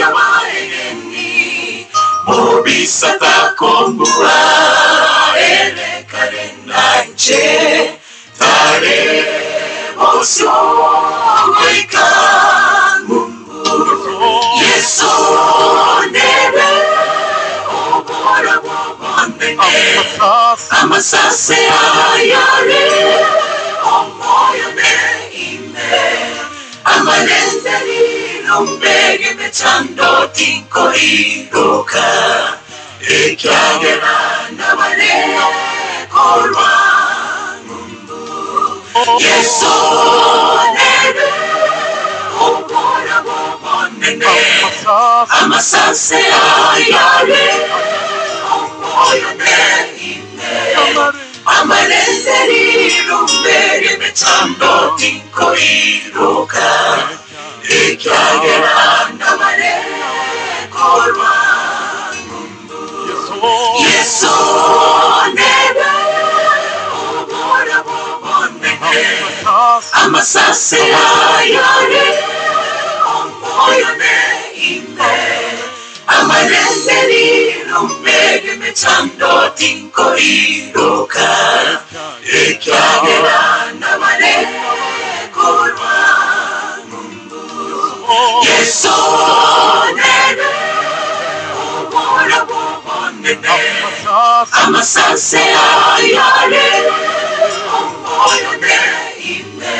Yawaeni Mobisata kombua Ele karena nche Tare Osio Goika Mungu Yesu nebe Obora wabonene Amasase ayare Omoyo ne ime Amarenderi Lombege mechando tinko iroka Ekyagera nabare korwa Mungu Yesu nebe Obora wabonene Amasase ayare Omoyo ne ime Amarenderi lombege mechando tinko iroka Ekyagera nabare korwa Mungu Yesu nebe Obora wabonene Amasase ayare Omoyo ne ime Amarenderi lombege mechando tinko iroka Ekyagera nabare korwa Mungu Yesu nebe Obora wabonene Amasase ayare Omoyo ne ime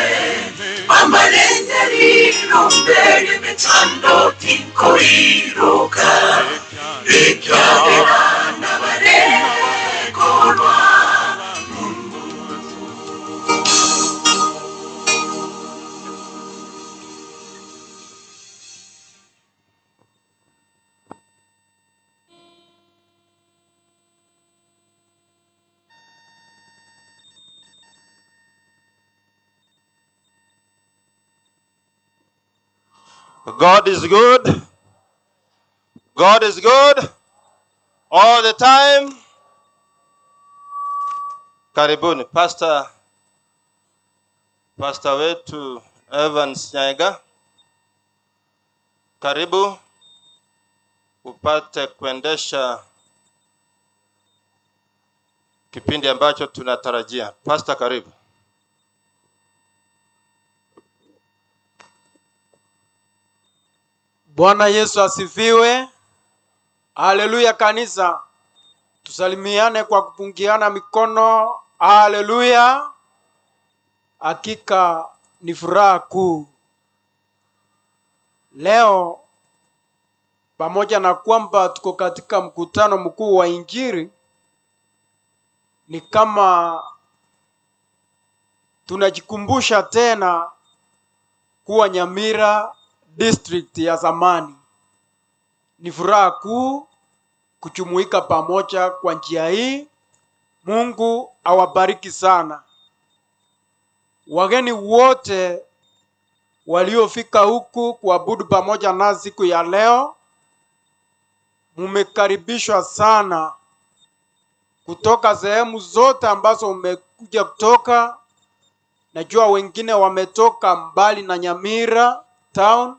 Amarenderi lombege mechando tinko iroka Ekyagera nabare korwa Mungu. God is good. God is good all the time. Karibuni Pastor wetu Evans Nyaiga, karibu upate kuendesha kipindi ambacho tunatarajia. Pastor, karibu. Bwana Yesu asifiwe. Haleluya kanisa. Tusalimiane kwa kupungiana mikono. Haleluya. Hakika ni furaha kuu leo, pamoja na kwamba tuko katika mkutano mkuu wa Injili, ni kama tunajikumbusha tena kuwa Nyamira district ya zamani. Ni furaha kuu kujumuika pamoja kwa njia hii. Mungu awabariki sana wageni wote waliofika huku kuabudu pamoja nasi siku ya leo. Mumekaribishwa sana kutoka sehemu zote ambazo umekuja kutoka. Najua wengine wametoka mbali na Nyamira town.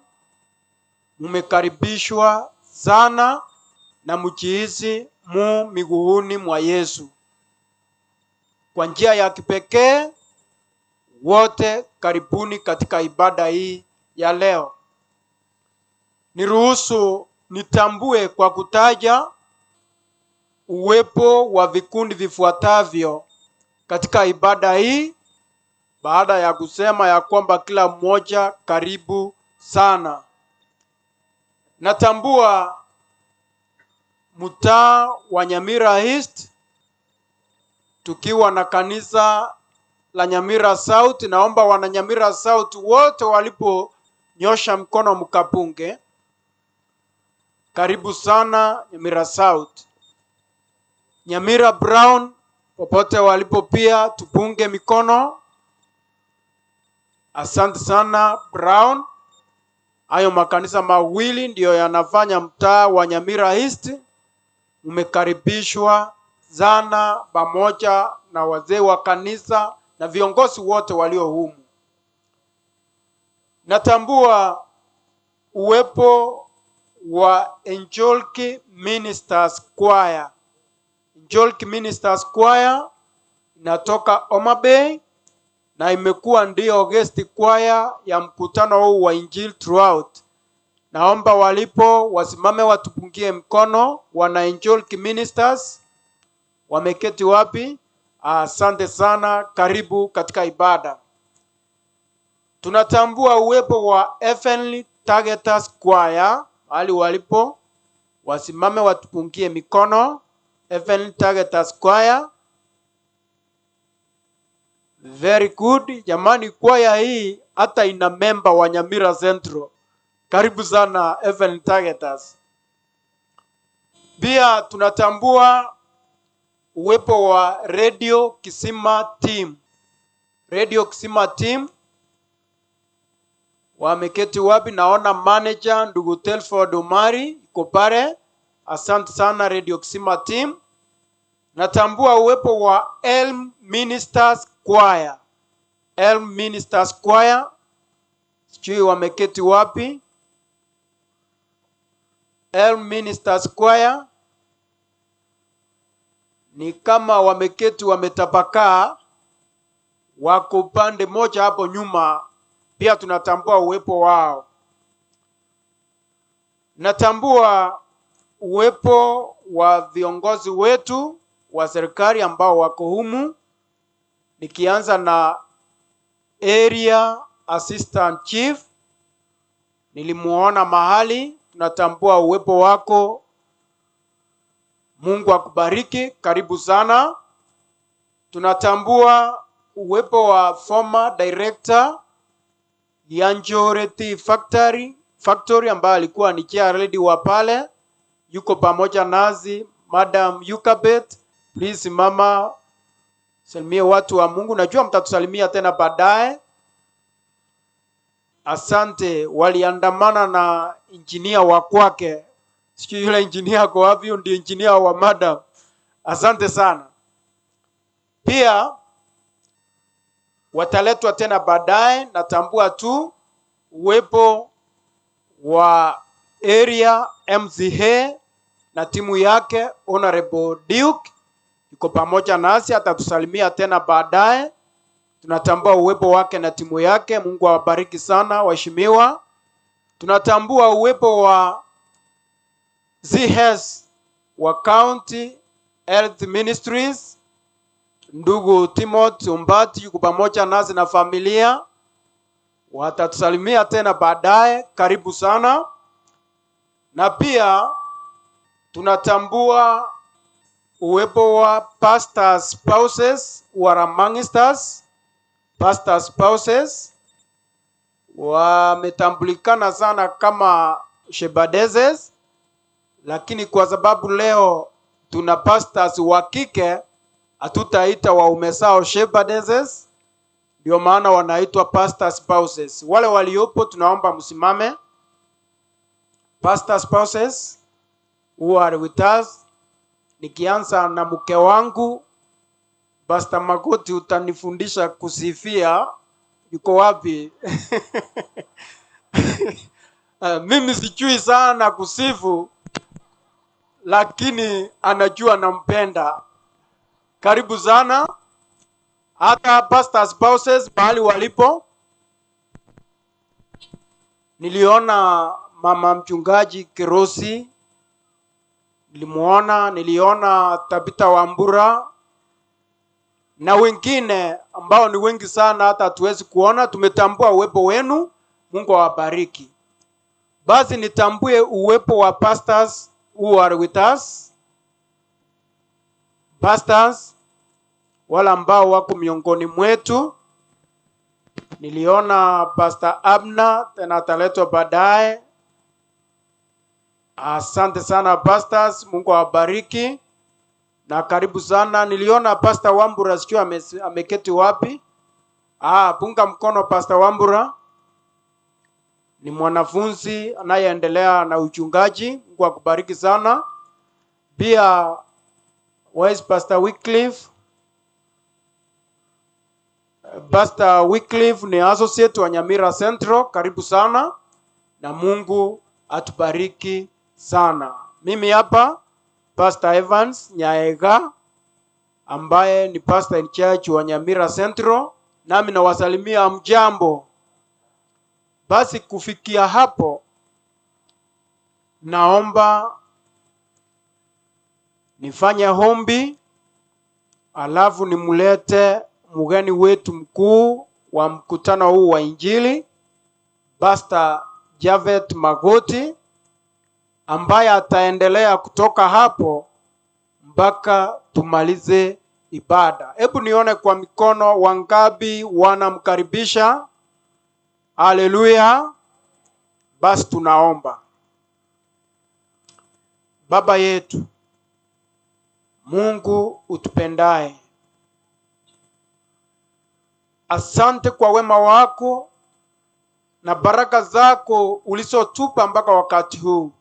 Mumekaribishwa sana na mjihisi mu miguuni mwa Yesu. Kwa njia ya kipekee, wote karibuni katika ibada hii ya leo. Niruhusu nitambue kwa kutaja uwepo wa vikundi vifuatavyo katika ibada hii, baada ya kusema ya kwamba kila mmoja karibu sana. Natambua mtaa wa Nyamira East tukiwa na kanisa la Nyamira South. Naomba wana Nyamira South wote waliponyosha mkono mkapunge. Karibu sana Nyamira South. Nyamira Brown popote walipo pia tupunge mikono. Asante sana Brown. Hayo makanisa mawili ndiyo yanafanya mtaa wa Nyamira East. Umekaribishwa sana pamoja na wazee wa kanisa na viongozi wote walio humu. Natambua uwepo wa Enjolki Ministers Choir. Enjolki Ministers Choir inatoka Homa Bay na imekuwa ndiyo guest choir ya mkutano huu wa Injili Throughout. Naomba walipo wasimame watupungie mkono. Wana Enjolki Ministers wameketi wapi? Asante sana, karibu katika ibada. Tunatambua uwepo wa Heavenly Targeters Choir mahali walipo, wasimame watupungie mikono. Heavenly Targeters Choir, very good. Jamani, kwaya hii hata ina memba wa Nyamira Central. Karibu sana Heavenly Targeters. Pia tunatambua uwepo wa Radio Kisima Team. Radio Kisima Team wameketi wapi? Naona manager ndugu Telford Omari yuko pale. Asante sana Radio Kisima Team. Natambua uwepo wa Elm Ministers Choir. Elm Ministers Choir, sijui wameketi wapi. Elm Ministers Choir ni kama wameketi wametapakaa, wako upande moja hapo nyuma. Pia tunatambua uwepo wao. Natambua uwepo wa viongozi wetu wa serikali ambao wako humu, nikianza na Area Assistant Chief, nilimuona mahali. Tunatambua uwepo wako. Mungu akubariki, karibu sana. Tunatambua uwepo wa former director ya Njore Tea Factory ambaye alikuwa ni chair lady wa pale, yuko pamoja nazi. Madam Yukabet, please mama, salimie watu wa Mungu. Najua mtatusalimia tena baadaye. Asante. Waliandamana na injinia wa kwake, sijui yule injinia ako wapi, ndiye injinia wa madam. Asante sana. Pia wataletwa tena baadaye. Natambua tu uwepo wa area MCA na timu yake, Honorable Duke yuko pamoja nasi, atatusalimia tena baadaye. Tunatambua uwepo wake na timu yake. Mungu awabariki sana waheshimiwa. Tunatambua uwepo wa ZS wa County Health Ministries, ndugu Timothy Umbati yuko pamoja nasi na familia, watatusalimia tena baadaye. Karibu sana. Na pia tunatambua uwepo wa pastor spouses who are amongst us. Pastor spouses wametambulikana sana kama shepherdesses, lakini kwa sababu leo tuna pastors wa kike, hatutaita waume zao shepherdesses, ndio maana wanaitwa pastor spouses. Wale waliopo tunaomba msimame. Pastor spouses who are with us, nikianza na mke wangu Pastor Magoti, utanifundisha kusifia. Yuko wapi? Mimi sijui sana kusifu, lakini anajua nampenda. Karibu sana. Hata pastor spouses mahali walipo, niliona mama mchungaji Kirosi, niliona Tabita Wambura na wengine ambao ni wengi sana hata hatuwezi kuona. Tumetambua uwepo wenu, Mungu awabariki. Basi nitambue uwepo wa pastors who are with us, pastors wala ambao wako miongoni mwetu. Niliona Pastor Abna, tena ataletwa baadaye. Asante sana pastors, Mungu awabariki na karibu sana. Niliona Pastor Wambura, sijui ameketi wapi. Punga mkono Pastor Wambura. Ni mwanafunzi anayeendelea na uchungaji. Mungu akubariki sana. Pia Wise Pastor Wycliffe. Pastor Wycliffe ni associate wa Nyamira Central. Karibu sana na Mungu atubariki sana. Mimi hapa Pastor Evans Nyaega ambaye ni pastor in charge wa Nyamira Central, nami nawasalimia mjambo. Basi kufikia hapo, naomba nifanye hombi, alafu nimlete mgeni wetu mkuu wa mkutano huu wa Injili, Pastor Javet Magoti, ambaye ataendelea kutoka hapo mpaka tumalize ibada. Hebu nione kwa mikono wangapi wanamkaribisha. Haleluya. Basi tunaomba. Baba yetu Mungu utupendaye, asante kwa wema wako na baraka zako ulizotupa mpaka wakati huu.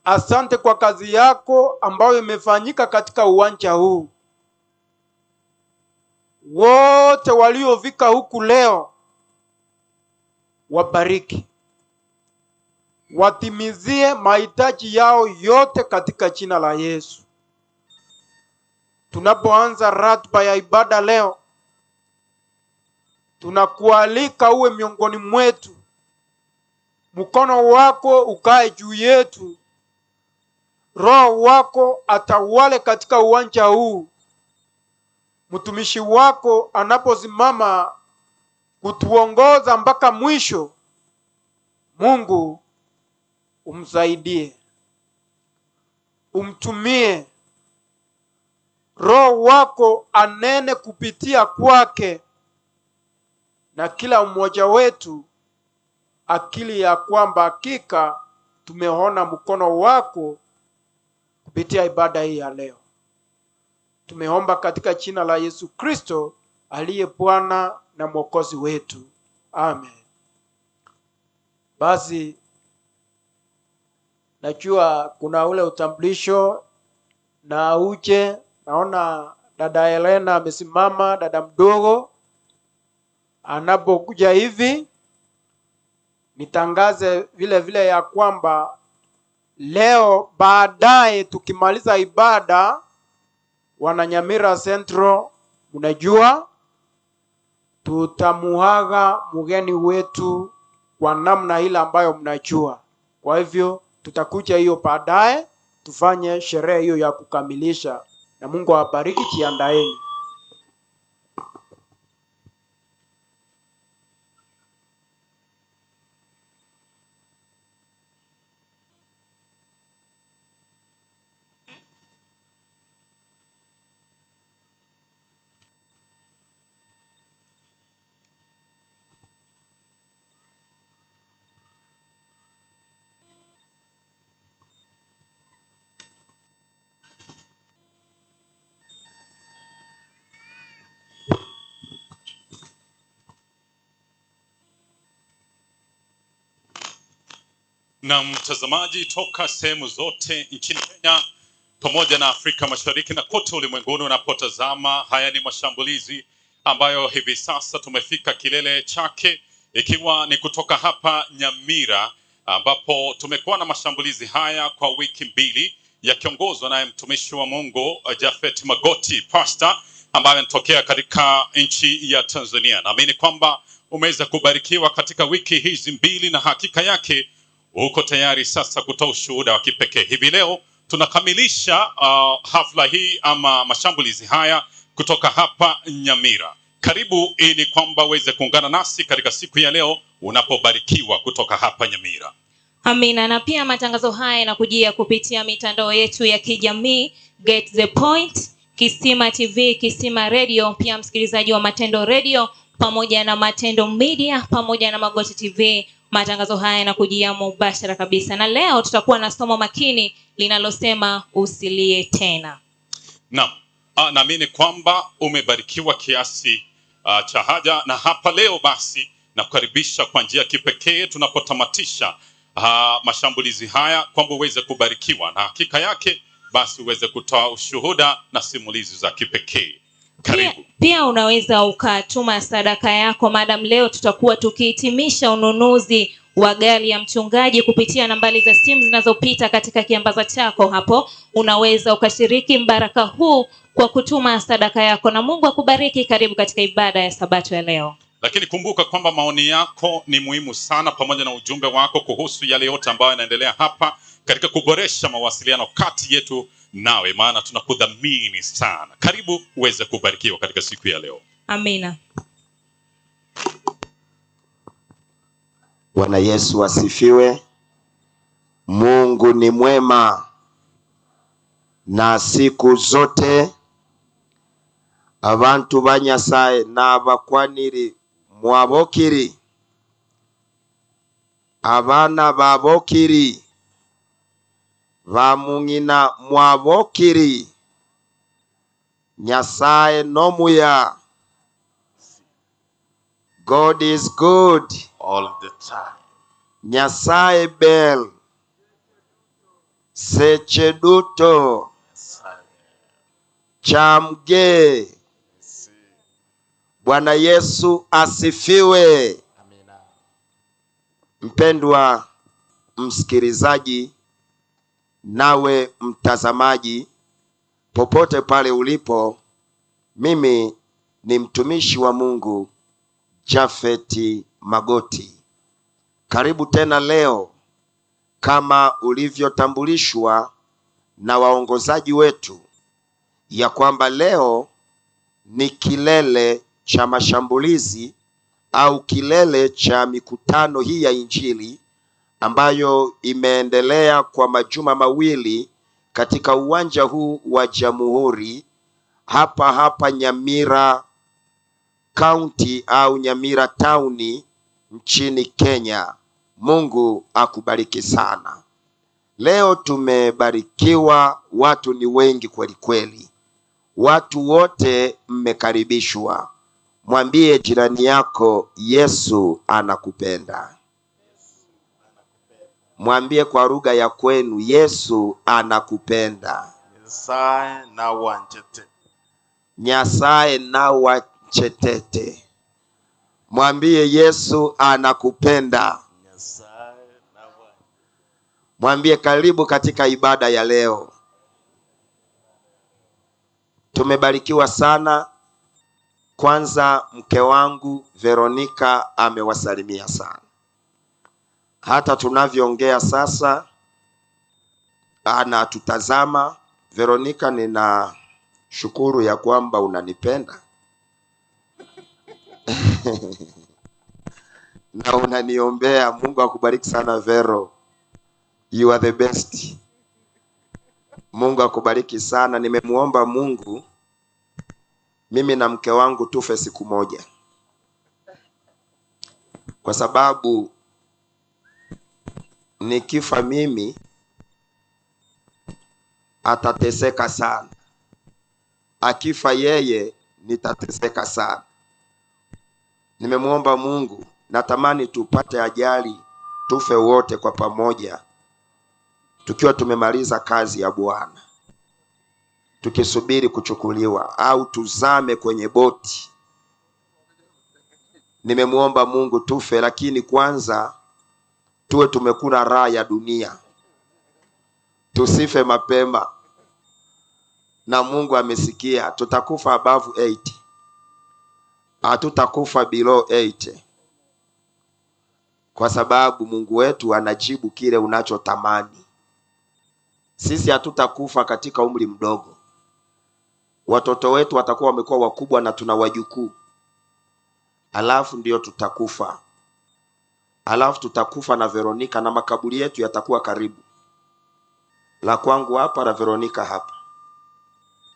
Asante kwa kazi yako ambayo imefanyika katika uwanja huu. Wote waliofika huku leo wabariki, watimizie mahitaji yao yote katika jina la Yesu. Tunapoanza ratiba ya ibada leo, tunakualika uwe miongoni mwetu, mkono wako ukae juu yetu, Roho wako atawale katika uwanja huu. Mtumishi wako anaposimama kutuongoza mpaka mwisho, Mungu umsaidie, umtumie Roho wako anene kupitia kwake, na kila mmoja wetu akili ya kwamba hakika tumeona mkono wako kupitia ibada hii ya leo. Tumeomba katika jina la Yesu Kristo aliye Bwana na Mwokozi wetu. Amen. Basi najua kuna ule utambulisho na uje, naona dada Helena amesimama, dada mdogo anapokuja hivi nitangaze vile vile ya kwamba leo baadaye tukimaliza ibada, wana Nyamira Central, mnajua tutamuaga mgeni wetu kwa namna ile ambayo mnajua. Kwa hivyo tutakuja hiyo baadaye tufanye sherehe hiyo ya kukamilisha, na Mungu awabariki. Jiandaeni. Na mtazamaji toka sehemu zote nchini Kenya pamoja na Afrika Mashariki na kote ulimwenguni unapotazama, haya ni mashambulizi ambayo hivi sasa tumefika kilele chake, ikiwa ni kutoka hapa Nyamira ambapo tumekuwa na mashambulizi haya kwa wiki mbili yakiongozwa naye mtumishi wa Mungu Jafet Magoti, pastor ambaye anatokea katika nchi ya Tanzania. Naamini kwamba umeweza kubarikiwa katika wiki hizi mbili na hakika yake uko tayari sasa kutoa ushuhuda wa kipekee. Hivi leo tunakamilisha hafla hii ama mashambulizi haya kutoka hapa Nyamira. Karibu ili kwamba uweze kuungana nasi katika siku ya leo unapobarikiwa kutoka hapa Nyamira. Amina. Na pia matangazo haya yanakujia kupitia mitandao yetu ya kijamii, Get the Point, Kisima TV, Kisima Radio, pia msikilizaji wa Matendo Radio pamoja na Matendo Media pamoja na Magoti TV. Matangazo haya yanakujia mubashara kabisa. Na leo tutakuwa na somo makini linalosema usilie tena. Naam, naamini kwamba umebarikiwa kiasi cha haja, na hapa leo basi nakukaribisha kwa njia kipekee tunapotamatisha mashambulizi haya, kwamba uweze kubarikiwa na hakika yake basi uweze kutoa ushuhuda na simulizi za kipekee. Karibu. Pia unaweza ukatuma sadaka yako. Madam, leo tutakuwa tukihitimisha ununuzi wa gari ya mchungaji kupitia nambari za simu zinazopita katika kiambaza chako hapo. Unaweza ukashiriki mbaraka huu kwa kutuma sadaka yako, na Mungu akubariki. Karibu katika ibada ya Sabato ya leo. Lakini kumbuka kwamba maoni yako ni muhimu sana, pamoja na ujumbe wako kuhusu yale yote ambayo yanaendelea hapa katika kuboresha mawasiliano kati yetu nawe, maana tunakudhamini sana. Karibu uweze kubarikiwa katika siku ya leo. Amina. Bwana Yesu asifiwe. Mungu ni mwema na siku zote. Abantu ba Nyasaye n'abakwaniri mwabokiri, abana babokiri, bamungina mwabokiri, Nyasaye nomuya. God is good all the time. Nyasaye bel secheduto chamge. Bwana Yesu asifiwe. Amina. Mpendwa msikilizaji nawe mtazamaji, popote pale ulipo, mimi ni mtumishi wa Mungu Jafeti Magoti. Karibu tena leo kama ulivyotambulishwa na waongozaji wetu ya kwamba leo ni kilele cha mashambulizi au kilele cha mikutano hii ya Injili ambayo imeendelea kwa majuma mawili katika uwanja huu wa Jamhuri hapa hapa Nyamira County au Nyamira Town nchini Kenya. Mungu akubariki sana. Leo tumebarikiwa, watu ni wengi kweli kweli. Watu wote mmekaribishwa. Mwambie jirani yako, Yesu anakupenda. Mwambie kwa lugha ya kwenu, Yesu anakupenda. Nyasaye na wanchete. Nyasaye na wanchetete. Mwambie Yesu anakupenda. Nyasaye na wanchete. Mwambie karibu katika ibada ya leo. Tumebarikiwa sana. Kwanza mke wangu Veronica amewasalimia sana. Hata tunavyoongea sasa anatutazama. Veronica, ninashukuru ya kwamba unanipenda na unaniombea. Mungu akubariki sana Vero. You are the best. Mungu akubariki sana. Nimemuomba Mungu mimi na mke wangu tufe siku moja, kwa sababu nikifa mimi atateseka sana, akifa yeye nitateseka sana. Nimemuomba Mungu, natamani tupate ajali tufe wote kwa pamoja, tukiwa tumemaliza kazi ya Bwana, tukisubiri kuchukuliwa au tuzame kwenye boti. Nimemuomba Mungu tufe, lakini kwanza tuwe tumekula raha ya dunia, tusife mapema. Na Mungu amesikia, tutakufa above 80, hatutakufa below 80, kwa sababu Mungu wetu anajibu kile unachotamani. Sisi hatutakufa katika umri mdogo. Watoto wetu watakuwa wamekuwa wakubwa na tuna wajukuu, alafu ndio tutakufa. Alafu tutakufa na Veronica, na makaburi yetu yatakuwa karibu, la kwangu hapa la Veronica hapa,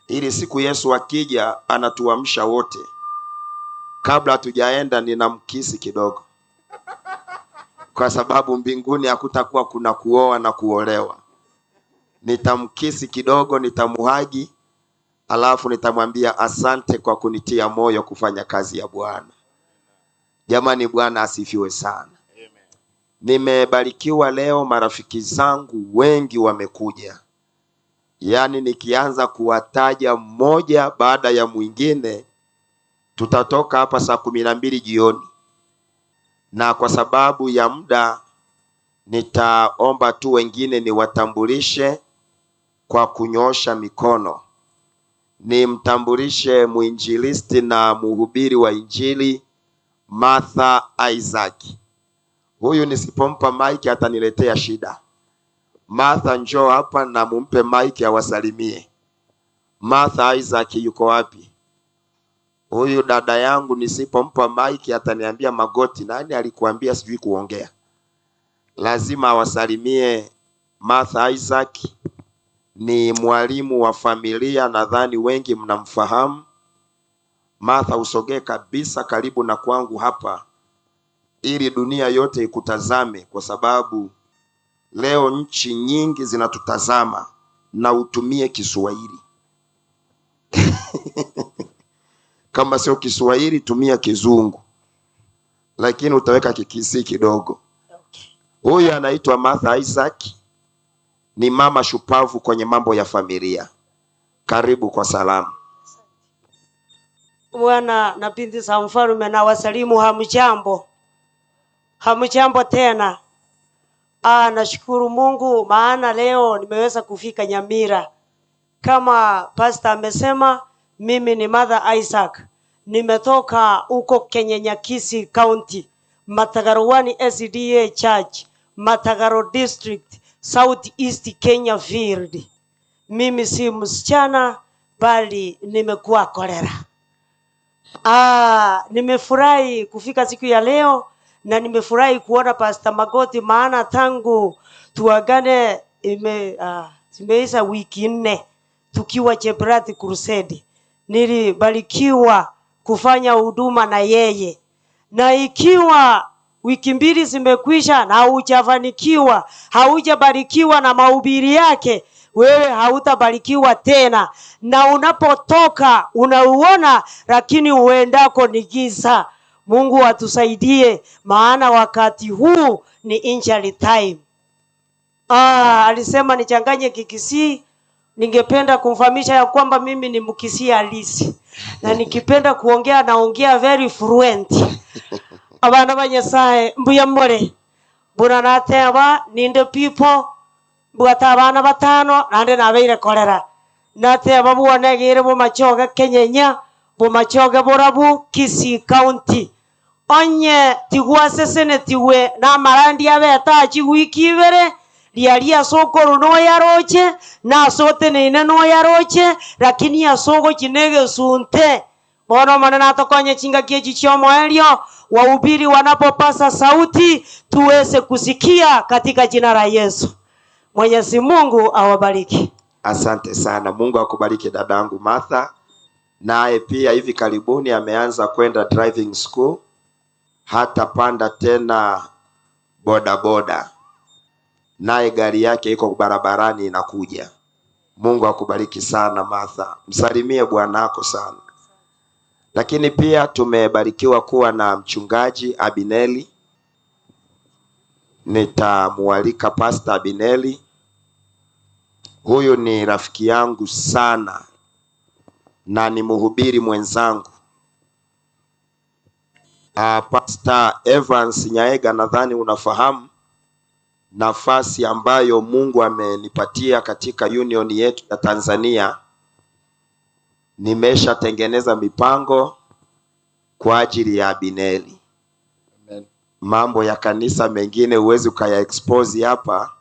ili siku Yesu akija anatuamsha wote. Kabla tujaenda ninamkisi kidogo, kwa sababu mbinguni hakutakuwa kuna kuoa na kuolewa. Nitamkisi kidogo, nitamuhagi, alafu nitamwambia asante kwa kunitia moyo kufanya kazi ya Bwana. Jamani, Bwana asifiwe sana. Nimebarikiwa leo, marafiki zangu wengi wamekuja. Yaani nikianza kuwataja mmoja baada ya mwingine tutatoka hapa saa 12 jioni. Na kwa sababu ya muda Nitaomba tu wengine niwatambulishe kwa kunyoosha mikono. Nimtambulishe mwinjilisti na mhubiri wa Injili Martha Isaac. Huyu nisipompa mic ataniletea shida. Martha, njoo hapa na mumpe mic awasalimie. Martha Isaac yuko wapi? Huyu dada yangu nisipompa mic ataniambia magoti, nani alikuambia sijui kuongea? Lazima awasalimie. Martha Isaac ni mwalimu wa familia, nadhani wengi mnamfahamu. Martha, usogee kabisa karibu na kwangu hapa ili dunia yote ikutazame, kwa sababu leo nchi nyingi zinatutazama, na utumie Kiswahili. Kama sio Kiswahili tumia Kizungu, lakini utaweka Kikisii kidogo. Huyu anaitwa Martha Isaac, ni mama shupavu kwenye mambo ya familia. Karibu kwa salamu. Bwana na binti za mfalme na wasalimu, hamjambo? Hamjambo tena. Nashukuru Mungu maana leo nimeweza kufika Nyamira. Kama pastor amesema, mimi ni Mother Isaac. Nimetoka huko Kenya, Nyakisi County, Matagaruani SDA Church, Matagaro District, South East Kenya Field. Mimi si msichana bali nimekuwa kolera. Nimefurahi kufika siku ya leo na nimefurahi kuona Pastor Magoti, maana tangu tuagane zimeisha wiki 4 tukiwa Chebrati Crusade. Nilibarikiwa kufanya huduma na yeye. Na ikiwa wiki 2 zimekwisha na hujafanikiwa, haujabarikiwa na mahubiri yake, wewe hautabarikiwa tena. Na unapotoka unauona, lakini uendako ni giza. Mungu atusaidie, maana wakati huu ni injury time. Alisema nichanganye Kikisii. Ningependa kumfahamisha ya kwamba mimi ni Mkisii halisi, na nikipenda kuongea naongea very fluent. Abana ba Nyasaye mbuya more buna nateba ninde people bwata abana batano nande nabeire kolera nateba buonegire bumachoge Kenyenya bumachoge borabu Kisii County onye tigwasesene tiwe na marandi abeta chiwiki ibere lialia sokoro no yaroche na sote neine no yaroche lakini asogo chinege sunte bono manana atokonye chinga kiechi chomo elio wahubiri wanapopasa sauti tuweze kusikia katika jina la Yesu. Mwenyezi Mungu awabariki. Asante sana. Mungu akubariki dadangu Martha. Naye pia hivi karibuni ameanza kwenda driving school, hata panda tena boda boda. Naye gari yake iko barabarani inakuja. Mungu akubariki sana Martha. Msalimie bwanako sana. Lakini pia tumebarikiwa kuwa na mchungaji Abineli. Nitamualika Pastor Abineli. Huyu ni rafiki yangu sana na ni mhubiri mwenzangu. Pastor Evans Nyaega, nadhani unafahamu nafasi ambayo Mungu amenipatia katika union yetu ya Tanzania. Nimeshatengeneza mipango kwa ajili ya Abineli. Amen. Mambo ya kanisa mengine huwezi ukaya expose hapa,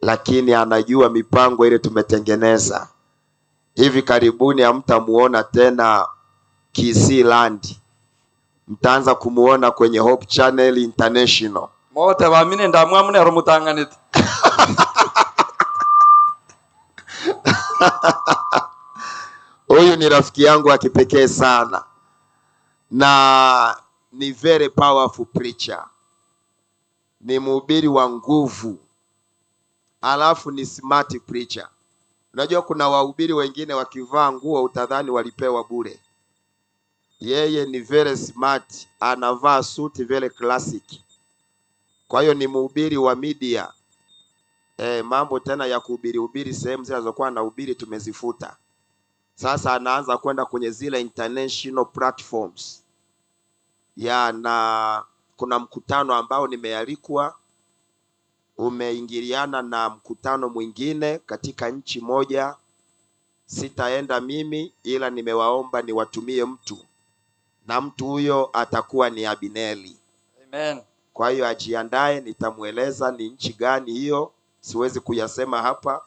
lakini anajua mipango ile tumetengeneza. Hivi karibuni hamtamuona tena Kisii Land. Mtaanza kumuona kwenye Hope Channel International. Mote waamini ndamwa mune rumutanganite. Huyu ni rafiki yangu wa kipekee sana na ni very powerful preacher. Ni mhubiri wa nguvu. Alafu ni smart preacher. Unajua kuna wahubiri wengine wakivaa nguo utadhani walipewa bure. Yeye ni very smart, anavaa suit very classic. Kwa hiyo ni mhubiri wa media. Mambo tena ya kuhubiri hubiri sehemu zinazokuwa na hubiri tumezifuta. Sasa anaanza kwenda kwenye zile international platforms. Ya, na kuna mkutano ambao nimealikwa umeingiliana na mkutano mwingine katika nchi moja. Sitaenda mimi, ila nimewaomba niwatumie mtu, na mtu huyo atakuwa ni Abineli. Amen. Kwa hiyo ajiandae, nitamweleza ni nchi gani hiyo, siwezi kuyasema hapa,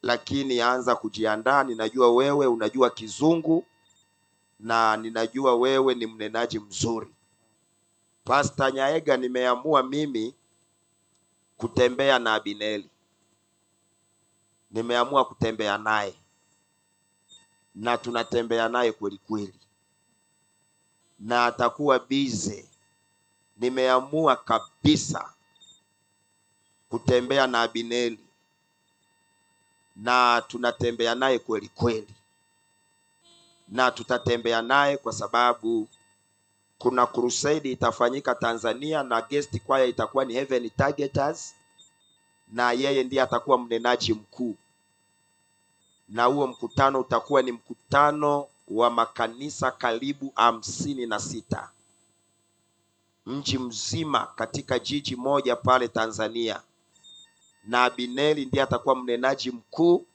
lakini anza kujiandaa. Ninajua wewe unajua Kizungu na ninajua wewe ni mnenaji mzuri. Pastor Nyaega, nimeamua mimi kutembea na Abineli, nimeamua kutembea naye na tunatembea naye kweli kweli, na atakuwa bize. Nimeamua kabisa kutembea na Abineli na tunatembea naye kweli kweli, na tutatembea naye kwa sababu kuna crusade itafanyika Tanzania na guest choir itakuwa ni Heaven Targeters, na yeye ndiye atakuwa mnenaji mkuu, na huo mkutano utakuwa ni mkutano wa makanisa karibu 56 mji mzima katika jiji moja pale Tanzania, na Abineli ndiye atakuwa mnenaji mkuu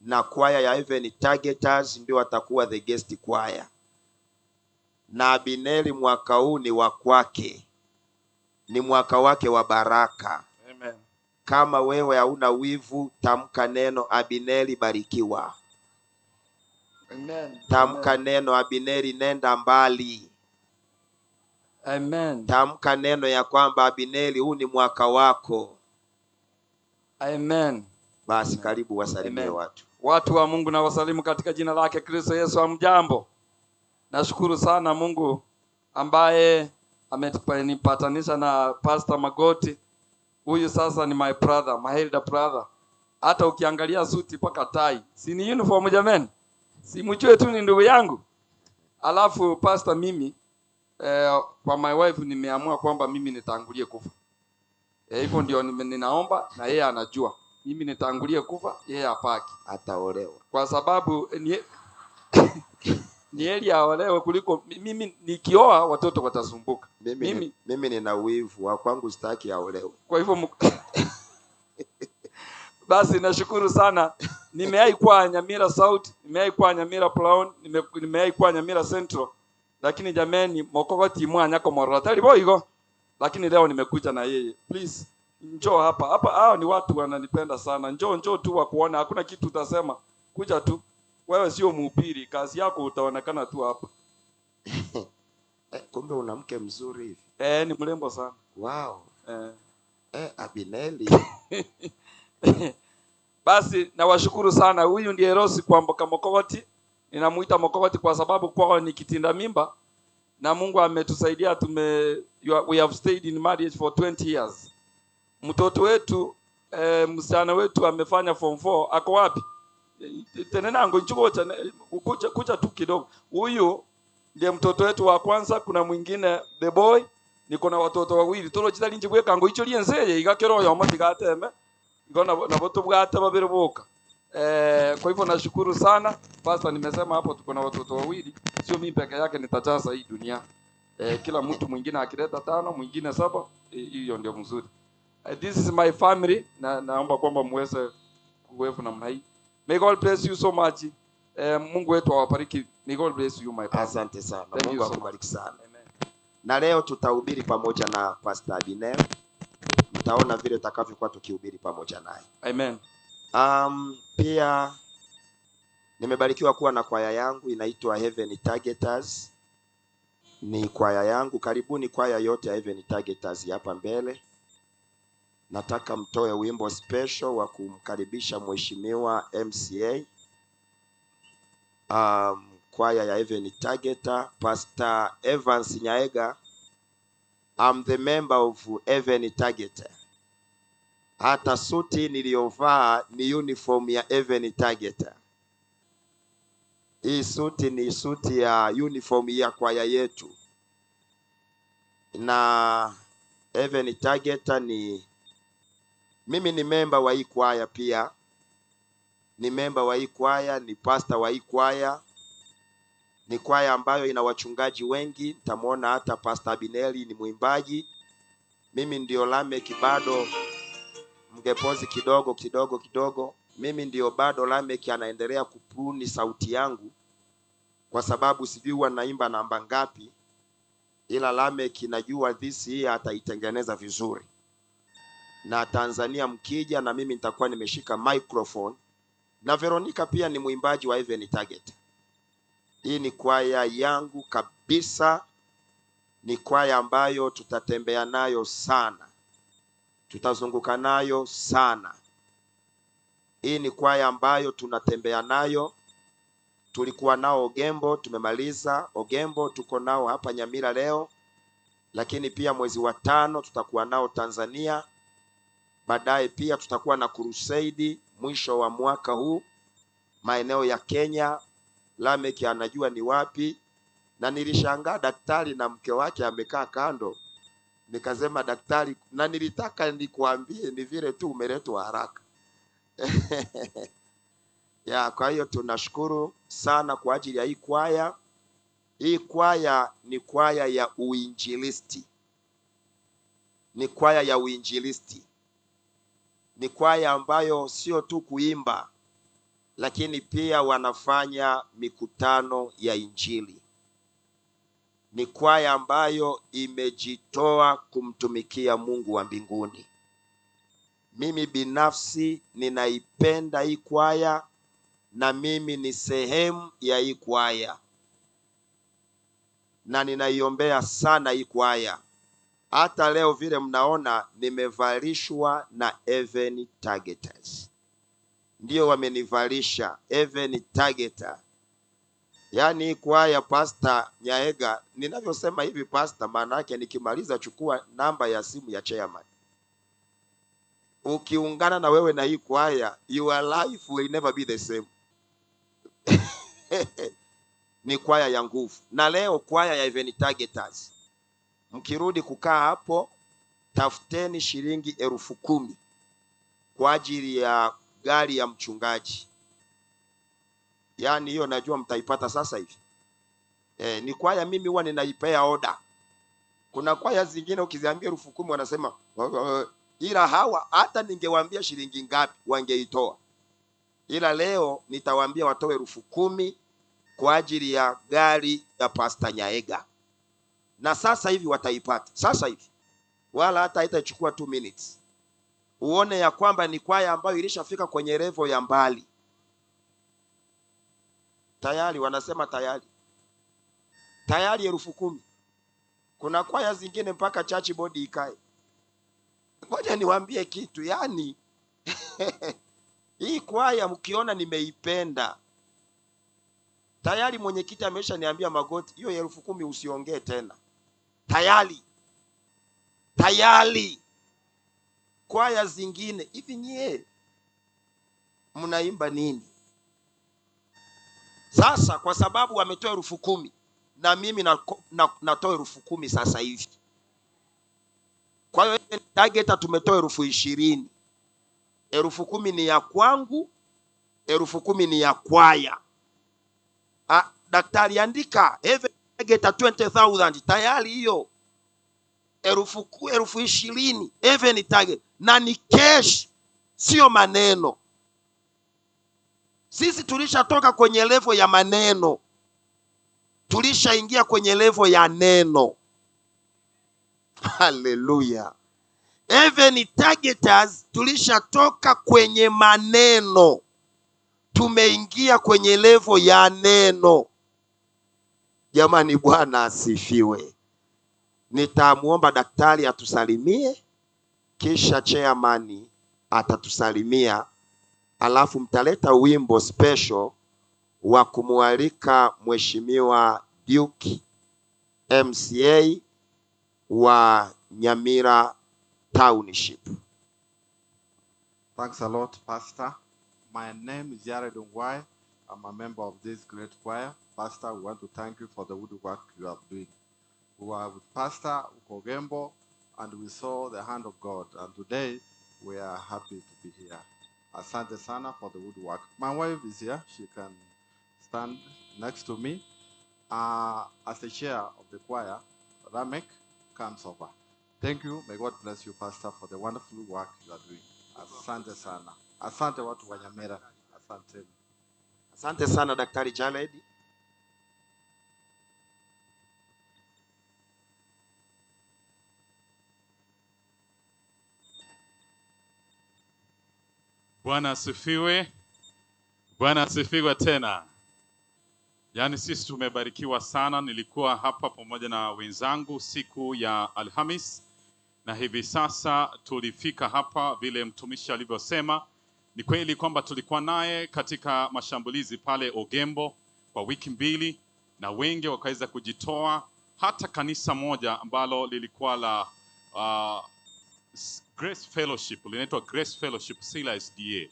na kwaya ya Heaven Targeters ndio atakuwa the guest choir. Na Abineli mwaka huu ni wa kwake, ni mwaka wake wa baraka. Amen. Kama wewe hauna wivu, tamka neno Abineli barikiwa. Amen. Tamka neno Abineli nenda mbali. Amen. Tamka neno ya kwamba Abineli huu ni mwaka wako. Amen. Basi karibu wasalimie watu. Watu wa Mungu na wasalimu katika jina lake Kristo Yesu. Hamjambo? Nashukuru sana Mungu ambaye amenipatanisha na Pastor Magoti. Huyu sasa ni my brother, my elder brother. Hata ukiangalia suti mpaka tai, si ni uniform jameni? Si mjue tu ni ndugu yangu. Alafu pastor, mimi kwa my wife nimeamua kwamba mimi nitangulie kufa. Hivyo ndio ninaomba, na yeye anajua. Mimi nitangulie kufa, yeye apaki. Ataolewa. Kwa sababu ni heri aolewe kuliko mimi nikioa watoto watasumbuka. Mimi nina wivu wa kwangu, sitaki aolewe. Kwa hivyo basi nashukuru sana. Nimewahi kuwa Nyamira South, nimewahi kuwa Nyamira Brown, nimewahi kuwa Nyamira Central. Lakini jameni, mokogoti mwanya komorora tali boigo. Lakini leo nimekuja na yeye. Please njoo hapa. Hapa hao ni watu wananipenda sana. Njoo tu wa kuona, hakuna kitu utasema. Kuja tu. Wewe sio mhubiri, kazi yako utaonekana tu hapa. Kumbe una mke mzuri hivi. Ni mrembo sana. Wow. Abineli. Basi nawashukuru sana. Huyu ndiye Rose Kwamboka Mokogoti. Ninamuita Mokogoti kwa sababu kwao ni kitinda mimba, na Mungu ametusaidia, we have stayed in marriage for 20 years. Mtoto wetu msichana wetu amefanya form 4, ako wapi? Tena nango nchuko kucha tu kidogo. Huyu ndiye mtoto wetu wa kwanza, kuna mwingine the boy, niko na watoto wawili. Toro chitali njibweka ngo icho lienzeye igakero yo matigateme. Ngona na boto bwate babere boka. Kwa hivyo nashukuru sana pastor, nimesema hapo tuko na watoto wawili, sio mimi peke yake nitajaza hii dunia. Kila mtu mwingine akileta 5, mwingine 7, hiyo ndio mzuri. This is my family, na naomba kwamba muweze kuwepo namna hii. May God bless you so much. Mungu wetu awabariki. May God bless you my pastor. Asante sana. Mungu akubariki sana. Amen. Na leo tutahubiri pamoja na Pastor Abinel. Mtaona vile tutakavyokuwa tukihubiri pamoja naye. Amen. Pia nimebarikiwa kuwa na kwaya yangu inaitwa Heaven Targeters. Ni kwaya yangu, karibuni kwaya yote ya Heaven Targeters hapa mbele. Nataka mtoe wimbo special wa kumkaribisha Mheshimiwa MCA. Kwaya ya Heaven Targeter, Pastor Evans Nyaega. I'm the member of Heaven Targeter. Hata suti niliyovaa ni uniform ya Heaven Targeter. Hii suti ni suti ya uniform ya kwaya yetu. Na Heaven Targeter ni mimi ni member wa hii kwaya pia. Ni member wa hii kwaya, ni pastor wa hii kwaya. Ni kwaya ambayo ina wachungaji wengi. Nitamuona hata Pastor Abineli ni mwimbaji. Mimi ndio Lameck bado Mngepozi kidogo kidogo kidogo. Mimi ndio bado Lameck anaendelea kupruni sauti yangu kwa sababu sijui huwa naimba namba ngapi, ila Lameck najua this year ataitengeneza vizuri. Na Tanzania mkija na mimi nitakuwa nimeshika microphone. Na Veronica pia ni mwimbaji wa Even Target. Hii ni kwaya yangu kabisa, ni kwaya ambayo tutatembea nayo sana, tutazunguka nayo sana. Hii ni kwaya ambayo tunatembea nayo. Tulikuwa nao Ogembo, tumemaliza Ogembo, tuko nao hapa Nyamira leo, lakini pia mwezi wa 5 tutakuwa nao Tanzania. Baadaye pia tutakuwa na crusade mwisho wa mwaka huu maeneo ya Kenya. Lameck anajua ni wapi. Na nilishangaa daktari na mke wake amekaa kando. Nikasema daktari, na nilitaka nikuambie ni vile tu umeletwa haraka. Ya, kwa hiyo tunashukuru sana kwa ajili ya hii kwaya. Hii kwaya ni kwaya ya uinjilisti. Ni kwaya ya uinjilisti. Ni kwaya ambayo sio tu kuimba, lakini pia wanafanya mikutano ya injili. Ni kwaya ambayo imejitoa kumtumikia Mungu wa mbinguni. Mimi binafsi ninaipenda hii kwaya, na mimi ni sehemu ya hii kwaya, na ninaiombea sana hii kwaya. Hata leo vile mnaona nimevalishwa na Even Targeters. Ndio wamenivalisha Even Targeter. Yaani hii kwaya Pastor Nyaega, ninavyosema hivi Pastor, maana yake nikimaliza chukua namba ya simu ya chairman. Ukiungana na wewe na hii kwaya, your life will never be the same. Ni kwaya ya nguvu. Na leo kwaya ya Even Targeters, mkirudi kukaa hapo, tafuteni shilingi 10,000 kwa ajili ya gari ya mchungaji. Yaani hiyo najua mtaipata sasa hivi. Ni kwaya mimi huwa ninaipea order. Kuna kwaya zingine ukiziambia 10,000 wanasema, ila hawa hata ningewaambia shilingi ngapi wangeitoa. Ila leo nitawaambia watoe 10,000 kwa ajili ya gari ya Pastor Nyaega. Na sasa hivi wataipata. Sasa hivi. Wala hata haitachukua 2 minutes. Uone ya kwamba ni kwaya ambayo ilishafika kwenye level ya mbali. Tayari wanasema tayari. Tayari 10,000. Kuna kwaya zingine mpaka church board ikae. Ngoja niwaambie kitu, yani hii kwaya mkiona nimeipenda, tayari mwenyekiti ameshaniambia Magoti, hiyo 10,000 usiongee tena. Tayari. Tayari. Kwaya zingine hivi nyie mnaimba nini? Sasa kwa sababu wametoa 10,000 na mimi natoa 10,000 sasa hivi. Kwa hiyo target tumetoa 20,000. 10,000 ni ya kwangu, 10,000 ni ya kwaya. Daktari andika target 20,000 tayari hiyo. 20,000 even target, na ni cash, sio maneno. Sisi tulishatoka kwenye level ya maneno, tulishaingia kwenye level ya neno. Hallelujah. Even targeters tulishatoka kwenye maneno, tumeingia kwenye level ya neno. Jamani, Bwana asifiwe. Nitamuomba daktari atusalimie, kisha chairman atatusalimia, alafu mtaleta wimbo special wa kumualika Mheshimiwa Duke MCA wa Nyamira Township. Thanks a lot, Pastor. My name is Jared Ongwae. I'm a member of this great choir. Pastor, we want to thank you for the good work you are doing. We were with Pastor Ukogembo and we saw the hand of God. And today, we are happy to be here. Asante sana for the good work. My wife is here. She can stand next to me. As the chair of the choir, Ramek comes over. Thank you. May God bless you, Pastor, for the wonderful work you are doing. Asante sana, asante watu wa Nyamira, asanteni. Asante sana Daktari Jared. Bwana asifiwe. Bwana asifiwe tena. Yaani sisi tumebarikiwa sana. Nilikuwa hapa pamoja na wenzangu siku ya Alhamis, na hivi sasa tulifika hapa vile mtumishi alivyosema. Ni kweli kwamba tulikuwa naye katika mashambulizi pale Ogembo kwa wiki 2, na wengi wakaweza kujitoa. Hata kanisa moja ambalo lilikuwa la Grace Fellowship, linaitwa Grace Fellowship Sila SDA,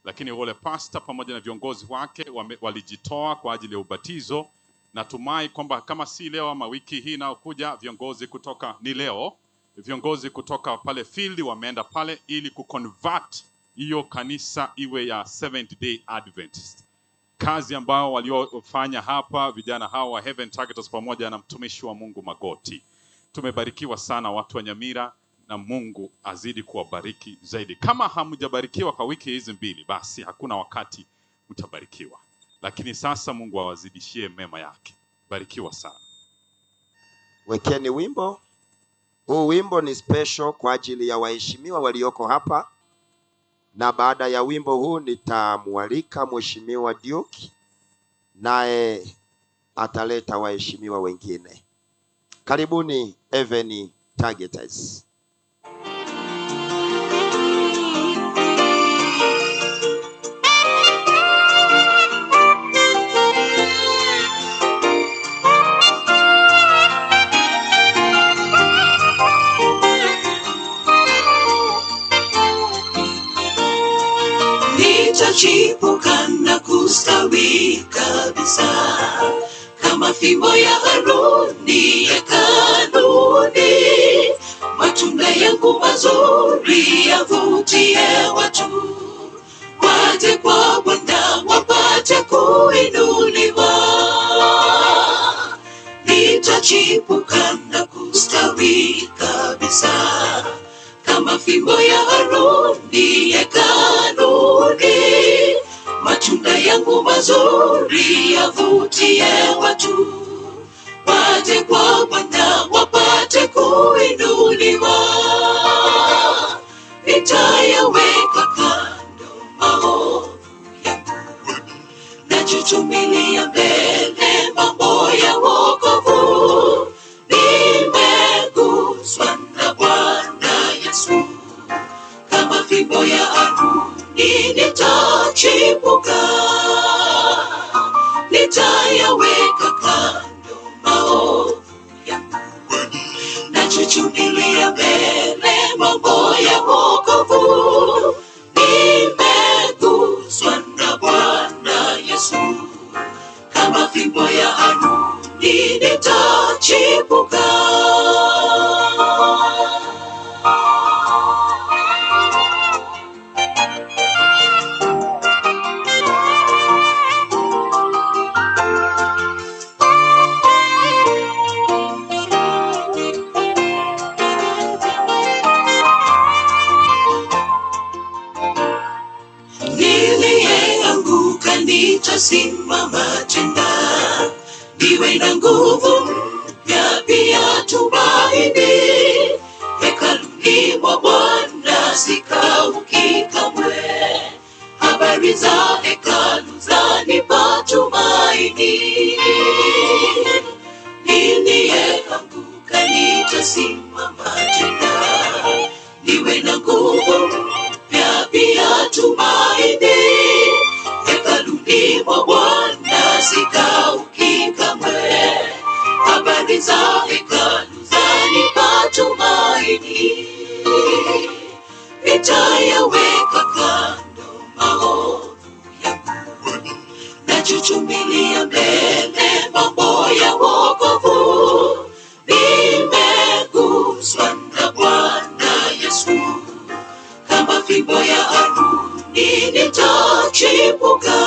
lakini wale pastor pamoja na viongozi wake walijitoa kwa ajili ya ubatizo. Natumai kwamba kama si leo ama wiki hii inayokuja, viongozi kutoka ni leo, viongozi kutoka pale field wameenda pale ili kuconvert hiyo kanisa iwe ya Seventh Day Adventist. Kazi ambayo waliofanya hapa vijana hawa wa Heaven Targeters pamoja na mtumishi wa Mungu Magoti. Tumebarikiwa sana watu wa Nyamira, na Mungu azidi kuwabariki zaidi. Kama hamjabarikiwa kwa wiki hizi 2, basi hakuna wakati mtabarikiwa. Lakini sasa Mungu awazidishie mema yake. Barikiwa sana. Wekeni wimbo. Huu wimbo ni special kwa ajili ya waheshimiwa walioko hapa. Na baada ya wimbo huu nitamwalika Mheshimiwa Duke, naye ataleta waheshimiwa wengine. Karibuni Heaven Targeters. Nitachipuka na kustawi kabisa kama fimbo ya Haruni ya kanuni, matunda yangu mazuri yavutie watu waje kwa Bwana wapate kuinuliwa. Nitachipuka na kustawi kabisa kama fimbo ya Haruni ya kanuni, matunda yangu mazuri yavutie watu waje kwa Bwana wapate kuinuliwa. Nitayaweka kando maovu yangu, nachuchumilia mbele mambo ya wokovu. Nimeguswa na Bwana Yesu, kama fimbo ya Haruni nitachipuka. Nitayaweka kando maovu yangu, nachuchumilia mbele mambo ya wokovu. Nimeguswa na Bwana Yesu, kama fimbo ya Haruni nitachipuka. Niliyeanguka nitasimama tena, niwe na nguvu mpya pia tumaini. Hekaluni mwa Bwana sikauki kamwe, habari za hekalu zanipa tumaini. Niliyeanguka nitasimama tena, niwe na nguvu mpya pia tumaini. Hekaluni mwa Bwana sikauki kamwe, habari za hekalu zanipa tumaini. Nitayaweka kando maovu yangu, nachuchumilia mbele mambo ya wokovu. Nimeguswa na Bwana Yesu, kama fimbo ya Haruni nitachipuka.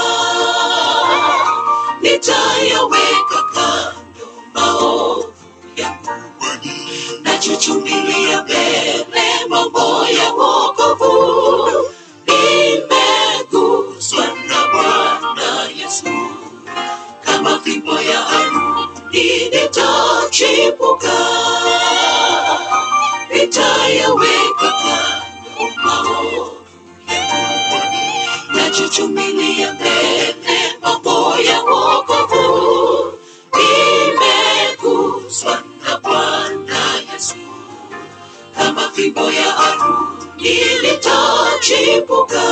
Nitayaweka kando maovu yangu, nachuchumilia mbele mambo ya wokovu. nitachipuka,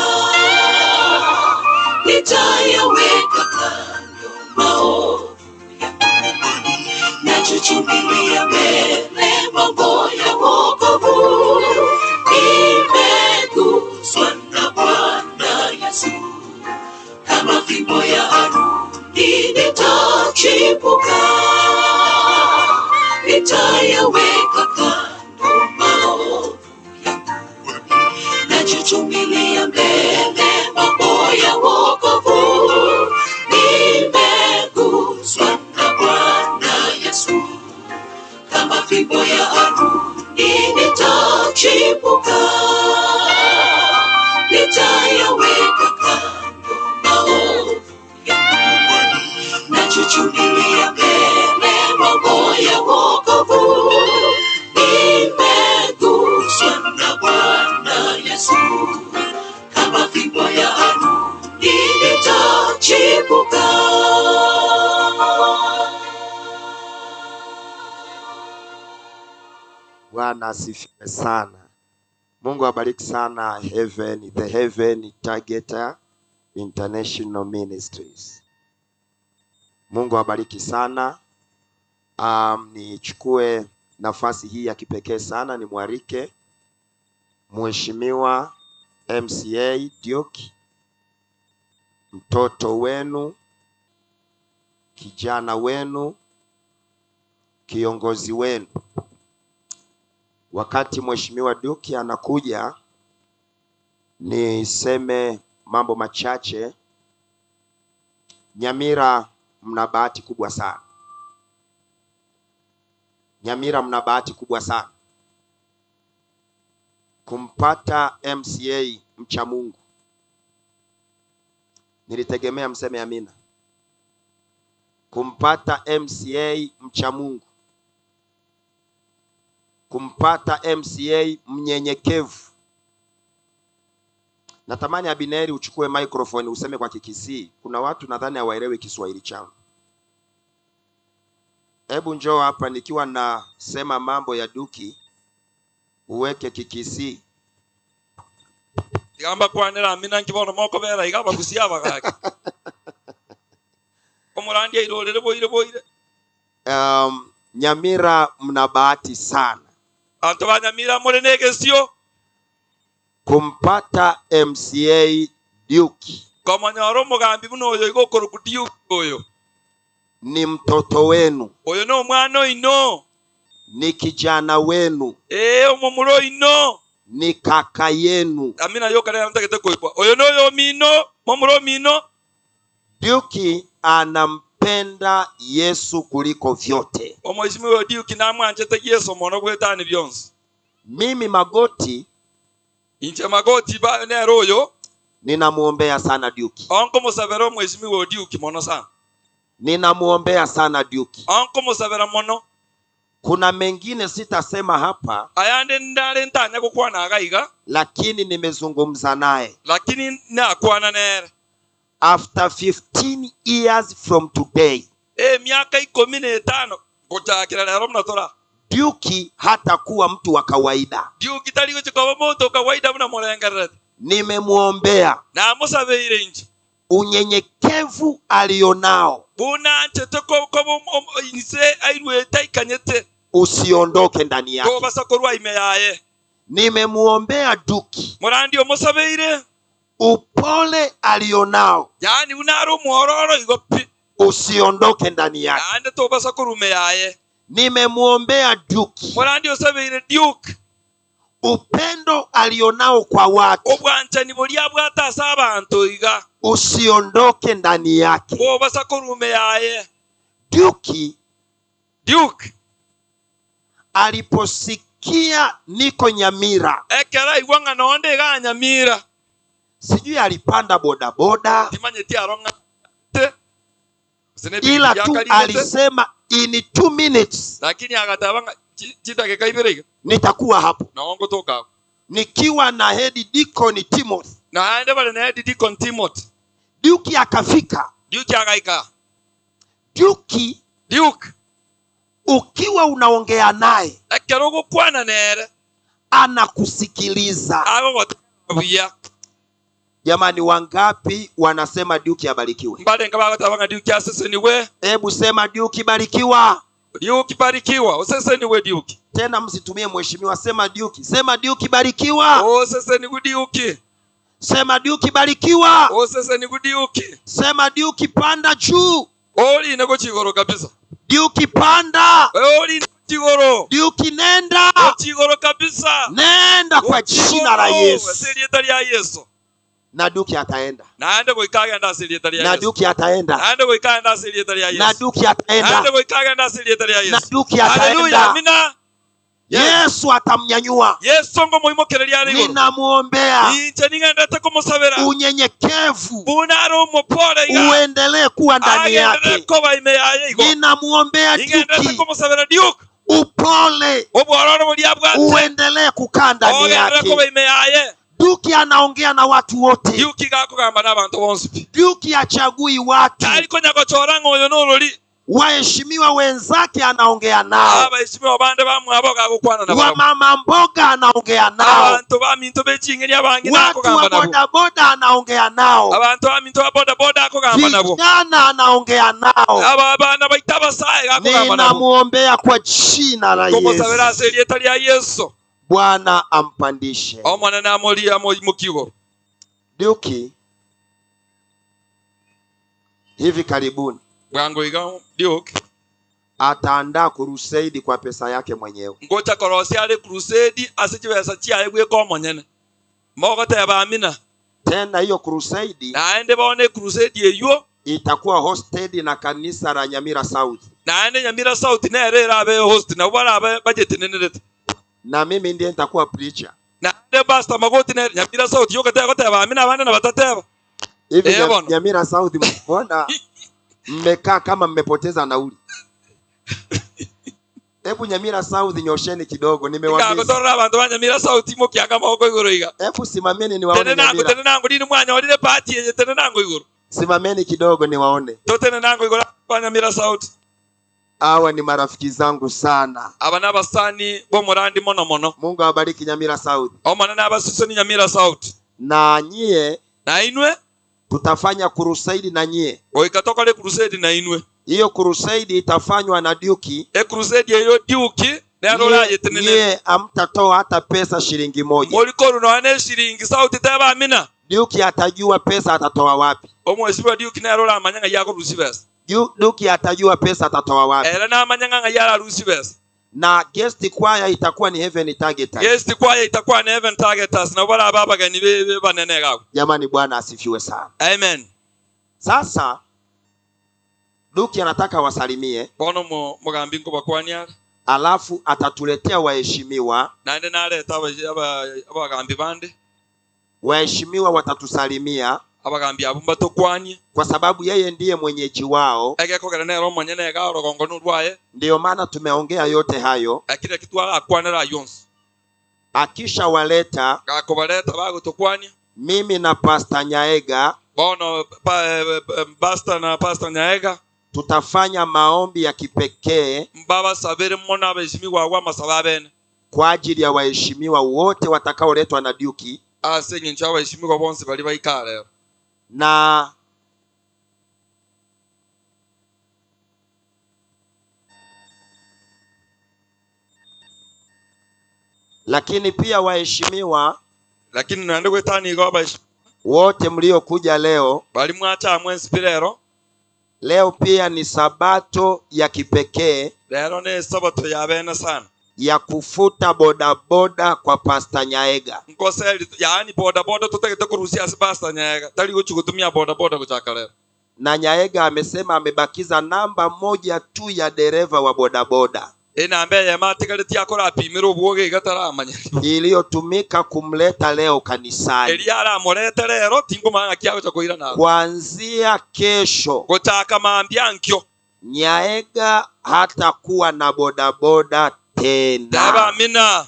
nitayaweka kando maovu yangu, nachuchumilia mbele mambo ya wokovu. Nimeguswa na Bwana Yesu, kama fimbo ya Haruni nitachipuka, nitayaweka kando maovu yangu, nachuchumilia mbele mambo ya wokovu. Nimeguswa na Bwana Yesu, kama fimbo ya Haruni nitachipuka, nitayaweka kando maovu yangu, nachuchumilia mbele mambo ya wokovu. Nimeguswa na Bwana Yesu, kama fimbo ya Haruni nitachipuka. Bwana asifiwe sana. Mungu abariki sana Heaven, the Heaven Targeter International Ministries. Mungu abariki sana. Nichukue nafasi hii ya kipekee sana nimwalike Mheshimiwa MCA Duke, mtoto wenu, kijana wenu, kiongozi wenu. Wakati Mheshimiwa Duke anakuja, niseme mambo machache. Nyamira mna bahati kubwa sana. Nyamira mna bahati kubwa sana kumpata MCA mcha Mungu. Nilitegemea mseme amina. Kumpata MCA mcha Mungu, kumpata MCA mnyenyekevu. Natamani Abineri uchukue microphone useme kwa Kikisii. Kuna watu nadhani hawaelewi Kiswahili changu. Hebu njoo hapa nikiwa nasema mambo ya Duki uweke Kikisii. Igamba kwanera amina nkibono moko bera igamba kusia bagaki. Omurandia irorere boire boire. Nyamira mna bahati sana. Bantu ba Nyamira muri negesio kumpata MCA Duke. Komanyoro mugambi buno oyo igokoro ku Duke oyo. Ni mtoto wenu. Oyo no mwana ino. Ni kijana wenu. Omumuro ino. Ni kaka yenu. Amina yo kare anataka koikwa. Oyo no yo mino, momuro mino. Duke anampenda Yesu kuliko vyote. Omheshimiwa Duke namwanchete Yesu mono gwetani byonse. Mimi Magoti, inche Magoti ba nero oyo, ninamuombea sana Duke. Onko musabero Mheshimiwa Duke mono sana. Ninamuombea sana Duke. Onko musabera mono. Kuna mengine sitasema hapa. Ayande ndale ntanya kukwana agaiga. Lakini nimezungumza naye. Lakini nakwana nere. After 15 years from today. Miaka 15 gochakira lero mnatora. Duke hatakuwa mtu wa kawaida. Duke tali gochikoba mtu kawaida mna murengerere. Nimemuombea. Na musabeire inchi. Unyenyekevu alionao. Buna chetoko kobo inse airwe taikanyete. Usiondoke ndani yake. Kobasakorwa ime yaye. Nimemuombea Duke. Murandi omusabeire. Upole alionao. Yani unaro muororo igopi. Usiondoke ndani yake. Ande tobasakorume yaye. Nimemuombea Duke. Murandi osabeire Duke. Upendo alionao kwa watu. Obwanchani buria bwatasa abantu iga. Usiondoke ndani yake. Kobasakorume yaye. Duke. Duke aliposikia niko Nyamira. Ekera iwanga nonde ga Nyamira. Sijui alipanda bodaboda. Ila tu alisema in 2 minutes. Lakini akatabanga chidakika ibere. Nitakuwa hapo. Na toka. Nikiwa na head deacon Timothy. Na aende bale na head deacon Timothy. Duke akafika. Duke akaika. Duke. Duke. Ukiwa unaongea naye. Ekerogo kwana nere. Anakusikiliza. Buya. Jamani, wangapi wanasema Duke abarikiwe? Mbalenga bagataba Duke aseseniwe. Hebu sema Duke barikiwa. Duke barikiwa. Useseniwe Duke. Tena msitumie mheshimiwa, sema Duke. Sema Duke barikiwa. Useseniwe Duke. Sema Duke barikiwa. Useseniwe Duke. Sema Duke panda juu. Oli nego chigoro kabisa. Duke panda. Oli chigoro. Duke nenda. Chigoro kabisa. Nenda kwa jina la Yesu. Selieta ya Yesu. Na Duke ataenda. Naende goikagenda selieta ya Yesu. Na Duke ataenda. Naende goikagenda selieta ya Yesu. Na Duke ataenda. Naende goikagenda selieta ya Yesu. Na Duke ataenda. Haleluya. Amina. Yesu atamnyanyua. Yesu ngo muimokereria rigoro. Ninamuombea. Inche ning'endete kumusabira. Unyenyekevu. Bunaro mupole iga. Uendelee kuwa ndani yake. Koba ime yaye igo. Ninamuombea Ning'endete Duke. kumusabira Duke. Upole. Obwororo buria bwate. Uendelee kukaa ndani yake. Koba ime yaye. Duke anaongea na watu wote. Duke gakugamba n'abantu bonse. Duke achagui watu. Ariko nyagochora ng'oyo n'orori. Waheshimiwa wenzake anaongea nao. Abaheshimiwa bande bamwabo gakukwana nabo. Wamama mboga anaongea nao. Abantu baminto bechingeri abangi nakugamba nabo. Watu wa boda boda anaongea nao. Abantu baminto ba boda boda akugamba nabo. Vijana anaongea nao. Aba bana baita basaye gakugamba nabo. Ninamuombea kwa jina la Yesu. Kumusabira serieta lya Yesu. Bwana ampandishe. Omwana namoli amukigo. Duke hivi karibuni Bwango iga Duke ataandaa crusade kwa pesa yake mwenyewe. Ngocha korosia ale crusade asichibesa chiaye gweka omonyene. Mogoteba amina. Tena hiyo crusade naende baone crusade eyo itakuwa hosted na kanisa la Nyamira South. Naende Nyamira South nerera abe host na bala abe budget nenerete. Na mimi ndiye nitakuwa preacher. Na ndiye pastor Magoti ne Nyamira South yokateba goteba amina abana na batateba. Hivi Nyamira South mbona mmekaa kama mmepoteza nauli? Hebu Nyamira South nyosheni kidogo, nimewaambia. Ngagotorora abantu ba Nyamira South mukianga moko iguru iga. Hebu simameni niwaone Nyamira. Tena nango dini mwanya walile party yenye tena nango iguru. Simameni kidogo niwaone. Totena nango iguru ba Nyamira South. Hawa ni marafiki zangu sana. Aba n'abasani bo murandi mono mono. Mungu awabariki Nyamira South. Omwana n'abasisoni Nyamira South. Na nyie na inwe tutafanya crusade na nyie. Oikatoka le crusade na inwe. Hiyo crusade itafanywa na Duke. E crusade hiyo Duke nero yetenene. Nyie amtatoa hata pesa shilingi moja. Molikoru no ane shilingi South teba amina. Duke atajua pesa atatoa wapi. Omwesiwa Duke nero la manyanga yako rusibes. Duke atajua pesa atatoa wapi. Era na manyanga yara rusibes. Na guest choir itakuwa ni Heaven Targeters. Guest choir itakuwa ni Heaven Targeters na wala baba gani banene gago. Jamani, Bwana asifiwe sana. Amen. Sasa Duke anataka wasalimie. Bono mugambi ngobakwanya. Alafu atatuletea waheshimiwa. Naende naleta abagambi bande. Waheshimiwa watatusalimia. Abagambi abo mbatokwanye. Kwa sababu yeye ndiye mwenyeji wao. Egekogera nero monyene ga orogongo nurwaye. Ndiyo maana tumeongea yote hayo. Akira kitwara akwanera yonse. Akisha waleta gakobaleta bagotokwanya. Mimi na Pastor Nyaega. Bono Pastor na Pastor Nyaega tutafanya maombi ya kipekee. Mbaba sabere mona abeshimiwa wa masababene. Kwa ajili ya waheshimiwa wote watakaoletwa na Duke. Asenye ncha waheshimiwa bonse bali baikare. Na lakini pia waheshimiwa, lakini naende kwetani goba wote mliokuja leo, bali mwacha mwensipirero. Leo pia ni sabato ya kipekee. Leo ni sabato ya bena sana. Ya kufuta bodaboda kwa Pastor Nyaega. Nkoseli, yaani bodaboda tutegete kuruhusia si Pastor Nyaega. Tali kutumia bodaboda kuchaka leo. Na Nyaega amesema amebakiza namba moja tu ya dereva wa bodaboda. Ina ambaye yamatikaletia akora apimira obwoge igataramanya. Iliyotumika kumleta leo kanisani. Eliara amolete lero tingomanga kiago cha kuira na. Kuanzia kesho. Gotaka maambiankyo. Nyaega hatakuwa na bodaboda tena. Daba amina.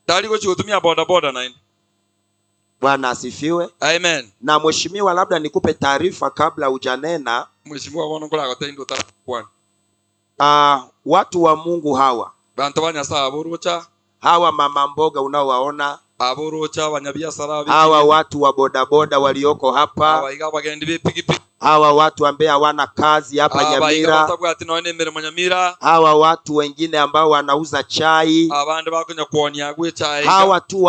Tali kutumia bodaboda na ini. Bwana asifiwe. Amen. Na mheshimiwa, labda nikupe taarifa kabla hujanena. Mheshimiwa wana ngola akatendo tarakwana. Watu wa Mungu hawa. Bantu banyasaburucha. Hawa mama mboga unaowaona. Aborocha abanyabiasara hawa watu wa bodaboda walioko hapa, abaiga abagendi b'epikipiki, hawa watu ambao hawana kazi hapa abaiga Nyamira, batabwati none emirimo Nyamira, hawa watu wengine ambao wanauza chai, abandi bakonya kuonia gwe chai, hawa tu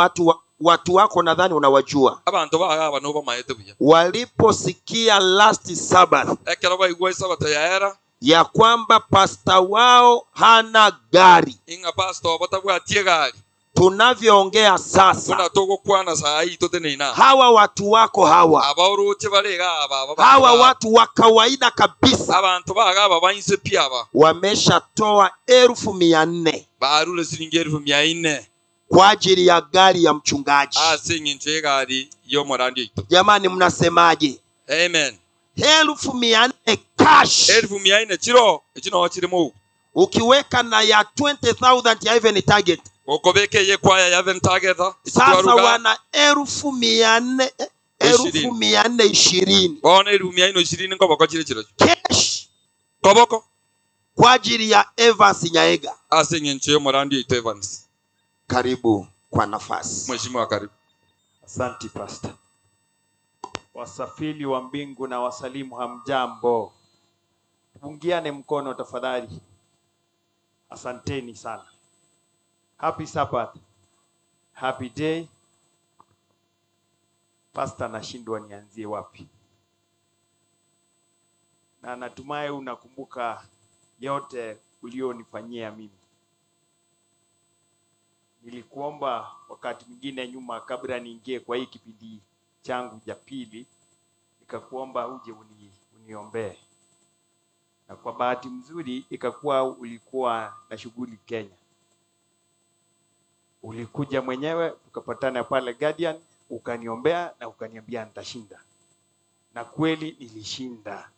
watu wako nadhani unawajua. Abantu baga aba nobo maete buya. Waliposikia last Sabbath Ekero baigwa esabato yaera ya kwamba pasta wao hana gari, ing'a pastor obo tabwati egari, tunavyoongea sasa, buna togokwana saa hii toteneina, hawa watu wako hawa, abaoroche barega aba aba hawa watu wa kawaida kabisa abantu baga aba bainse pia aba wameshatoa 400,000 barure siringi 400,000 kwa ajili ya gari ya mchungaji. Ase eng'encho egari y'omorandi oito. Jamani, mnasemaje? Amen. 400,000 cash, 400,000 chiro ekino chirimo, ukiweka na ya 20,000 ya even target, okobeke ye kwaya ya ventagetha. Sasa wana 400,000, 420,000 bona 420,000 nkoboko chire chiro cash koboko kwa ajili ya Evans Nyaega. Ase eng'encho y'omorandi oito Evans. Karibu kwa nafasi. Mheshimiwa, karibu. Asante Pastor. Wasafiri wa mbingu na wasalimu, hamjambo. Pungiane mkono tafadhali. Asanteni sana. Happy Sabbath. Happy day. Pastor, nashindwa nianzie wapi. Na natumai unakumbuka yote ulionifanyia mimi. Nilikuomba wakati mwingine nyuma kabla niingie kwa hii kipindi changu cha pili, nikakuomba uje uniombee. Na kwa bahati mzuri ikakuwa ulikuwa na shughuli Kenya. Ulikuja mwenyewe, tukapatana pale Guardian, ukaniombea na ukaniambia nitashinda. Na kweli nilishinda.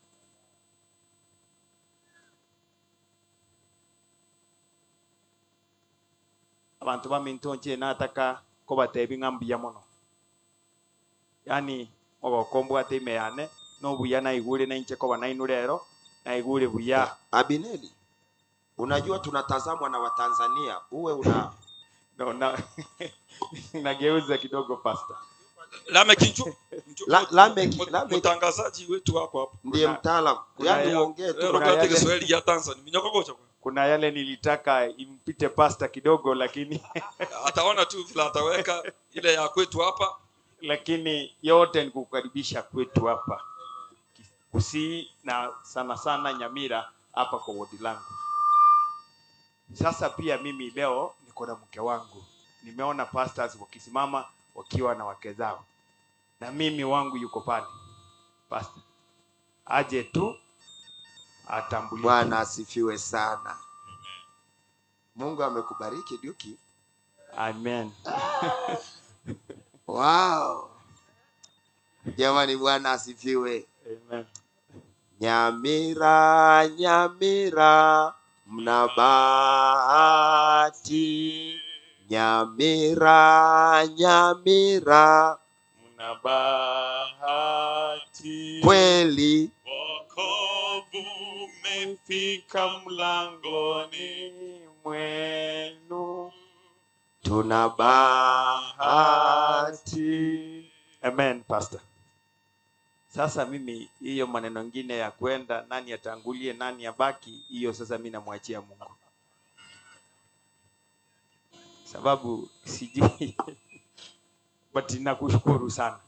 Abantu bamintonche nataka kobatebi ng'ambuya mono. Yani ogokombwa ate yane no buya na igure na inche koba nainu lero na igure buya. Abineli, unajua tunatazamwa na Watanzania, uwe una no, na nageuza kidogo pastor. Lameck Lameck mtangazaji wetu wako hapo ndiye mtaalamu. Yaani uongee tu kwa Kiswahili ya Tanzania. Minyokokocha. Kuna yale nilitaka impite pastor kidogo, lakini ataona tu vile ataweka ile ya kwetu hapa, lakini yote ni kukukaribisha kwetu hapa Kisii na sana sana Nyamira hapa kwa wodi langu. Sasa pia mimi leo niko na mke wangu. Nimeona pastors wakisimama wakiwa na wake zao, na mimi wangu yuko pale. Pastor aje tu atambulike. Bwana asifiwe sana. Mungu amekubariki Duki. Amen. Wow. Jamani, Bwana asifiwe. Amen. Nyamira, Nyamira, mna bahati. Nyamira, Nyamira, mna bahati. Kweli wokovu umefika mlangoni mwenu. Tuna bahati. Amen, Pastor. Sasa mimi hiyo maneno ngine ya kwenda nani atangulie nani abaki, hiyo sasa mimi namwachia Mungu. Sababu sijui. But nakushukuru sana.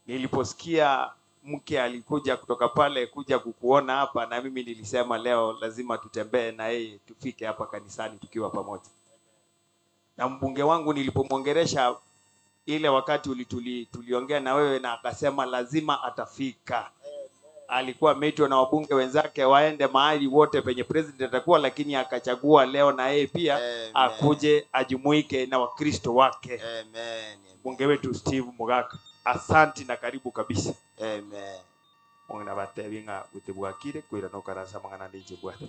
Niliposikia mke alikuja kutoka pale kuja kukuona hapa, na mimi nilisema leo lazima tutembee na yeye tufike hapa kanisani tukiwa pamoja. Na mbunge wangu nilipomwongeresha ile wakati tuliongea na wewe, na akasema lazima atafika. Alikuwa ameitwa na wabunge wenzake waende mahali wote penye president atakuwa, lakini akachagua leo na yeye pia. Amen. Akuje ajumuike na Wakristo wake. Amen. Mbunge wetu Steve Mugaka, asanti na karibu kabisa. Amen. Mwana batebinga gutebwakire kwira no karasa mangana ndije bwate.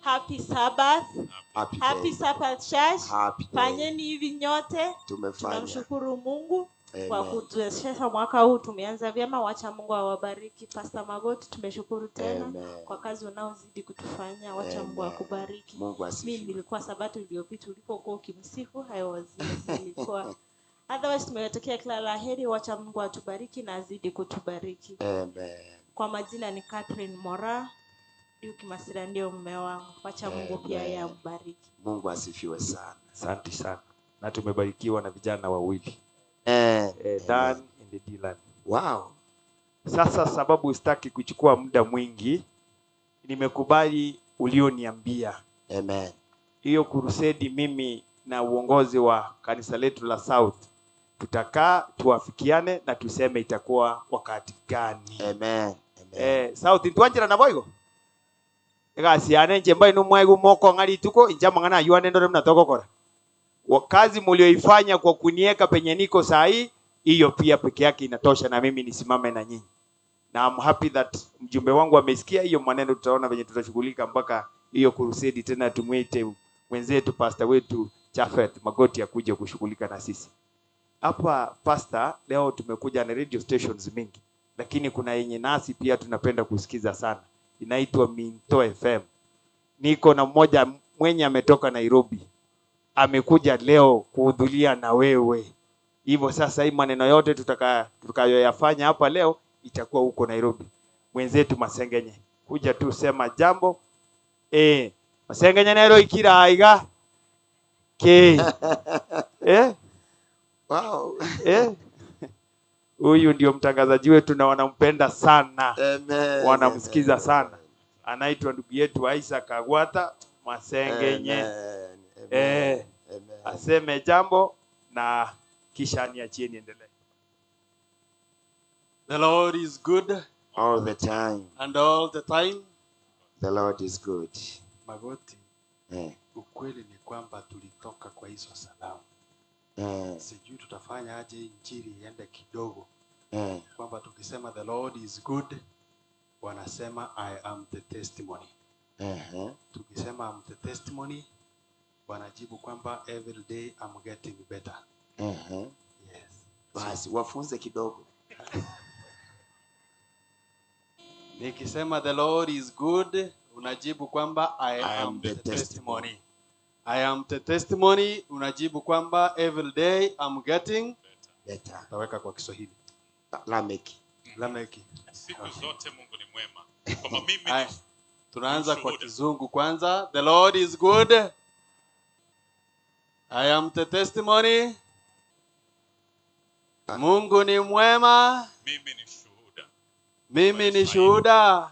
Happy Sabbath. Happy Happy day. Sabbath Church. Happy day. Fanyeni hivi nyote. Tumefanya. Tunamshukuru Mungu. Kwa Amen. kutuwezesha mwaka huu tumeanza vyema. Wacha Mungu awabariki. Pastor Magoti, tumeshukuru tena Amen. kwa kazi unaozidi kutufanya. Wacha Mungu Amen. akubariki. Mungu Mimi asifiwe. nilikuwa sabato iliyopita ulipokuwa ukimsifu, I was nilikuwa otherwise, tumewatakia kila la heri. Wacha Mungu atubariki na azidi kutubariki. Amen. Kwa majina ni Catherine Mora, Duke Masira ndio mume wangu. Wacha Mungu pia yeye Amen. ambariki. Mungu asifiwe sana. Asante sana, na tumebarikiwa na vijana wawili, Dan Amen. and Dylan. Wow. Sasa sababu sitaki kuchukua muda mwingi, nimekubali ulioniambia. Amen. Hiyo kurusedi, mimi na uongozi wa kanisa letu la South tutakaa tuafikiane na tuseme itakuwa wakati gani. Amen. Amen. South ntwanjira naboigo egasiane nche mbai numwaigu moko ng'ali tuko injama ng'ana yuane ndore mnatokokora. Kazi mlioifanya kwa kunieka penye niko saa hii, hiyo pia peke yake inatosha na mimi nisimame na nyinyi. Na I'm happy that mjumbe wangu amesikia hiyo maneno. Tutaona venye tutashughulika mpaka hiyo crusade tena, tumwite mwenzetu pastor wetu Chafet Magoti akuje kushughulika na sisi hapa. Pastor, leo tumekuja na radio stations mingi, lakini kuna yenye nasi pia tunapenda kusikiza sana, inaitwa Minto FM. Niko na mmoja mwenye ametoka Nairobi, amekuja leo kuhudhuria na wewe. Hivyo sasa hii maneno yote tutakayoyafanya hapa leo itakuwa huko Nairobi. Mwenzetu Masengenye, kuja tu sema jambo. Masengenye nero ikira aiga ke Wow. Huyu ndio mtangazaji wetu na wanampenda sana. Amen. Wanamsikiza sana. Anaitwa ndugu yetu Isaac Kagwata Masengenye. Amen. Amen. Amen. Aseme jambo na kisha niachie niendelee. The Lord is good All the time. and all the time. The Lord is good. Magoti, ukweli ni kwamba tulitoka kwa hizo salamu. Sijui tutafanya aje injili iende kidogo. Kwamba tukisema the Lord is good, wanasema I am the testimony. Tukisema I'm the testimony, wanajibu kwamba every day I'm getting better. Yes. Basi wafunze kidogo. Nikisema the Lord is good, unajibu kwamba I am the testimony. I am the testimony, unajibu kwamba every day I'm getting better. Taweka kwa Kiswahili. Lameki. Lameki. Siku zote Mungu ni mwema. Kwamba mimi Haya, tunaanza kwa Kizungu kwanza. The Lord is good. I am the testimony. Mungu ni mwema. Mimi ni shuhuda. Mimi ni shuhuda.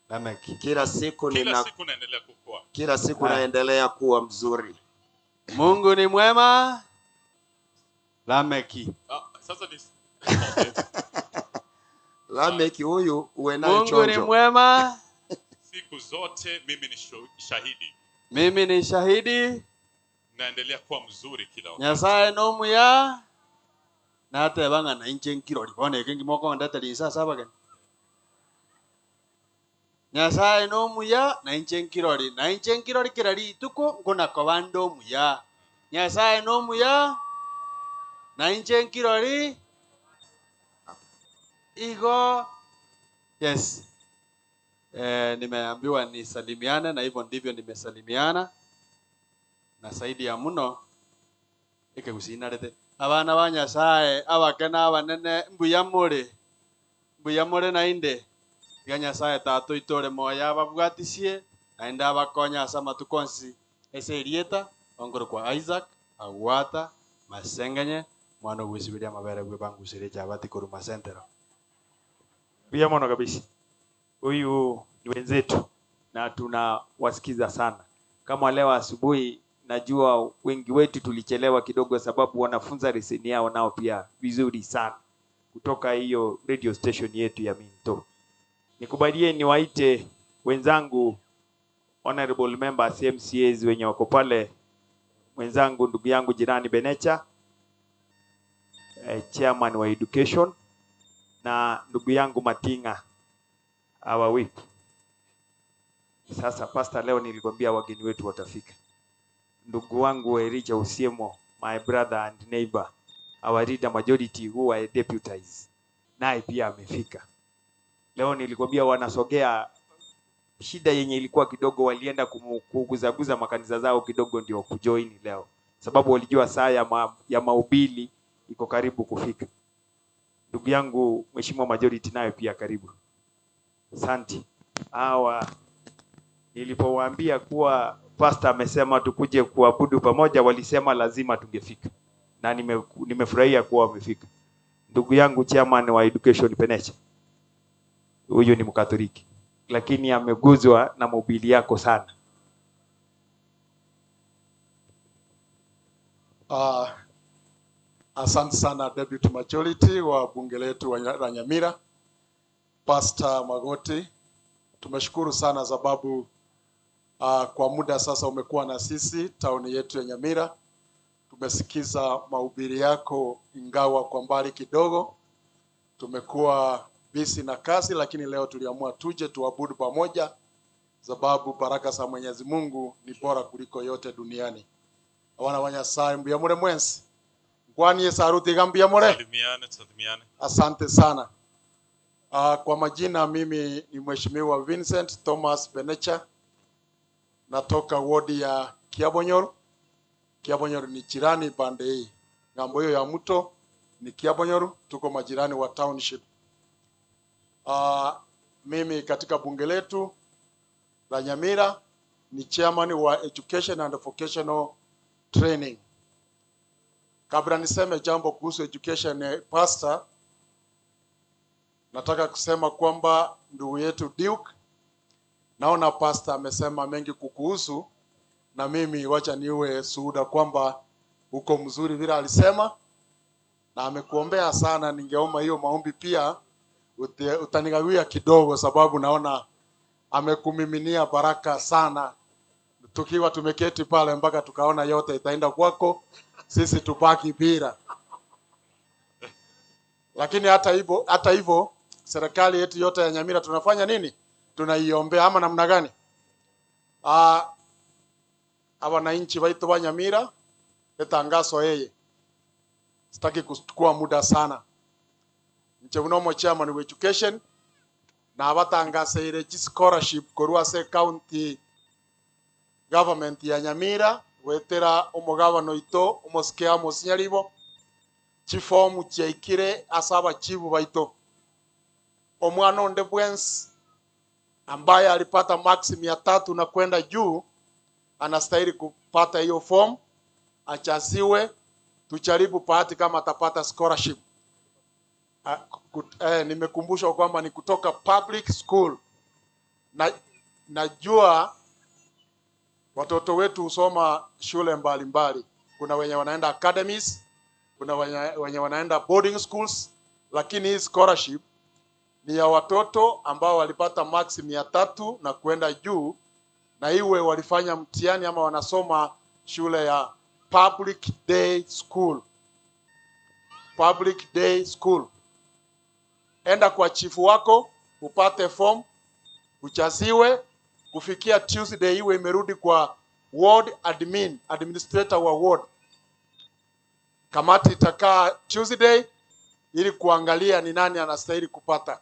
Lameki. Kila siku Kila nina siku naendelea kukua. Kila siku naendelea kuwa mzuri. Mungu ni mwema. Lameki. Sasa ni Lameki huyu uwe naye Mungu ni chonjo. mwema. Siku zote mimi ni shahidi. Mimi ni shahidi. Naendelea kuwa mzuri kila wakati. Nyasaye nomuya. Natebanga na inche nkirori bone kengi moko ndate lisa abageni. Nyasaye nomuya na inche nkirori na inche nkirori kira rituko ngona kobando muya. Nyasaye nomuya na inche nkirori igo. Yes. Nimeambiwa nisalimiane na hivyo ndivyo nimesalimiana. Na zaidi ya muno ikegusinarete abana ba Nyasaye abakena abanene mbuya muri na inde tiga Nyasaye tatu itore moya ababwatisie naende abakonya ase amatuko onsi ase erieta ongoro kwa Isaac Agwata Masengenye mwana ogwesiberia amabere bwe bangusirie chabati korwa Masentero. Pia mono kabisa. Huyu ni wenzetu na tunawasikiza sana. Kama leo asubuhi najua wengi wetu tulichelewa kidogo sababu wanafunza leseni yao nao pia vizuri sana kutoka hiyo radio station yetu ya Minto. Nikubalie niwaite wenzangu honorable members MCAs wenye wako pale, mwenzangu ndugu yangu jirani Benecha, chairman wa education, na ndugu yangu Matinga our whip. Sasa pastor, leo nilikwambia wageni wetu watafika. Ndugu wangu Elijah Usiemo, my brother and neighbor, Our leader majority who I deputize, naye pia amefika. Leo nilikwambia wanasogea, shida yenye ilikuwa kidogo, walienda kuguzaguza makanisa zao kidogo ndio kujoin leo, sababu walijua saa ya mahubiri iko karibu kufika. Ndugu yangu Mheshimiwa Majority naye pia karibu. Asante. Hawa nilipowaambia kuwa pastor amesema tukuje kuabudu pamoja, walisema lazima tungefika, na nimefurahia kuwa wamefika. Ndugu yangu chairman wa Education Penecha, huyu ni Mkatoliki lakini ameguzwa na mobili yako sana. Asante sana Deputy Majority wa bunge letu la Nyamira, Pastor Magoti. Tumeshukuru sana sababu kwa muda sasa umekuwa na sisi tauni yetu ya Nyamira. Tumesikiza mahubiri yako ingawa kwa mbali kidogo. Tumekuwa busy na kazi, lakini leo tuliamua tuje tuabudu pamoja sababu baraka za Mwenyezi Mungu ni bora kuliko yote duniani. Wana wa Nyasaye mbuya mure mwensi. Kwani Yesu aruti gambia mure. Salimiane, salimiane. Asante sana. Kwa majina mimi ni Mheshimiwa Vincent Thomas Benecha. Natoka wodi ya Kiabonyoru. Kiabonyoru ni jirani pande hii. Ngambo hiyo ya mto ni Kiabonyoru, tuko majirani wa township. Mimi katika bunge letu la Nyamira ni chairman wa Education and Vocational Training. Kabla niseme jambo kuhusu education, pastor, nataka kusema kwamba ndugu yetu Duke, naona pastor amesema mengi kukuhusu, na mimi wacha niwe shuhuda kwamba uko mzuri vile alisema, na amekuombea sana. Ningeomba hiyo maombi pia utanigawia kidogo, sababu naona amekumiminia baraka sana. Tukiwa tumeketi pale mpaka tukaona yote itaenda kwako, sisi tubaki bila. Lakini hata hivyo serikali yetu yote ya Nyamira tunafanya nini? Tunaiombea ama namna gani? Wananchi wetu wa Nyamira etangazo yeye. Sitaki kuchukua muda sana. Nchebunomo chairman wa education na abatangaseire scholarship korwa se county government ya Nyamira wetera omugabano ito omosike amosinyaribo chifomu chiaikire asaba chibu baito omwana onde bwensi ambaye alipata max 300 na kwenda juu anastahili kupata hiyo form, achaziwe, tujaribu bahati kama atapata scholarship. Nimekumbushwa kwamba ni kutoka public school. Na najua watoto wetu husoma shule mbalimbali. Kuna wenye wanaenda academies, kuna wenye wanaenda boarding schools, lakini hii scholarship ni ya watoto ambao walipata max 300 na kwenda juu, na iwe walifanya mtihani ama wanasoma shule ya public day school. Public day school. Enda kwa chifu wako upate form, uchaziwe, kufikia Tuesday iwe imerudi kwa ward admin, administrator wa ward. Kamati itakaa Tuesday ili kuangalia ni nani anastahili kupata.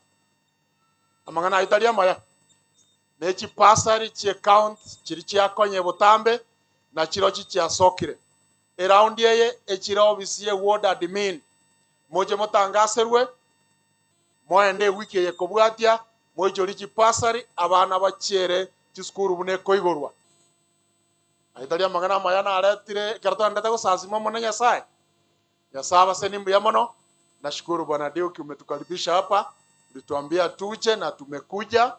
Amangana italia maya. Nechi pasari chi account chiri chiakonye botambe na chirochi chiasokire. Eraundi yeye echira ofisi ye ward admin. Moje motangaserwe moende wiki ye kobwatia moichori chipasari abana bachiere chisukuru bune koigorwa. Aitalia mangana maya na aretire karata ndata gosasima mona Nyasaye. Nyasaye base nimbu mono. Nashukuru Bwana Deuki umetukaribisha hapa. Ulituambia tuje na tumekuja.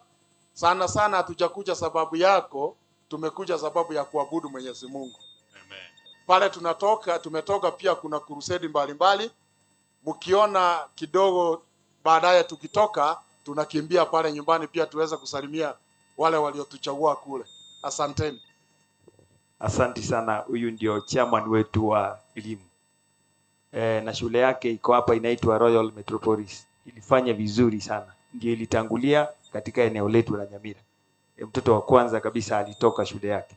Sana sana hatujakuja sababu yako, tumekuja sababu ya kuabudu Mwenyezi Mungu. Amen. Pale tumetoka pia kuna crusade mbalimbali. Mkiona kidogo baadaye tukitoka tunakimbia pale nyumbani pia tuweza kusalimia wale waliotuchagua kule. Asanteni. Asante sana. Huyu ndio chairman wetu wa elimu. Na shule yake iko hapa inaitwa Royal Metropolis. Ilifanya vizuri sana. Ndio ilitangulia katika eneo letu la Nyamira. Mtoto wa kwanza kabisa alitoka shule yake.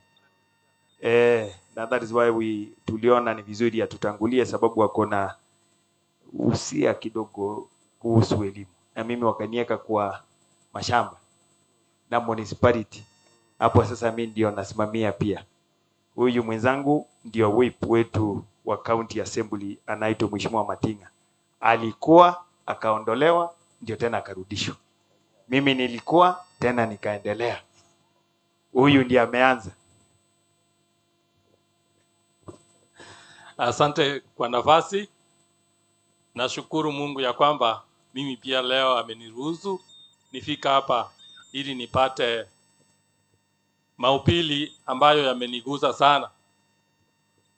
Na that is why we tuliona ni vizuri atutangulie sababu wako na Niliusia kidogo kuhusu elimu, na mimi wakaniweka kwa mashamba na municipality. Hapo sasa mimi ndio nasimamia pia. Huyu mwenzangu ndio whip wetu wa county assembly, anaitwa Mheshimiwa Matinga. Alikuwa akaondolewa, ndio tena akarudishwa. Mimi nilikuwa tena nikaendelea. Huyu ndiye ameanza. Asante kwa nafasi. Nashukuru Mungu ya kwamba mimi pia leo ameniruhusu nifika hapa ili nipate maupili ambayo yamenigusa sana.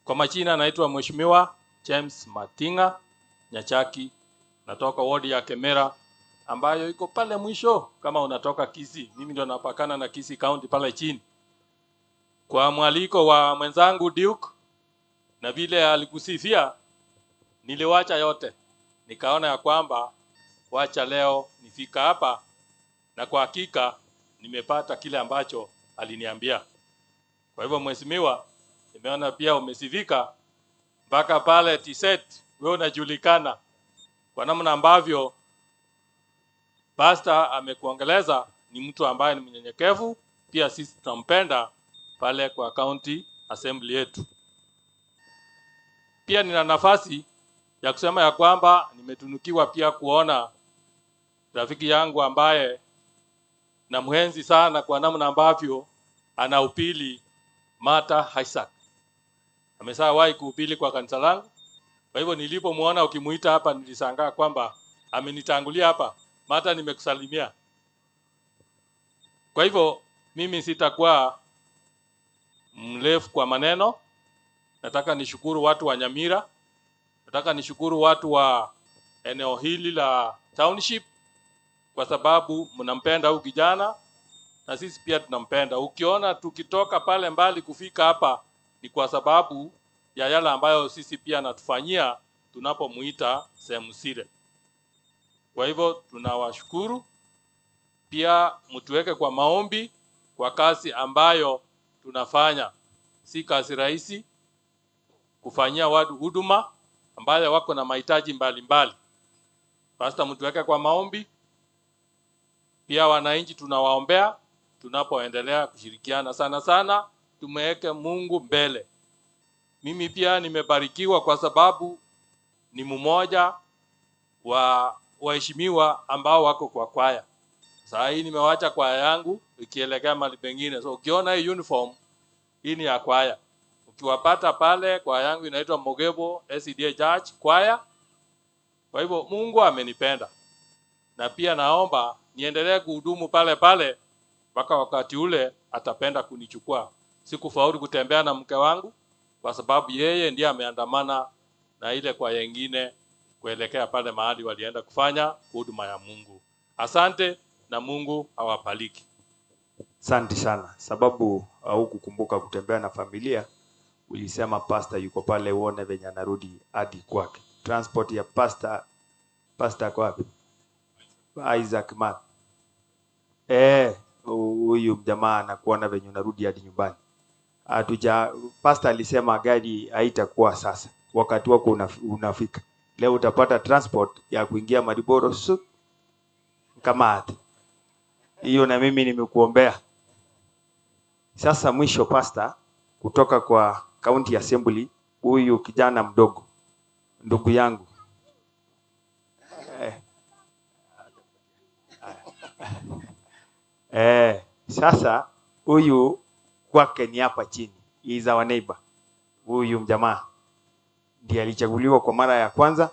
Kwa majina naitwa Mheshimiwa James Matinga Nyachaki, natoka wodi ya Kemera ambayo iko pale mwisho kama unatoka Kisii. Mimi ndio napakana na Kisii County pale chini. Kwa mwaliko wa mwenzangu Duke na vile alikusifia, niliwacha yote nikaona ya kwamba wacha leo nifika hapa, na kwa hakika nimepata kile ambacho aliniambia. Kwa hivyo mheshimiwa, nimeona pia umesifika mpaka pale Tiset, wewe unajulikana kwa namna ambavyo pastor amekuongeleza. Ni mtu ambaye ni mnyenyekevu, pia sisi tunampenda pale kwa county assembly yetu. Pia nina nafasi ya kusema ya kwamba nimetunukiwa pia kuona rafiki yangu ambaye namhenzi sana kwa namna ambavyo anaupili, Martha Isaac. Ameshawahi kuhubiri kwa kanisa langu. Kwa hivyo nilipomuona ukimuita hapa nilishangaa kwamba amenitangulia hapa. Martha, nimekusalimia. Kwa hivyo mimi sitakuwa mrefu kwa maneno. Nataka nishukuru watu wa Nyamira. Nataka nishukuru watu wa eneo hili la township kwa sababu mnampenda huyu kijana na sisi pia tunampenda. Ukiona tukitoka pale mbali kufika hapa ni kwa sababu ya yale ambayo sisi pia anatufanyia tunapomuita sehemu zile. Kwa hivyo tunawashukuru. Pia mtuweke kwa maombi kwa kazi ambayo tunafanya. Si kazi rahisi kufanyia watu huduma ambayo wako na mahitaji mbalimbali. Pastor, mtuweke kwa maombi. Pia wananchi tunawaombea tunapoendelea kushirikiana. Sana sana tumeweke Mungu mbele. Mimi pia nimebarikiwa kwa sababu ni mmoja wa waheshimiwa ambao wako kwa kwaya. Saa hii nimewacha kwaya yangu ikielekea mahali pengine. So ukiona hii uniform, hii ni ya kwaya. Ukiwapata pale, kwaya yangu inaitwa Mogebo SDA Church Choir. Kwa hivyo Mungu amenipenda. Na pia naomba niendelee kuhudumu pale pale mpaka wakati ule atapenda kunichukua. Sikufaulu kutembea na mke wangu kwa sababu yeye ndiye ameandamana na ile kwa yengine kuelekea pale mahali walienda kufanya huduma ya Mungu. Asante na Mungu awabariki. Asante sana. Sababu hukukumbuka kutembea na familia, ulisema pastor yuko pale, uone venye anarudi hadi kwake. Transport ya pastor, pastor kwa wapi? Isaac Mark. Huyu jamaa anakuona venye unarudi hadi nyumbani. Pastor alisema gari haitakuwa sasa. Wakati wako unafika. Leo utapata transport ya kuingia Mariboro su kama hata. Hiyo na mimi nimekuombea. Sasa mwisho pastor, kutoka kwa county assembly, huyu kijana mdogo, ndugu yangu. Sasa huyu kwake ni hapa chini. He is our neighbor. Huyu mjamaa ndiye alichaguliwa kwa mara ya kwanza,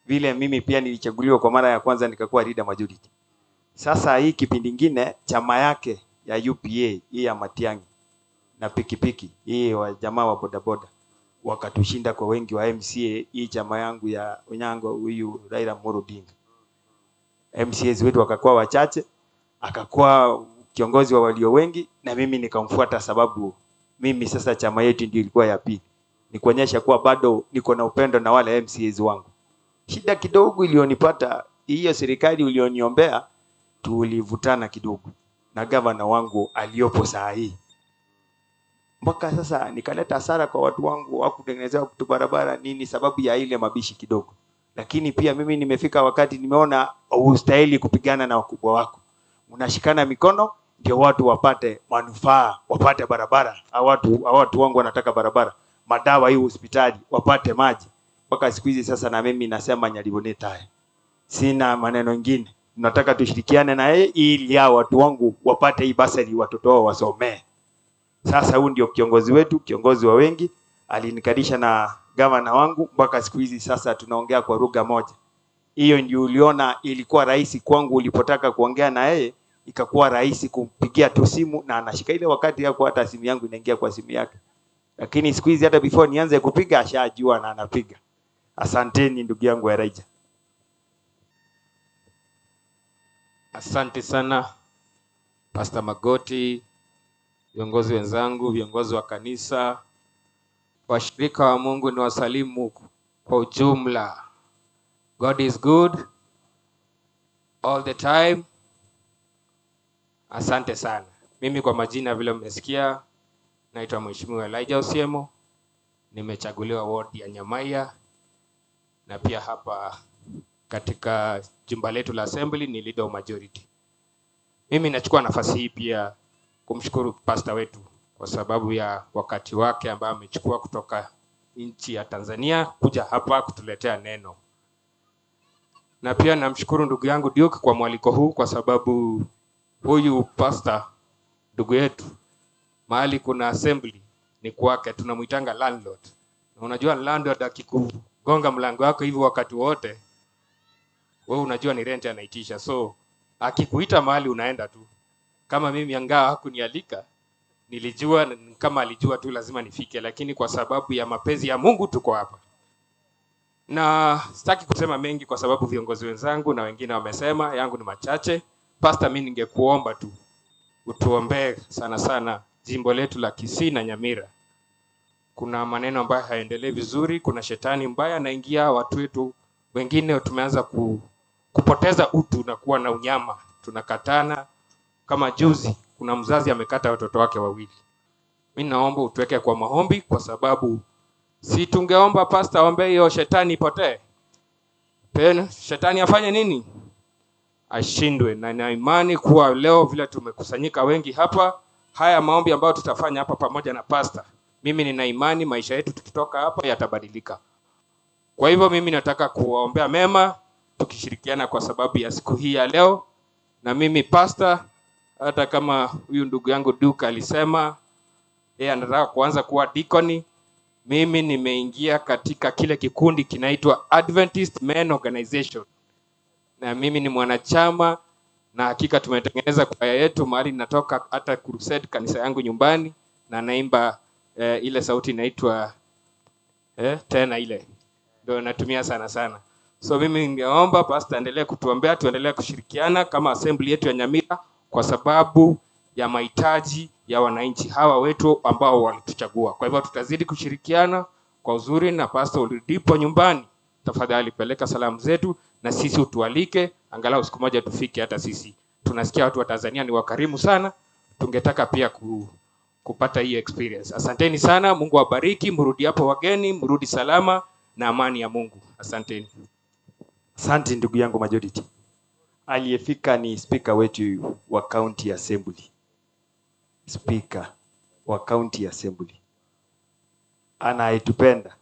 vile mimi pia nilichaguliwa kwa mara ya kwanza nikakuwa leader majority. Sasa hii kipindi kingine chama yake ya UPA hii ya Matiang'i na pikipiki hii wa jamaa wa bodaboda wakatushinda kwa wengi wa MCA. Hii chama yangu ya Onyango, huyu Raila Amolo Odinga, MCAs wetu wakakuwa wachache, akakuwa kiongozi wa walio wengi na mimi nikamfuata, sababu mimi sasa chama yetu ndio ilikuwa ya pili. Ni kuonyesha kuwa bado niko na upendo na wale MCAs wangu. Shida kidogo ilionipata hiyo serikali ulioniombea, tulivutana kidogo na gavana wangu aliopo saa hii. Mpaka sasa nikaleta hasara kwa watu wangu, hawakutengenezewa kutu barabara nini, sababu ya ile mabishi kidogo. Lakini pia mimi nimefika wakati nimeona hustahili kupigana na wakubwa wako. Unashikana mikono ndio watu wapate manufaa, wapate barabara. Watu wangu wanataka barabara, madawa hii hospitali, wapate maji. Mpaka siku hizi sasa na mimi nasema Nyariboneta. Sina maneno mengine. Nataka tushirikiane na yeye ili hao watu wangu wapate hii basari, watoto wao wasomee. Sasa huyu ndio kiongozi wetu, kiongozi wa wengi. Alinikalisha na gavana wangu mpaka siku hizi sasa tunaongea kwa lugha moja. Hiyo ndio uliona ilikuwa rahisi kwangu ulipotaka kuongea na yeye, ikakuwa rahisi kumpigia tu simu na anashika ile wakati yako, hata simu yangu inaingia kwa simu yake. Lakini siku hizi hata before nianze kupiga ashajua na anapiga. Asanteni ndugu yangu Elijah. Asante sana Pastor Magoti, viongozi wenzangu, viongozi wa kanisa, washirika wa Mungu, ni wasalimu kwa ujumla. God is good all the time. Asante sana. Mimi kwa majina vile mmesikia, naitwa Mheshimiwa Elijah Osiemo. Nimechaguliwa ward ya Nyamaiya, na pia hapa katika jumba letu la assembly ni leader of majority. Mimi nachukua nafasi hii pia kumshukuru pastor wetu kwa sababu ya wakati wake ambao amechukua kutoka nchi ya Tanzania kuja hapa kutuletea neno. Na pia namshukuru ndugu yangu Duke kwa mwaliko huu, kwa sababu huyu pastor ndugu yetu mahali kuna assembly ni kwake, tunamuitanga landlord. Na unajua landlord akikugonga mlango wako hivi wakati wote, wewe unajua ni rent anaitisha. So akikuita mahali unaenda tu. Kama mimi angaa hakunialika, nilijua kama alijua tu lazima nifike, lakini kwa sababu ya mapenzi ya Mungu tuko hapa. Na sitaki kusema mengi kwa sababu viongozi wenzangu na wengine wamesema, yangu ni machache. Pastor, mimi ningekuomba tu utuombee sana sana jimbo letu la Kisii na Nyamira. Kuna maneno ambayo hayaendelee vizuri, kuna shetani mbaya anaingia watu wetu, wengine tumeanza kupoteza utu na kuwa na unyama, tunakatana. Kama juzi kuna mzazi amekata watoto wake wawili. Mimi naomba utuweke kwa maombi, kwa sababu si tungeomba pastor aombe hiyo shetani ipotee. Tena shetani afanye nini? Ashindwe. Na nina imani kuwa leo vile tumekusanyika wengi hapa, haya maombi ambayo tutafanya hapa pamoja na pastor, mimi nina imani maisha yetu tukitoka hapa yatabadilika. Kwa hivyo mimi nataka kuwaombea mema tukishirikiana kwa sababu ya siku hii ya leo. Na mimi pastor, hata kama huyu ndugu yangu Duke alisema yeye anataka kuanza kuwa deacon, mimi nimeingia katika kile kikundi kinaitwa Adventist Men Organization, na mimi ni mwanachama, na hakika tumetengeneza kwaya yetu mahali natoka, hata crusade kanisa yangu nyumbani, na naimba ile sauti inaitwa tena ile ndio natumia sana sana. So mimi ningeomba pastor endelee kutuombea, tuendelee kushirikiana kama assembly yetu ya Nyamira kwa sababu ya mahitaji ya wananchi hawa wetu ambao walituchagua. Kwa hivyo tutazidi kushirikiana kwa uzuri, na pastor ulipo nyumbani, tafadhali peleka salamu zetu na sisi utualike angalau siku moja tufike hata sisi. Tunasikia watu wa Tanzania ni wakarimu sana, tungetaka pia kupata hii experience. Asanteni sana, Mungu awabariki, mrudi hapo wageni, mrudi salama na amani ya Mungu. Asanteni. Asante ndugu yangu majority. Aliyefika ni speaker wetu wa County Assembly. Speaker wa County Assembly anayetupenda.